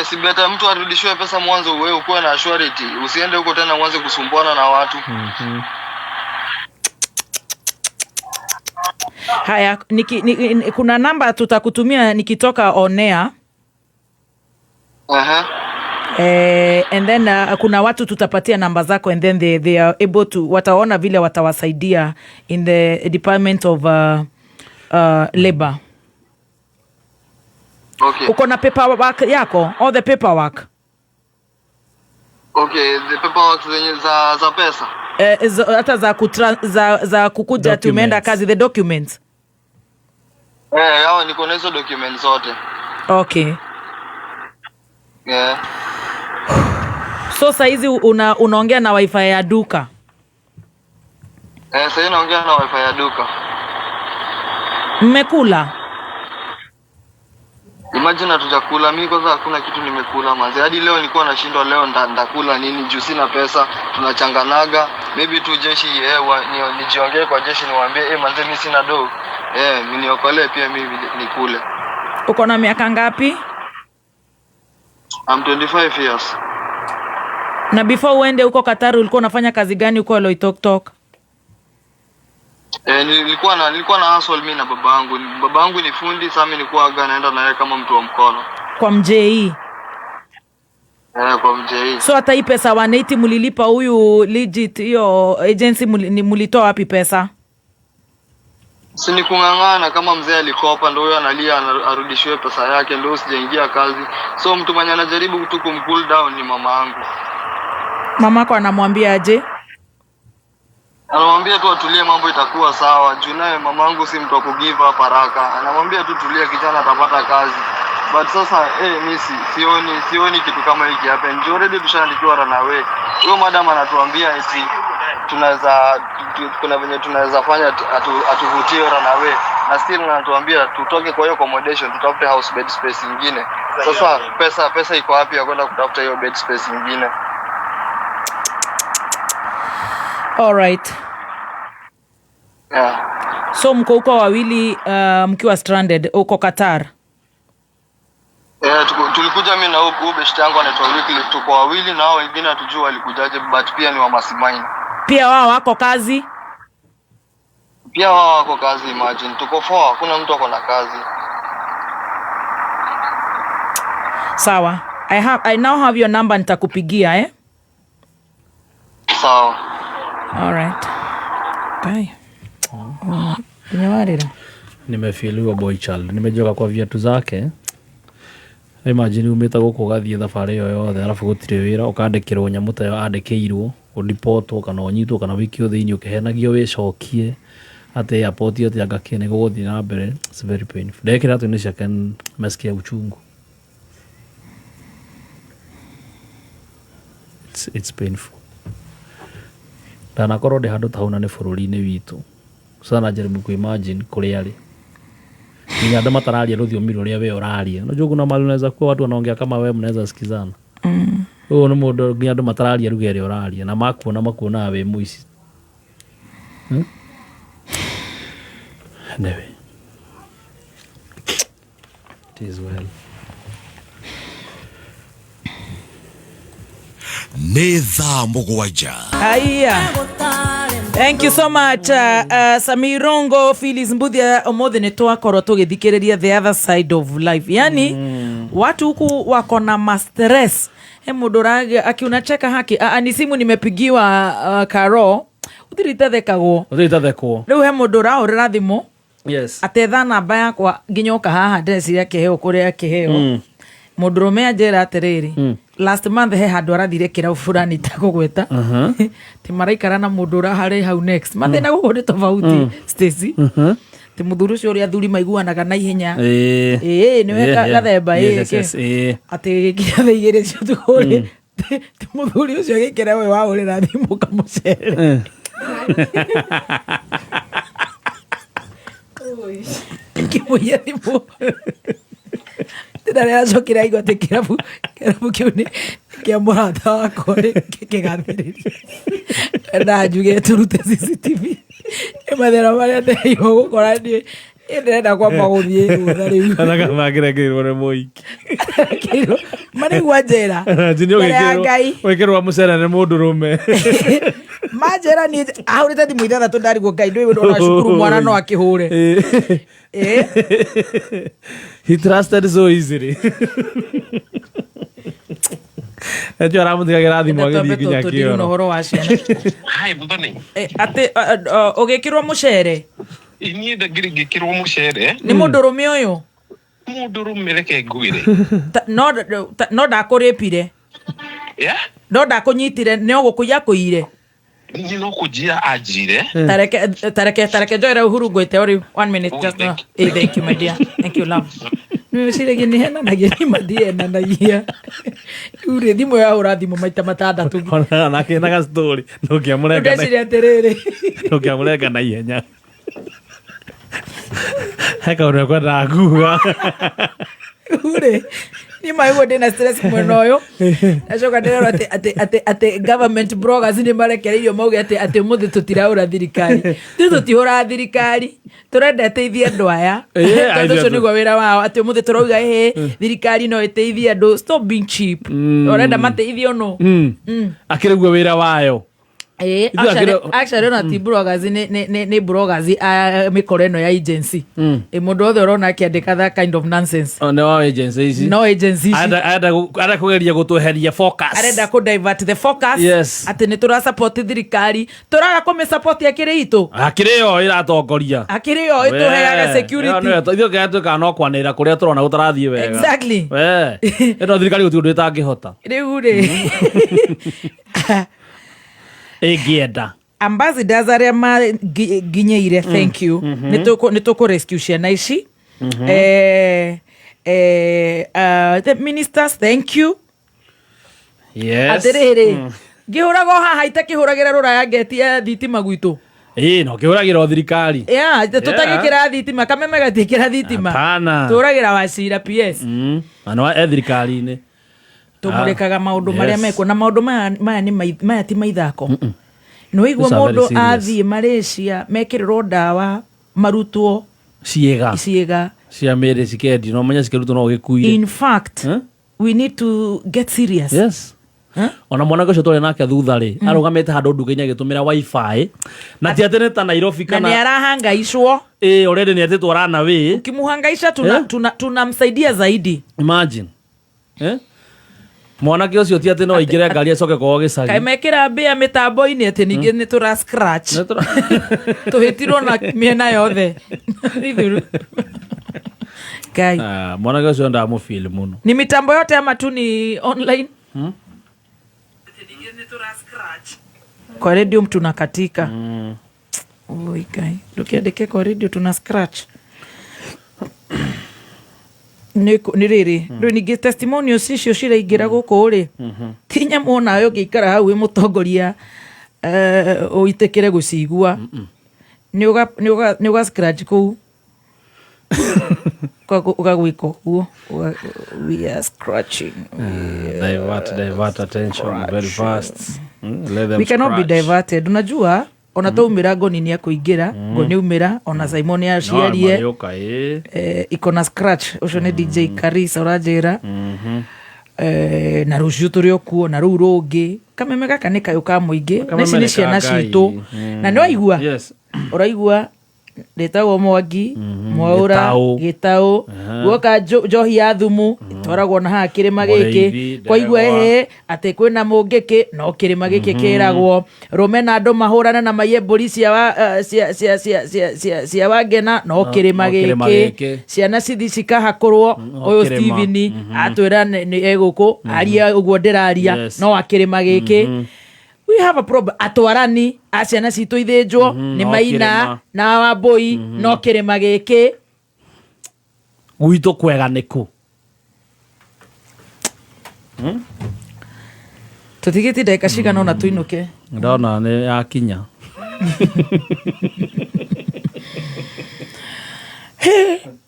Si better mtu arudishiwe pesa mwanzo, wewe ukuwe na assurity, usiende huko tena uanze kusumbuana na watu.
Haya, kuna namba tutakutumia nikitoka on air. And then kuna watu tutapatia namba zako and then they are able to, wataona vile watawasaidia in the Department of Labor.
Okay.
Uko na paperwork yako? All the paperwork?
Okay, the paperwork zenye za pesa.
Hata za kukuja tumeenda kazi, the documents.
Hao niko na hizo documents zote.
Okay.
Yeah.
So saizi unaongea na wifi ya duka?
Sasa naongea na wifi ya duka.
Mmekula?
Imagine hatujakula, mi kwanza hakuna kitu nimekula manze. Hadi leo nilikuwa nashindwa leo ndakula nini juu sina pesa, tunachanganaga. Maybe tu jeshi nijiongee kwa jeshi niwaambie manze mi sina do. Niokolee pia mimi nikule.
Uko na miaka ngapi?
I'm 25 years.
Na before uende huko Qatar ulikuwa unafanya kazi gani huko Loitoktok?
Nilikuwa na hustle mimi na babangu. Babangu ni fundi, sasa mimi nilikuwa naenda na yeye kama mtu wa mkono.
Kwa mjei?
Kwa mjei.
So hata hii pesa 180 mlilipa huyu legit hiyo agency mulitoa wapi pesa?
Si ni kung'ang'ana, kama mzee alikopa ndio huyo analia arudishiwe pesa yake, ndio sijaingia kazi. So mtu mwenye anajaribu tu kumcool down ni mama yangu.
Mamako anamwambia aje?
Anamwambia tu atulie, mambo itakuwa sawa. Juu naye mamangu si mtu wa kugive up haraka. Anamwambia tu tulia, kijana atapata kazi. But sasa mimi sioni kitu kama hiki happen. Juu already tushaandikiwa runaway. Huyo madam anatuambia eti kuna venye tunaweza fanya atuvutie runaway. Na still anatuambia tutoke kwa hiyo accommodation, tutafute house bed space nyingine. Sasa pesa iko wapi ya kwenda kutafuta hiyo bed space nyingine?
All right.
Yeah.
So mko huko wawili mkiwa stranded huko Qatar?
Tulikuja mimi na huyu best yangu anaitwa Wycliffe, tuko wawili na hao wengine hatujui walikujaje, but pia ni wa Masimaini.
Pia wao wako kazi?
Pia wao wako kazi, imagine. Tuko 4, hakuna mtu ako na kazi.
Sawa. I now have your number, nitakupigia eh?
Sawa.
All right. Bye. Nyawarira.
Nimefiliwa boy child. Nimejoka kwa viatu zake. Imagine umĩte gũkũ ũgathiĩ thabarĩ ĩyo yothe arabu gũtirĩ wĩra ũkandĩkĩrwo nyamũ ta ĩyo andĩkĩirwo ũripotwo kana ũnyitwo kana wĩikio thĩinĩ ũkĩhenagio wĩcokie atĩ airport atĩ anga kĩ nĩ gũgũthiĩ na mbere. It's very painful. Ndekĩra ratũ-inĩ ciake mesikia uchungu. It's painful. Ndanakorwo ndĩ handũ ta hau na nĩ bũrũri-inĩ witũ. Sasa najaribu kuimagine kũrĩa arĩ. Nginya andũ matararia rũthiomi rũrĩa we ũraria. Unajua kuna mahali unaweza kuwa watu wanaongea kama wewe mnaweza sikizana. Ũyũ nĩ mũndũ nginya andũ matararia lugha ĩrĩa ũraria na makuona makuonaga wĩ mũici. Anyway. It is well.
Nĩ thaa mũgwanja.
Aya. Thank you so much Samirongo Phyllis Mbuthia. Ũmũthĩ nĩ twakorwo tũgĩthikĩrĩria the other side of life. Yani watu huku wako na ma stress. He mũndũ akiunacheka haki. Ni simu nimepigiwa Karo. Ũtiritathekagwo.
Ũtiritathekwo.
Rĩu he mũndũ ũrahũrĩra thimũ.
Yes.
Atetha namba yakwa nginya oka haha ndĩreciria kĩheo kũrĩa kĩheo. Mũndũrũme anjĩra atĩrĩrĩ, last month he handũ arathire kĩrabu fulani itakũgweta. Ti maraikara na mũndũ ũraharĩ hau next. Mathĩna gũkũ nĩ tofauti, Stacy. Ti mũthuri ũcio ũrĩa athuri maiguanaga na ihenya. Nĩwe gathemba, Atĩ gĩkinya thaa igĩrĩ cia ũtukũ rĩ, ti mũthuri ũcio agĩkĩra we wahũrĩra thimũ kamũcere. Ngĩmũiya thimũ. Ndĩrarĩa acokire aigua atĩ kĩrabu kĩu nĩ kĩa mũrata wakwa rĩ, kĩgathĩrĩria. Na njuge tũrute CCTV. Nĩ mathĩna marĩa ndĩraigua gũkora niĩ ndĩrenda kwamba gũthiĩ rũtha rĩu.
Ona kama akĩrekeirwo nĩ mũiki.
Marĩgua njera.
Imagine
Mbere ya Ngai.
ũgĩkĩrwo mũcere nĩ mũndũrũme.
Manjera niĩ ahũrĩte thimũ ithathatũ ndarigwo Ngai ndũĩ ũndũ ona cukuru mwana no akĩhũre.
He trusted so easily. Ejo aramũtigagĩra thimũ agĩthiĩ nginya
Tũthiĩ na
kĩoro.
ũhoro wa ciana.
Hi, Muthoni.
Atĩ ũgĩkĩrwo mũcere?
Niĩ ngĩkĩrwo mũcere.
Nĩ mũndũrũme ũyũ?
Mũndũrũme reke ngwĩre.
No ndakũrĩpire.
Yeah?
No ndakũnyitire, nĩ ogũkũiya akũiyire.
Niĩ no kũnjia anjire.
Tareke njoere Uhuru ngwĩte o rĩu. 1 minute just now. Thank you my dear. Thank you love. Nĩwĩciragia nĩ henanagia, niĩ mandihenanagia. Rĩu rĩ, thimũ yahũra thimũ maita matandatũ.
Ona nake na ga story. Ndũngĩamũrenga na-
Ndeciria atĩrĩrĩ.
Ndũngĩamũrenga na ihenya. He kaũndũ ekwendaga kuga.
Rĩu-rĩ, niĩ maĩguo ndĩna stress mwena ũyũ acoka ndĩrerwo atĩ atĩ atĩ atĩ government bloggers nĩ marekereirio mauge atĩ atĩ ũmũthĩ tũtirahũra thirikari ithuĩ tũtihũraga thirikari tũrenda ĩteithie andũ aya
Eh,
tondũ ũcio
aithie
nĩguo wĩra wao atĩ ũmũthĩ tũrauga ĩhĩ thirikari no ĩteithie andũ stop being cheap ũrenda mateithio nũ
Akĩrĩ guo wĩra wayo.
Ĩĩ,
Ithuĩ
actually-
akĩrĩ-
actually ona ti bloggers nĩ bloggers a mĩkora ĩno ya agency Ĩ, mũndũ wothe ũrona akĩandĩka that kind of nonsense
Oh, nĩ wa agency ici.
no agency ici
Arenda kũgeria gũtweheria focus.
arenda kũ divert the focus
Yes.
atĩ nĩ tũra support thirikari tũraga kũmĩ support akĩrĩ itũ
Akĩrĩ yo ĩratongoria.
akĩrĩ yo ĩtũheaga security
Ithuĩ kĩrĩa twĩkaga no kwanĩrĩra kũrĩa tũrona gũtarathiĩ wega.
Exactly.
We. Ĩno thirikari gũtirĩ ũndũ ĩtangĩhota.
Rĩu rĩ
Ĩngĩenda.
Ambassadors arĩa manginyeire, thank you, nĩ tũkũ rescue ciana ici. The ministers, thank you.
Yes.
Atĩrĩrĩ, ngĩhũraga o haha itakĩhũragĩra rũraya ngetia thitima gwitũ.
Ĩĩ no kĩhũragĩra o thirikari.
Yeah, tũtagĩkĩra thitima kameme gatiĩkĩra thitima.
Hapana.
Tũragĩra wacira PS.
Na no e thirikari-inĩ.
Tũmũrĩkaga maũndũ marĩa
Yes.
mekwo na maũndũ maya maya nĩ maya ti maithako nĩ waigua
These are very
mũndũ
serious.
athiĩ Malaysia mekĩrĩrwo ndawa marutwo
Ciĩga.
Ciĩga.
Cia mĩĩrĩ cikendio no menye cikĩrutwo no ũgĩkuire.
In fact,
Huh?
we need to get serious.
Yes. Ona mwanake ũcio twarĩ nake thutha rĩ arũgamĩte handũ nduka-inĩ agĩtũmĩra wifi na ti atĩ nĩ ta Nairobi
Na nĩ
kana
arahangaicwo.
Ĩ already nĩ atĩtwo runaway.
Ukimuhangaisha tuna,
Eh?
tunamsaidia zaidi.
Imagine. Eh? Mwanake ũcio ti atĩ no aingĩre ngari acoke kwao gĩcagi.
Kaĩ mekĩra mbĩa mĩtambo-inĩ atĩ ningĩ nĩ tũra scratch.
Nĩ tũra-
Tũhĩtirwo na mĩena yothe ithuru Ngai.
Ah, mwanake ũcio ndamũfeel mũno.
Ni mitambo yote ama tu ni online? Kwa radio tunakatika. Oi Ngai, ndũkĩandĩke kwa radio tuna scratch nĩ rĩrĩ rĩu ningĩ testimonials icio ciraingĩra gũkũ rĩ ti nyamũ onawe ũngĩikara hau wĩ mũtongoria ũitĩkĩre gũcigua nĩ ũga scratch kũu ũgagwĩka ũguo. We are scratching.
Divert attention very fast. Let them
We cannot be
scratch.
diverted. Unajua ona twaumĩra ngoni nĩ akũingĩra ngoni aumĩra ona Simon nĩ
No,
aciarie.
marĩũka, ĩ.
Iko na scratch ũcio nĩ DJ Karisa ũranjĩra. Na rũciũ tũrĩ o kuo na rũu rũngĩ kameme gaka nĩ kayũ ka mũingĩ na
Kameme
ici nĩ
nĩ ka
ciana
Ngai.
citũ na nĩ waigua
Yes.
ũraigua rĩtagwo Mwangi Mwaũra
Gĩtaũ.
Gĩtaũ guoka njohi ya thumu ĩtwaragwo na haha kĩrĩma gĩkĩ
Mũrĩithi,
kwaigua
ndegwa.
ĩhĩ atĩ kwĩna mũngĩkĩ no kĩrĩma gĩkĩ kĩragwo rũme na andũ mahũrane na maiye mbũri cia cia Wangena no kĩrĩma
no kĩrĩma
gĩkĩ
gĩkĩ.
Ciana cithi cikahakũrwo
No
ũyũ
kĩrĩma.
Steven atwĩra nĩ egũkũ aria ũguo ndĩraria
Yes.
no akĩrĩma gĩkĩ we have a problem atwarani a ciana citũ ithĩnjwo nĩ
no
maina
kĩrĩma.
na wambũi no kĩrĩma gĩkĩ.
Gwitũ kwega nĩ kũ?
Tũtigĩtie ndagĩka cigana ona tũinũke.
Ndona nĩ yakinya.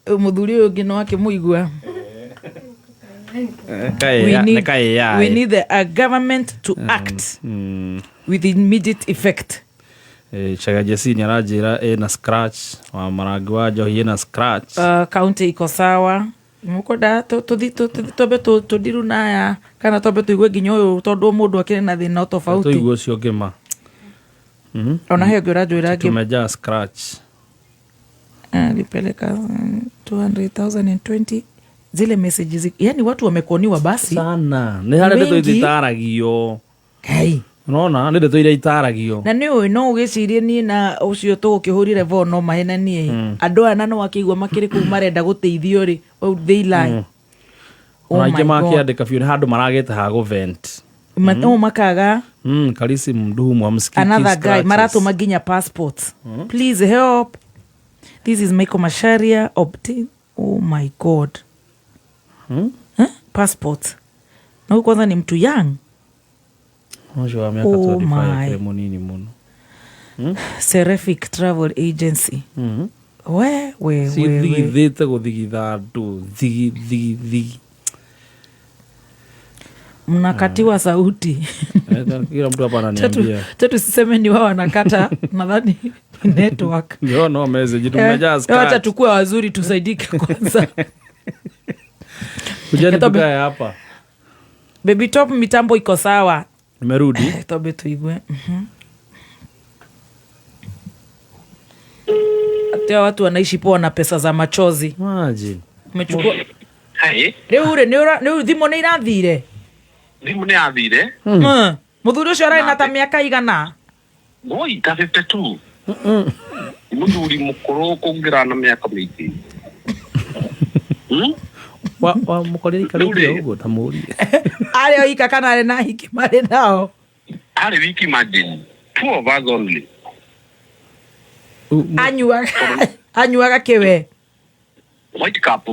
Mũthuri ũyũ ũngĩ no akĩmũigua.
Kaĩ
We
nĩ
need,
kaĩ
we need a government to act with immediate effect.
Chega Jesse nĩ aranjĩra ĩna scratch wa marangi wa njohi ĩna scratch.
Kaunti iko sawa mukwenda twambe tũndiru naya kana twambe tũigue nginya ũyũ tondũ mũndũ akĩrĩ na thĩna tofauti.
Tũigue ũcio ũngĩ ma.
Ona he ũngĩ ũranjĩra ngĩ
Tumejaa scratch.
Alipeleka 200,020 zile messages yani watu wamekoniwa basi.
Sana nĩ harĩ ndeto
Wengi.
ithi itaragio.
Ngai.
Unaona nĩ ndeto iria itaragio.
Na nĩ ũĩ no ũgĩcirie niĩ na ũcio tũgũkĩhũrire vo no mahenanie andũ aya na no akĩigua makĩrĩ kũu marenda gũteithio rĩ, oh, they lie. Oh
Ona aingĩ
my God.
makĩandĩka biũ nĩ handũ maragĩte ha gũvent.
Oh, makaga.
Karisi mdumu amsikiki
Another guy
scratches.
maratũma nginya passports. Please help, this is Michael Masharia obtain. Oh my God. Huh? Passport na huyu kwanza ni mtu young.
Ũcio wa mĩaka
Oh
25
my.
akĩrĩ mũnini mũno.
Seraphic Travel Agency. We we we we.
Cithigithĩte gũthigitha andũ thigi thigi thigi.
Mnakatiwa sauti.
Eh, kila mtu hapa ananiambia.
Tatu siseme ni wao wanakata, nadhani ni network.
Ndio no message tumejaa
Wacha
scratch.
tukue wazuri tusaidike kwanza.
Kujani
Ketobe.
tukae hapa.
Baby Top, mitambo iko sawa.
Nimerudi.
Tobe tuigue. Ati hawa watu wanaishi poa na pesa za machozi.
Imagine.
Umechukua
Hai,
rĩu rĩ rĩu thimũ nĩ irathire.
Thimũ nĩ yathire.
Mũthuri ũcio ararĩ na ta mĩaka igana.
Ngoi ta 52. Mũthuri mũkũrũ kũngĩra na mĩaka mĩingĩ.
Wa mũkorire ikarĩte
Rĩu rĩ.
ũguo ta mũrie.
Arĩ oika kana arĩ na hiki marĩ nao?
Arĩ wiki, imagine. Two of us only.
Anyuaga kĩwe.
White cup.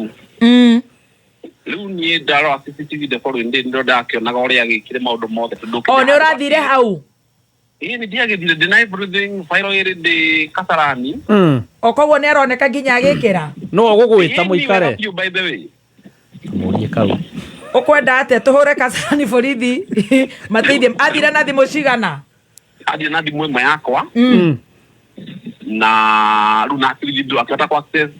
Rĩu niĩ ndarora CCTV the following day nĩrĩo ndakĩonaga ũrĩa agĩkire maũndũ mothe tondũ
O nĩ ũrathire hau?
Ĩĩ, nĩ ndiagĩthire ndĩ na everything file ĩrĩ ndĩ Kasarani.
O koguo nĩ aroneka nginya agĩkĩra.
No ũgũgwĩta
Ĩĩ,
mũikare.
nĩ wega biũ, by the way.
Mũrie kau.
Ũkwenda atĩa tũhũre Kasarani borithi mateithie? Athire na thimũ cigana?
Athire na thimũ ĩmwe yakwa. Na rĩu nakĩrithio akĩhota kũ access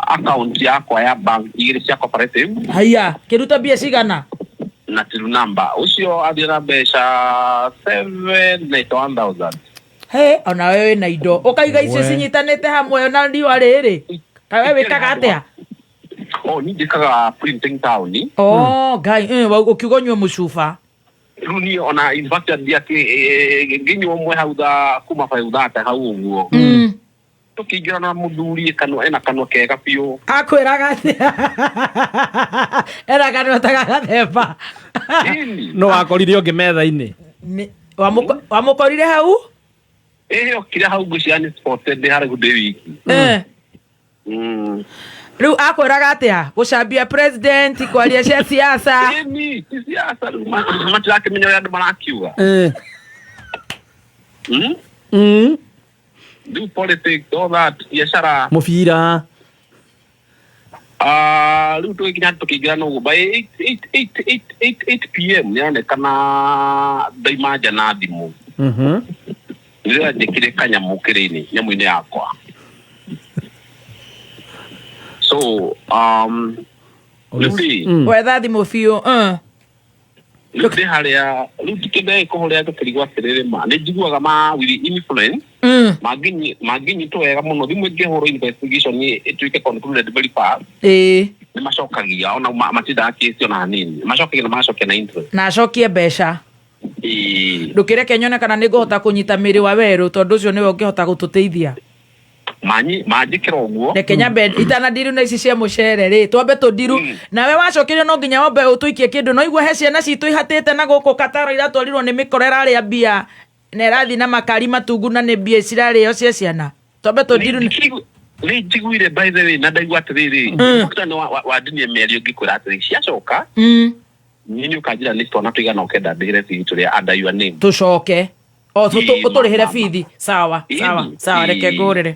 account yakwa ya bank igĩrĩ cia cooperative.
Haiya, kĩruta mbia cigana?
Na till number ũcio athire na mbeca 791,000.
He, ona wewe wĩna indo ũkaiga icio
We.
cinyitanĩte hamwe ona riũa rĩrĩ. Kaĩ we wĩkaga atĩa?
Oh, niĩ njĩkaga printing town.
Oh, Ngai, ũkiuga ũnyue mũcuba.
Rĩu niĩ ona in fact ndiakĩ ngĩnyua ũmwe hau thaa kuma 5:30 hau ũguo. Tũkĩingĩra na mũthuri kanua ena kanua kega biũ.
Akwĩraga atĩa? Ena kanua ta ga gathemba.
No wakorire ũngĩ metha-inĩ.
Wamũkorire hau?
Ĩĩ, okire hau ngwĩciria nĩ spotted ndĩ harĩa ndĩ wiki.
Rĩu akwĩraga atĩa? Gũcambia president, kwaria cia siasa.
Ĩni, ti siasa rĩu matirakĩmenya ũrĩa andũ marakiuga. Rĩu politics, all that, biacara.
Mũbira.
Rĩu tũgĩkinya tũkĩingĩra na ũguo by 8 p.m. nĩaronekana ndaima nja na thimũ. Nĩrĩo anjĩkire kanyamũ kĩrĩ-inĩ nyamũ-inĩ yakwa. So, rĩu rĩ,
Wetha thimũ biũ.
Rĩu ndĩ harĩa rĩu ndikĩndagĩ kũhũrĩra ngakĩrigwo atĩrĩrĩ ma nĩ njiguaga ma will influence mangĩnyitwo wega mũno thimũ ĩngĩhũrwo investigation ĩtuĩke concluded very fast. Nĩ macokagia ona matindaga kĩsi ona hanini, macokagia na magacokia na interest.
Na acokie mbeca.
Ĩĩ.
Ndũkĩreke nyone kana nĩ ngũhota kũnyita mĩrĩ wa werũ tondũ ũcio nĩwe ũngĩhota gũtũteithia.
Manjĩkĩra ũguo.
Reke nyambe itanandiru na ici cia mũcere rĩ, twambe tũndiru nawe wacokerio no nginya wambe ũtũikie kĩndũ no igua he ciana citũ ihatĩte na gũkũ Kataro iratwarirwo nĩ mĩkora ĩrarĩa mbia na ĩrathiĩ na makari matungu na nĩ mbia cirarĩo cia ciana, twambe tũndiru.
Nĩ njiguire by the way na ndaigua atĩrĩrĩ mũkutano wandinie mĩario ngĩkwĩra atĩrĩ ciacoka niĩ nĩ ũkanjĩra nĩ twana tũigana ũkenda ndĩhĩre bithi tũrĩa under your name.
Tũcoke o
Ĩĩ,
ũtũrĩhĩre
mama.
bithi, sawa sawa.
Ĩĩ,
Sawa, reke
ĩĩ.
ngũrĩre.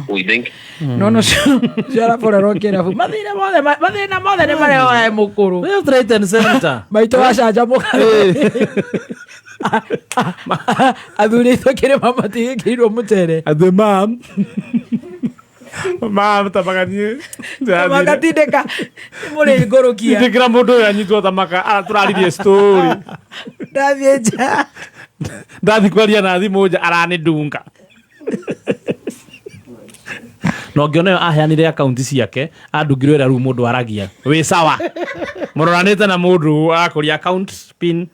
We think
No no ciaraborerwo kĩrabu mathĩna mothe mathĩna mothe nĩ marĩa oe mũkũrũ.
Left, right and center.
Maitũ wacanjamũka athuri aitũ kĩrĩma matigĩkĩirwo mũcere.
Atĩ mam mam tamaka niĩ
magatindĩka mũrĩ ngũrũkia.
Ndĩkĩra mũndũ ũyũ anyitwo tamaka tũraririe story.
Ndathiĩ nja.
Ndathi kwaria na thimũ nja aranĩndunga.
Na ũngĩona ĩyo aheanire akaunti ciake andungirwo ĩrĩa rĩu mũndũ aragia wĩ sawa mũroranĩte na mũndũ arakũria account pin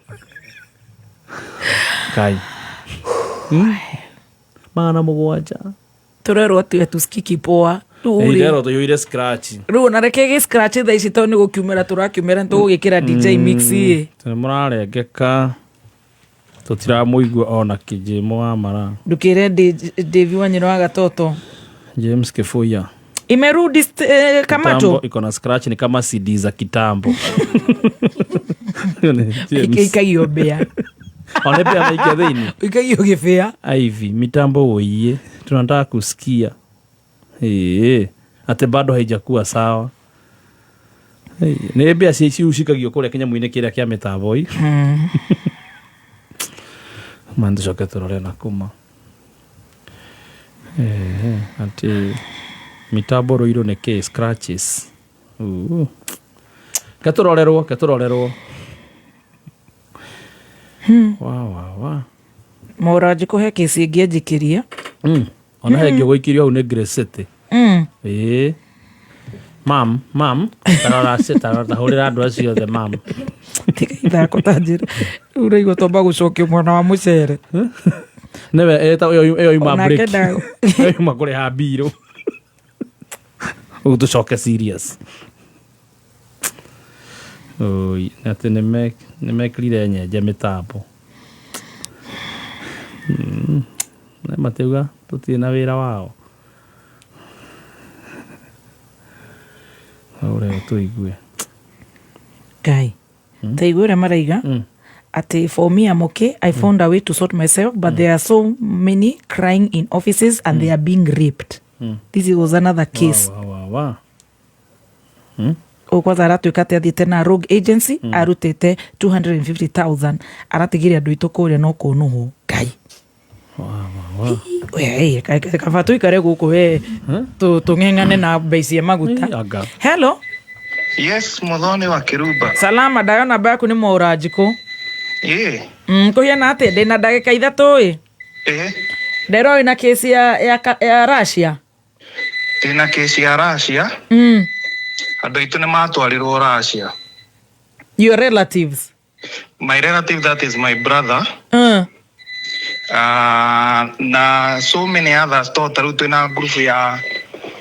kai 700.
Tũrerwo atĩ tusikiki poa. Rĩu rĩ,
Irerwo tũiyũire scratch.
Rĩu ona reke gĩ scratch thaa ici tondũ nĩ gũkiumĩra tũrakiumĩra nĩ tũgũgĩkĩra DJ mix ĩ.
Nĩ mũrarengeka tũtiramũigua ona kĩnjĩmo wa mara.
Ndũkĩre Dave Wanyĩro wa Gatoto.
James Kifuya.
Imerudi
Kitambo
kamato
iko na scratch ni kama CD za kitambo. Hiyo ni James.
Ikaigio mbĩa.
One mbĩa maikia thĩinĩ.
Ikaigio gĩbĩa.
Ivy mitambo ũiye. Tunataka kusikia. Ĩĩ, atĩ bado haijakuwa sawa. Ĩĩ, nĩ mbia ciucikagio kũrĩa kĩnyamũ-inĩ kĩrĩa kĩa mĩtambo i. Man tũcoke tũrore na kuma. Ĩĩ, atĩ mitambo Ruiru nĩ kĩ scratches. Uu. Ke tũrorerwo, ke tũrorerwo. Wa wa wa.
Mũranjikũ he kĩci ĩngĩ anjikĩria.
Ona he ĩngĩ gũikirio hau nĩ Grace City. Ĩĩ. Mam, mam, tarora tarora tahũrĩra andũ acio othe mam.
Tiga ithako ta njĩra. Rĩu ũraigua twamba gũcokio mwena wa mũcere.
Nĩwe ĩyo ĩyo yuma
Onake
break. Ĩyo yuma kũrĩha mbirũ. Ũguo tũcoke serious. Oi, atĩ nĩmekĩrire nyenje mĩtambo. Matiuga tũtirĩ na wĩra wao. Ũrĩa tũigue.
Ngai. Ta igua ũrĩa maraiga atĩ for me I'm okay. I found a way to sort myself, but there are so many crying in offices and they are being raped. This was another case.
Wa, wa, wa.
Ũyũ kwanza aratuĩka atĩ athiĩte na rogue agency arutĩte 250,000 aratigire andũ aitũ kũrĩa no kũnũhwo. Ngai. We, kaba tũikare gũkũ we tũng'eng'ane na mbei cia maguta.
Anga.
Hello.
Yes, Muthoni wa Kiruba.
Salama, ndayo namba yaku nĩ Mũranjikũ.
Ĩĩ.
Kũhiana atĩa? Ndĩna ndagĩka ithatũ ĩ.
Ĩĩ.
Nderwo wĩna kesi ya Russia.
Ndĩna kesi ya Russia. Andũ aitũ nĩ matwarirwo Russia.
Your relatives.
My relative, that is my brother. Na so many others to ta rĩu twĩna group ya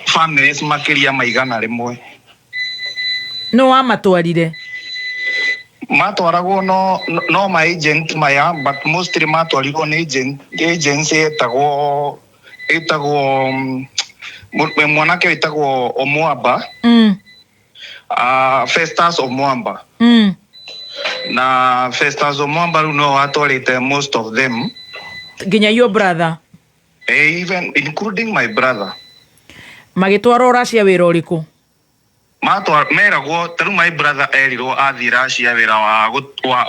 families makĩria ma 100.
No wamatwarire?
Matwaragwo no ma agent maya, but mostly matwarirwo nĩ agent, agency ĩtagwo mwanake wĩtagwo Omwamba. Festus Omwamba. Na Festus Omwamba rĩu no watwarĩte most of them.
Nginya your brother?
Even including my brother.
Magĩtwarwo Russia wĩra ũrĩkũ?
Matwa meragwo ta rĩu my brother erirwo athiĩ Russia wĩra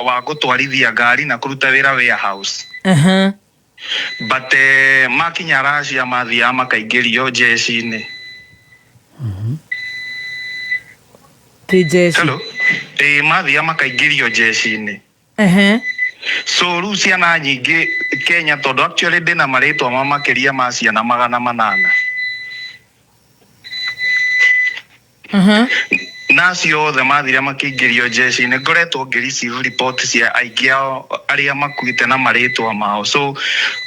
wa gũtwarithia ngari na kũruta wĩra warehouse. But makinya Russia mathiaga makaingĩrio jeshi-inĩ.
Ti jeshi.
Hello? Mathiaga makaingĩrio jeshi-inĩ. So rĩu ciana nyingĩ Kenya tondũ actually ndĩna marĩtwa ma makĩria ma ciana 800. Na acio othe mathire makĩingĩrio jeshi-inĩ, ngoretwo ngĩ receive report cia aingĩ ao arĩa makuĩte na marĩtwa mao. So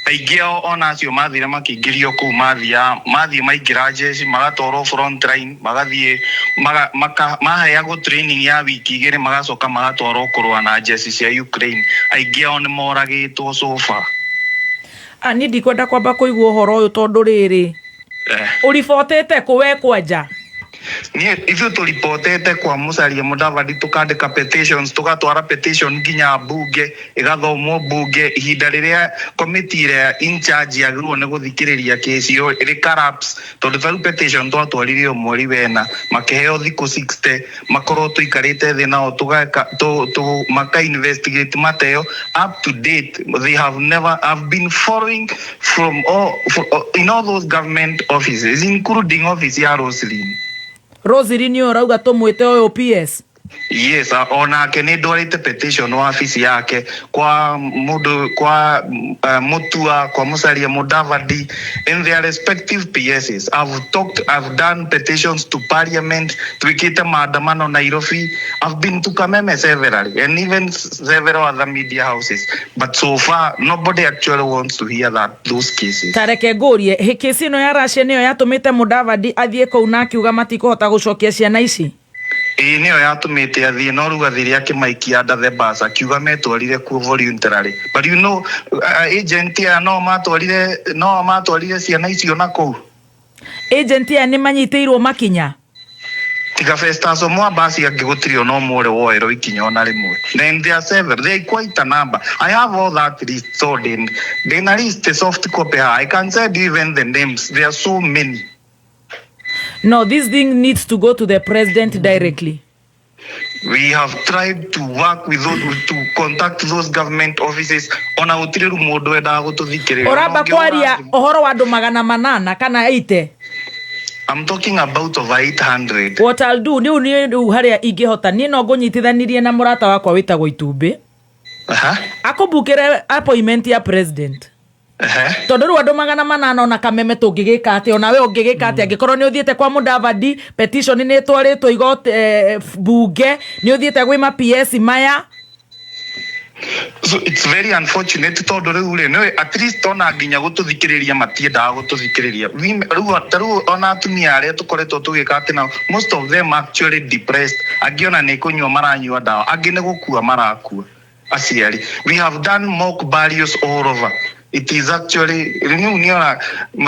aingĩ ao ona acio mathire makĩingĩrio kũu mathiĩ maingĩra jeshi magatwarwo front line, magathiĩ maheagwo training ya wiki igĩrĩ magacoka magatwarwo kũrũa na jeshi cia Ukraine. Aingĩ ao nĩ moragĩtwo so far.
Niĩ ndikwenda kwamba kũigua ũhoro ũyũ tondũ rĩrĩ. Ũribotĩte kũ we kwanja?
Niĩ ithuĩ tũribotete kwa Musalia Mudavadi, tũkandĩka petitions, tũgatwara petition nginya mbunge, ĩgathomwo mbunge ihinda rĩrĩa committee ĩrĩa in charge yagĩrĩirwo nĩ gũthikĩrĩria kesi ĩyo ĩrĩ collapse, tondũ ta rĩu petition twatwarire o mweri wena, makĩheo thikũ 60 makorwo tũikarĩte thĩ nao tũgeka, maka investigate mateo up to date. They have never, have been following from all, for, in all those government offices including office ya Roselyn.
Roselyn ũyũ ũrauga tũmwĩte ũyũ PS?
Yes, onake nĩ ndwarĩte petition wabici yake kwa mũndũ, kwa Mutua, kwa Musalia Mudavadi in their respective P Ss. I've talked, I've done petitions to parliament, twikite maandamano Nairobi, I've been to Kameme severally and even several other media houses, but so far nobody actually wants to hear that those cases.
Tareke ngũrie, kesi ĩno ya Russia nĩyo yatũmĩte Mudavadi athiĩ kũu na akiuga matikũhota gũcokia ciana ici?
Ĩĩ, nĩyo yatũmĩte athiĩ, no rĩu athire akĩmaikia under the bus, akiuga metwarire kuo voluntarily. But you know, agent aya no matwarire ciana icio na kũu.
Agent aya nĩ manyitĩirwo makinya?
Tiga Festus Mwambasi angĩ gũtirĩ ona ũmwe ũrĩ woerwo ikinya ona rĩmwe. And there are several, they are quite a number. I have all that list stored in. Ndĩna list soft copy haha. I can send you even the names. There are so many.
No, this thing needs to go to the president directly.
We have tried to work with those, to contact those government offices ona gũtirĩ rĩu mũndũ wendaga gũtũthikĩrĩria.
Ũramba
Ona ũngĩhũra
kwaria
thimũ-
ũhoro wa andũ 800 kana 80.
I'm talking about over 800.
What I'll do rĩu nĩ rĩu harĩa ingĩhota niĩ no ngũnyitithanirie na mũrata wakwa wĩtagwo Itumbĩ. Akũmbukĩre appointment ya president. Tondũ rĩu andũ 800 ona kameme tũngĩgĩka atĩa, ona we ũngĩgĩka atĩa angĩkorwo nĩ ũthiĩte kwa Mudavadi, petition nĩ ĩtwarĩtwo igoti, bunge nĩ ũthiĩte gwĩ ma PS maya.
So it's very unfortunate tondũ rĩu rĩ nĩ at least ona nginya gũtũthikĩrĩria matiendaga gũtũthikĩrĩria. Rĩu ta rĩu ona atumia arĩa tũkoretwo tũgĩka atĩ nao, most of them actually depressed, angĩ ona nĩ kũnyua maranyua ndawa, angĩ nĩ gũkua marakua aciari. We have done mock burials all over. It is actually rĩu nĩ ona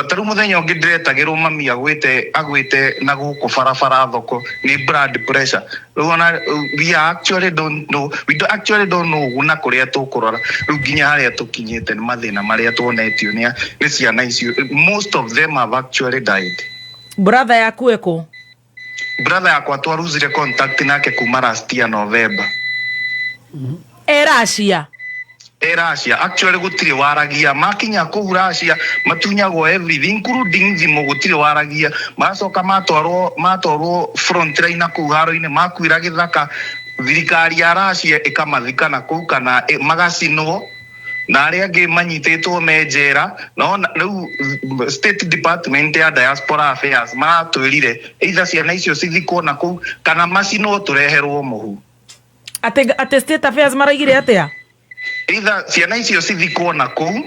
ta rĩu mũthenya ũngĩ ndĩretagĩrwo mami agwĩte na gũkũ barabara thoko nĩ blood pressure. Rĩu ona we are actually don't know, we do actually don't know na kũrĩa tũkũrora rĩu nginya harĩa tũkinyĩte nĩ mathĩna marĩa tuonetio nĩ ciana icio. Most of them have actually died.
Brother yaku ĩkũ?
Brother yakwa twaruzire contact nake kuma last year November.
E Russia?
E Russia. Actually gũtirĩ waragia. Makinya kũu Russia matunyagwo everything including thimũ, gũtirĩ waragia. Magacoka matwarwo front line kũu haro-inĩ, makuira gĩthaka, thirikari ya Russia ĩkamathikana kũu kana magacinwo, na arĩa angĩ manyitĩtwo me njera. No rĩu State Department ya Diaspora Affairs maratwĩrire either ciana icio cithikwo na kũu kana macinwo tũreherwo mũhu.
Atĩ State Affairs maraigire atĩa?
Either ciana icio cithikwo na kũu,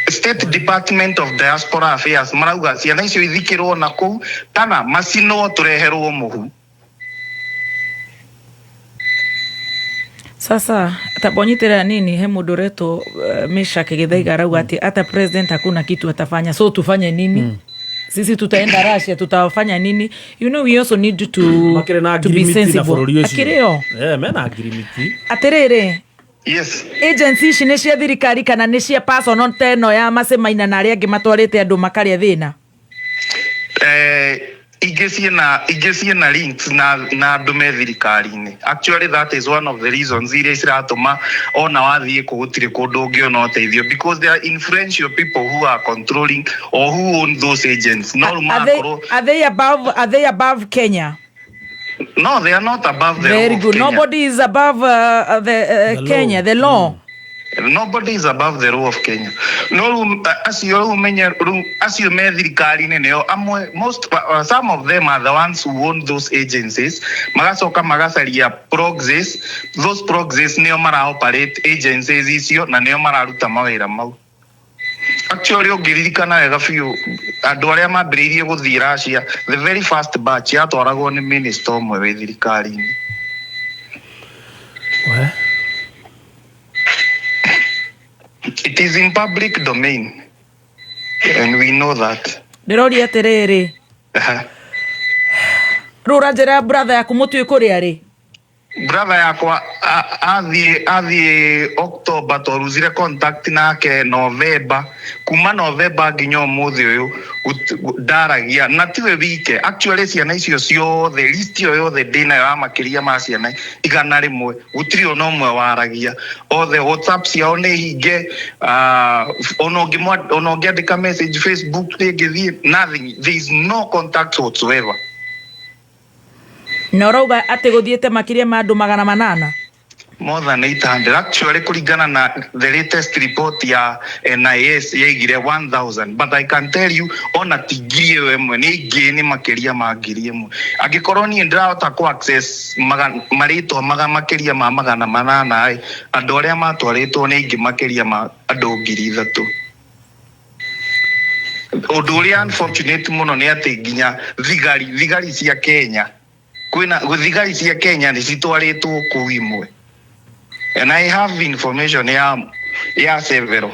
State Department of Diaspora Affairs marauga ciana icio ithikĩrwo na kũu kana macinwo tũreherwo mũhu.
Sasa tabonyitĩrĩra nini he mũndũ ũretwo Meshak Githaiga arauga atĩ hata president hakuna kitu atafanya, so tufanye nini? Sisi tutaenda Russia, tutafanya nini? You know, we also need to,
Makĩrĩ na
to be
ngirimiti na
sensible.
bũrũri ũcio.
Akĩrĩ o.
Mena ngirimiti.
Atĩrĩrĩ.
Yes.
Agency ici nĩ cia thirikari kana nĩ cia personal ta ĩno ya Macemaina na arĩa angĩ matwarĩte andũ makarĩa thĩna?
Ingĩ ciĩna links na andũ me thirikari-inĩ. Actually that is one of the reasons iria ciratũma ona wathiĩ kũ gũtirĩ kũndũ ũngĩona ũteithio, because there are influential people who are controlling or who own those agents. No rĩu
Are they,
magakorwo
are they above Kenya?
No, they are not above the
Very
law of
good.
Kenya.
Nobody is above the
The law.
Kenya, the law.
Nobody is above the law of Kenya. No rĩu acio rĩu menye rĩu acio me thirikari-inĩ nĩo amwe, most some of them are the ones who own those agencies, magacoka magacaria proxies. Those proxies nĩo mara operate agencies icio na nĩo mararuta mawĩra mau. Actually ũngĩririkana wega biũ, andũ arĩa mambĩrĩirie gũthiĩ Russia, the very first batch yatwaragwo nĩ minister ũmwe wĩ thirikari-inĩ.
We.
It is in public domain and we know that.
Ndĩroria atĩrĩrĩ, rĩu ũranjĩra brother yaku mũtiũĩ kũrĩa rĩ?
Brother yakwa athiĩ October, twaruzire contact nake November. Kuma November nginya ũmũthĩ ũyũ ndaragia na tiwe wike. Actually ciana icio ciothe, list ĩyo yothe ndĩnayo ya makĩria ma ciana 100, gũtirĩ ona ũmwe waragia. Othe WhatsApp ciao nĩ hinge. Ona ũngĩandĩka message Facebook rĩngĩthiĩ, nothing, there is no contact whatsoever.
Na ũrauga atĩ gũthiĩte makĩria ma andũ 800?
More than 800 actually, kũringana na the latest report ya NIS yaigire 1000, but I can tell you ona ti 1000 nĩ ingĩ, nĩ makĩria ma 1000. Angĩkorwo niĩ ndĩrahota kũ access marĩtwa makĩria ma 800 ĩ, andũ arĩa matwarĩtwo nĩ aingĩ makĩria ma andũ 3000. Ũndũ ũrĩa unfortunate mũno nĩ atĩ nginya thigari cia Kenya, kwĩna thigari cia Kenya nĩ citwarĩtwo kũu imwe, and I have information ya several.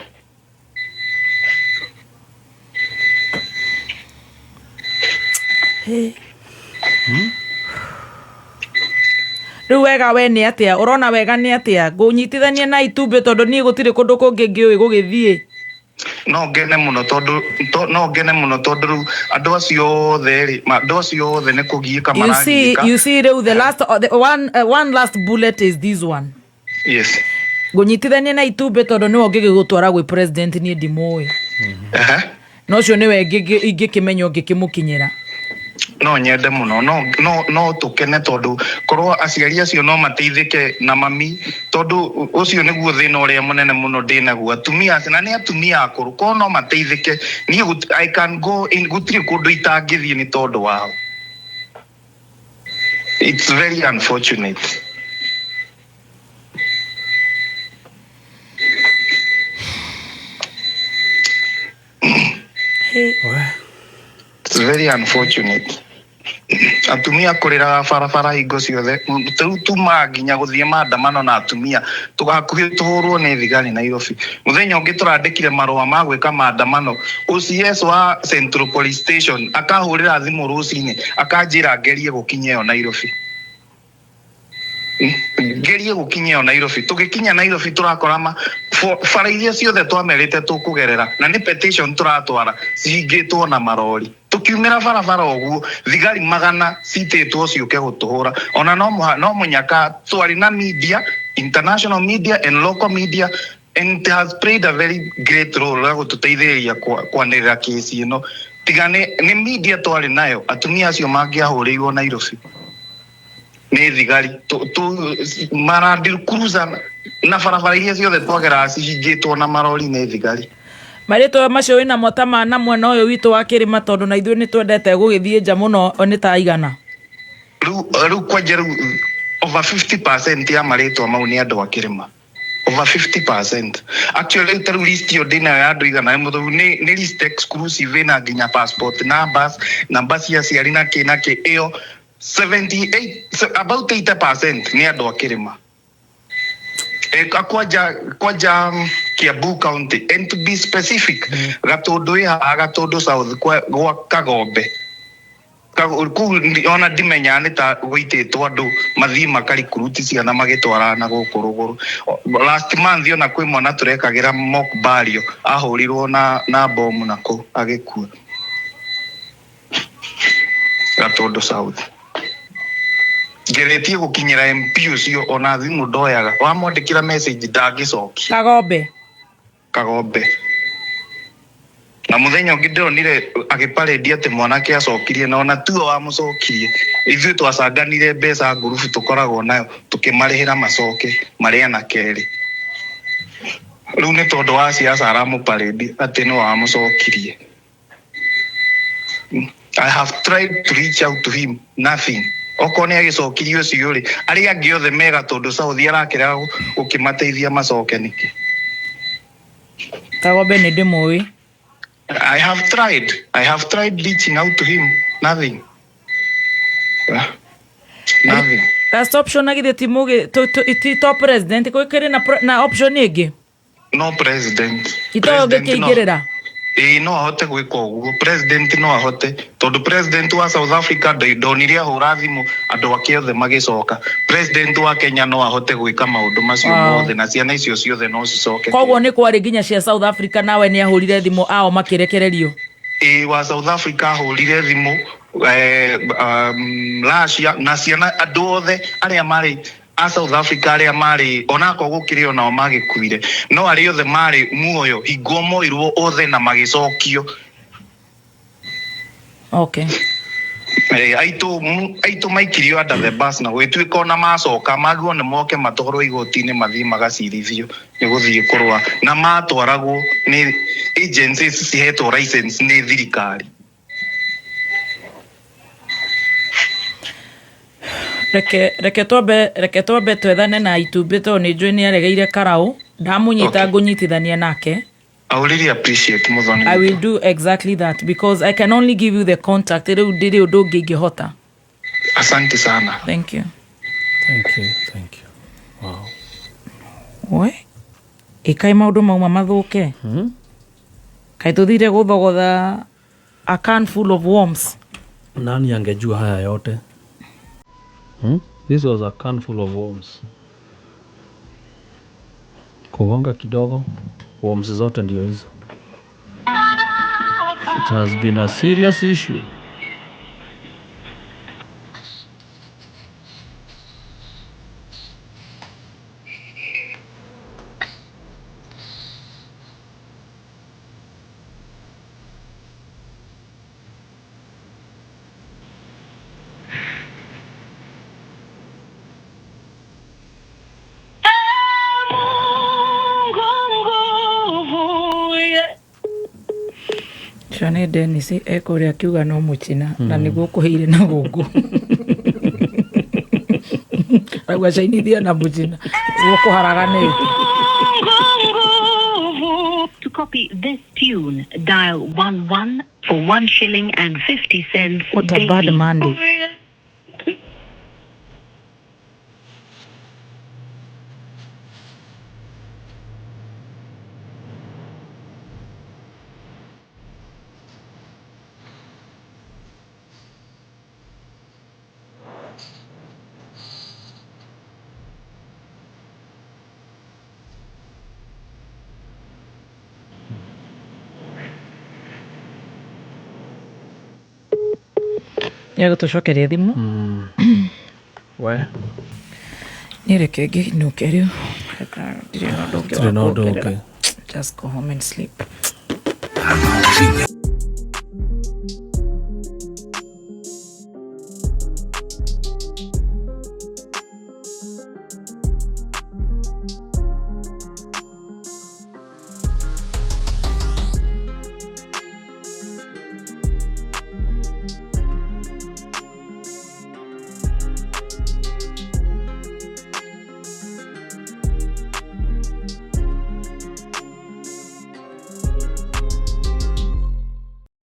Rĩu wega we nĩ atĩa ũrona wega nĩ atĩa ngũnyitithania na itumbĩ tondũ niĩ gũtirĩ kũndũ kũngĩ ngĩũĩ gũgĩthiĩ
No ngene mũno tondũ no ngene mũno tondũ rĩu andũ acio othe rĩ, andũ acio othe nĩ kũgiĩka
You see,
maragiĩka.
you see rĩu the last the one, one last bullet is this one.
Yes.
Ngũnyitithania na itumbĩ tondũ nĩwe ũngĩgĩgũtwara gwĩ president niĩ ndimũĩ. No ũcio nĩwe ingĩkĩmenya ũngĩkĩmũkinyĩra.
No nyende mũno no no tũkene tondũ korwo aciari acio no mateithĩke na mami tondũ ũcio nĩguo thĩna ũrĩa mũnene mũno ndĩnaguo atumia acio na nĩ atumia akũrũ korwo no mateithĩke niĩ I can go in gũtirĩ kũndũ itangĩthiĩ nĩ tondũ wao. It's very unfortunate. It's very unfortunate. Atumia kũrĩraga barabara hingo ciothe rĩu tumaga nginya gũthiĩ maandamano na atumia tũgakuhĩ tũhũrwo nĩ thigari Nairobi. Mũthenya ũngĩ tũrandĩkire marũa ma gwĩka maandamano, OCS wa Central Police Station akahũrĩra thimũ rũcinĩ akanjĩra ngerie gũkinya ĩyo Nairobi, ngerie gũkinya ĩyo Nairobi. Tũgĩkinya Nairobi tũrakora ma bara iria ciothe twamerĩte tũkũgerera na nĩ petition tũratwara cihingĩtwo na marori. Tũkiumĩra barabara ũguo thigari magana citĩtwo ciũke gũtũhũra. Ona no no mũnyaka twarĩ na media, international media and local media, and it has played a very great role ya gũtũteithĩrĩria kwanĩrĩra kesi ĩno. Tiga nĩ media twarĩ nayo, atumia acio mangĩahũrĩirwo Nairobi nĩ thigari Land Cruiser na barabara iria ciothe twageraga cihingĩtwo na marori nĩ thigari.
Marĩtwa macio wĩnamo ta ma na mwena ũyũ witũ wa kĩrĩma tondũ na ithuĩ nĩ twendete gũgĩthiĩ nja mũno nĩ ta aigana?
Rĩu kwanja rĩu over 50% ya marĩtwa mau nĩ andũ a kĩrĩma. Over 50%. Actually rĩu ta rĩu list ĩyo ndĩnayo ya andũ igana rĩmwe tondũ nĩ list exclusive ĩna nginya passport numbers, namba cia aciari na kĩ na kĩ, ĩyo 78, so about 80% nĩ andũ a kĩrĩma. Kwanja Kiambu County, and to be specific, Gatũndũ ĩ haha Gatũndũ South gwa Kagombe. Kũu ona ndimenyaga nĩ ta gũitĩtwo andũ mathiĩ makarikuruti ciana magĩtwarana na gũkũ rũgũrũ. Last month ona kwĩ mwana tũrekagĩra mock burial ahũrirwo na bomu na kũu agĩkua. Gatũndũ South. Ngeretie gũkinyĩra MP ũcio ona thimũ ndoyaga, wamwandĩkĩra message ndangĩcokia.
Kagombe.
Kagombe. Na mũthenya ũngĩ ndĩronire agĩparĩndia atĩ mwanake acokirie na ona tuo wamũcokirie. Ithuĩ twacanganire mbeca ngurubu tũkoragwo nayo tũkĩmarĩhĩra macoke marĩ anake erĩ. Rĩu nĩ tondũ wa siasa aramũparĩndia atĩ nĩwe wamũcokirie. I have tried to reach out to him, nothing. Okorwo nĩ agĩcokirie ũcio rĩ, arĩa angĩ othe me Gatũndũ South arakĩrega gũkĩmateithia macoke nĩkĩ?
Kagombe nĩ ndĩmũĩ.
I have tried. I have tried reaching out to him. Nothing. Nothing.
Last option na githĩ ti mũgĩ ti to president kũrĩ na option ĩngĩ?
No president.
Itoĩ
President no.
ũngĩkĩingĩrĩra?
Ĩĩ no ahote gwĩka ũguo. President no ahote. Tondũ president wa South Africa ndonire ahũra thimũ andũ ake othe magĩcoka. President wa Kenya no ahote gwĩka maũndũ macio mothe na ciana icio ciothe no cicoke.
Koguo nĩ kwarĩ nginya cia South Africa nawe nĩ ahũrire thimũ ao makĩrekererio?
Ĩĩ wa South Africa ahũrire thimũ, Russia na ciana andũ othe arĩa marĩ a South Africa arĩa marĩ onakorwo gũkĩrĩ onao magĩkuire no arĩa othe marĩ muoyo hingo moirwo othe na magĩcokio.
Okay.
Aitũ maikirio under the bus na gũgĩtuĩka ona macoka magwo nĩ moke matwarwo igoti-inĩ mathiĩ magacirithio nĩ gũthiĩ kũrũa na matwaragwo nĩ agencies cihetwo license nĩ thirikari.
Reke twambe twethane na itumbĩ tondũ nĩ njũĩ nĩ aregeire karaũ ndamũnyita ngũnyitithania nake.
I will really appreciate Muthoni.
I will do exactly that because I can only give you the contact. Rĩu ndirĩ ũndũ ũngĩ ingĩhota.
Asante sana.
Thank you.
Thank you, thank you. Wow.
We, ĩkaĩ maũndũ mauma mathũke. Kaĩ tũthire gũthogotha a can full of worms.
Nani angejua haya yote? This was a can full of worms. Kugonga kidogo, worms zote ndio hizo. It has been a serious issue.
Ũcio nĩ Dennis ekũrĩa akiuga no mũchina na nĩguo kũhĩire na gũkũ rauga cainithia na mũchina guo kũharaganĩte.
To copy this tune, dial 1 1 for 1 shilling and 50 cents.
What a bad
daily.
Monday. Nĩegũtũcokeria thimũ.
We.
Niĩ reke ngĩinũke rĩu, ndirĩ na ũndũ ũngĩ wa
Ndirĩ na ũndũ
kuongerera.
ũngĩ.
Just go home and sleep.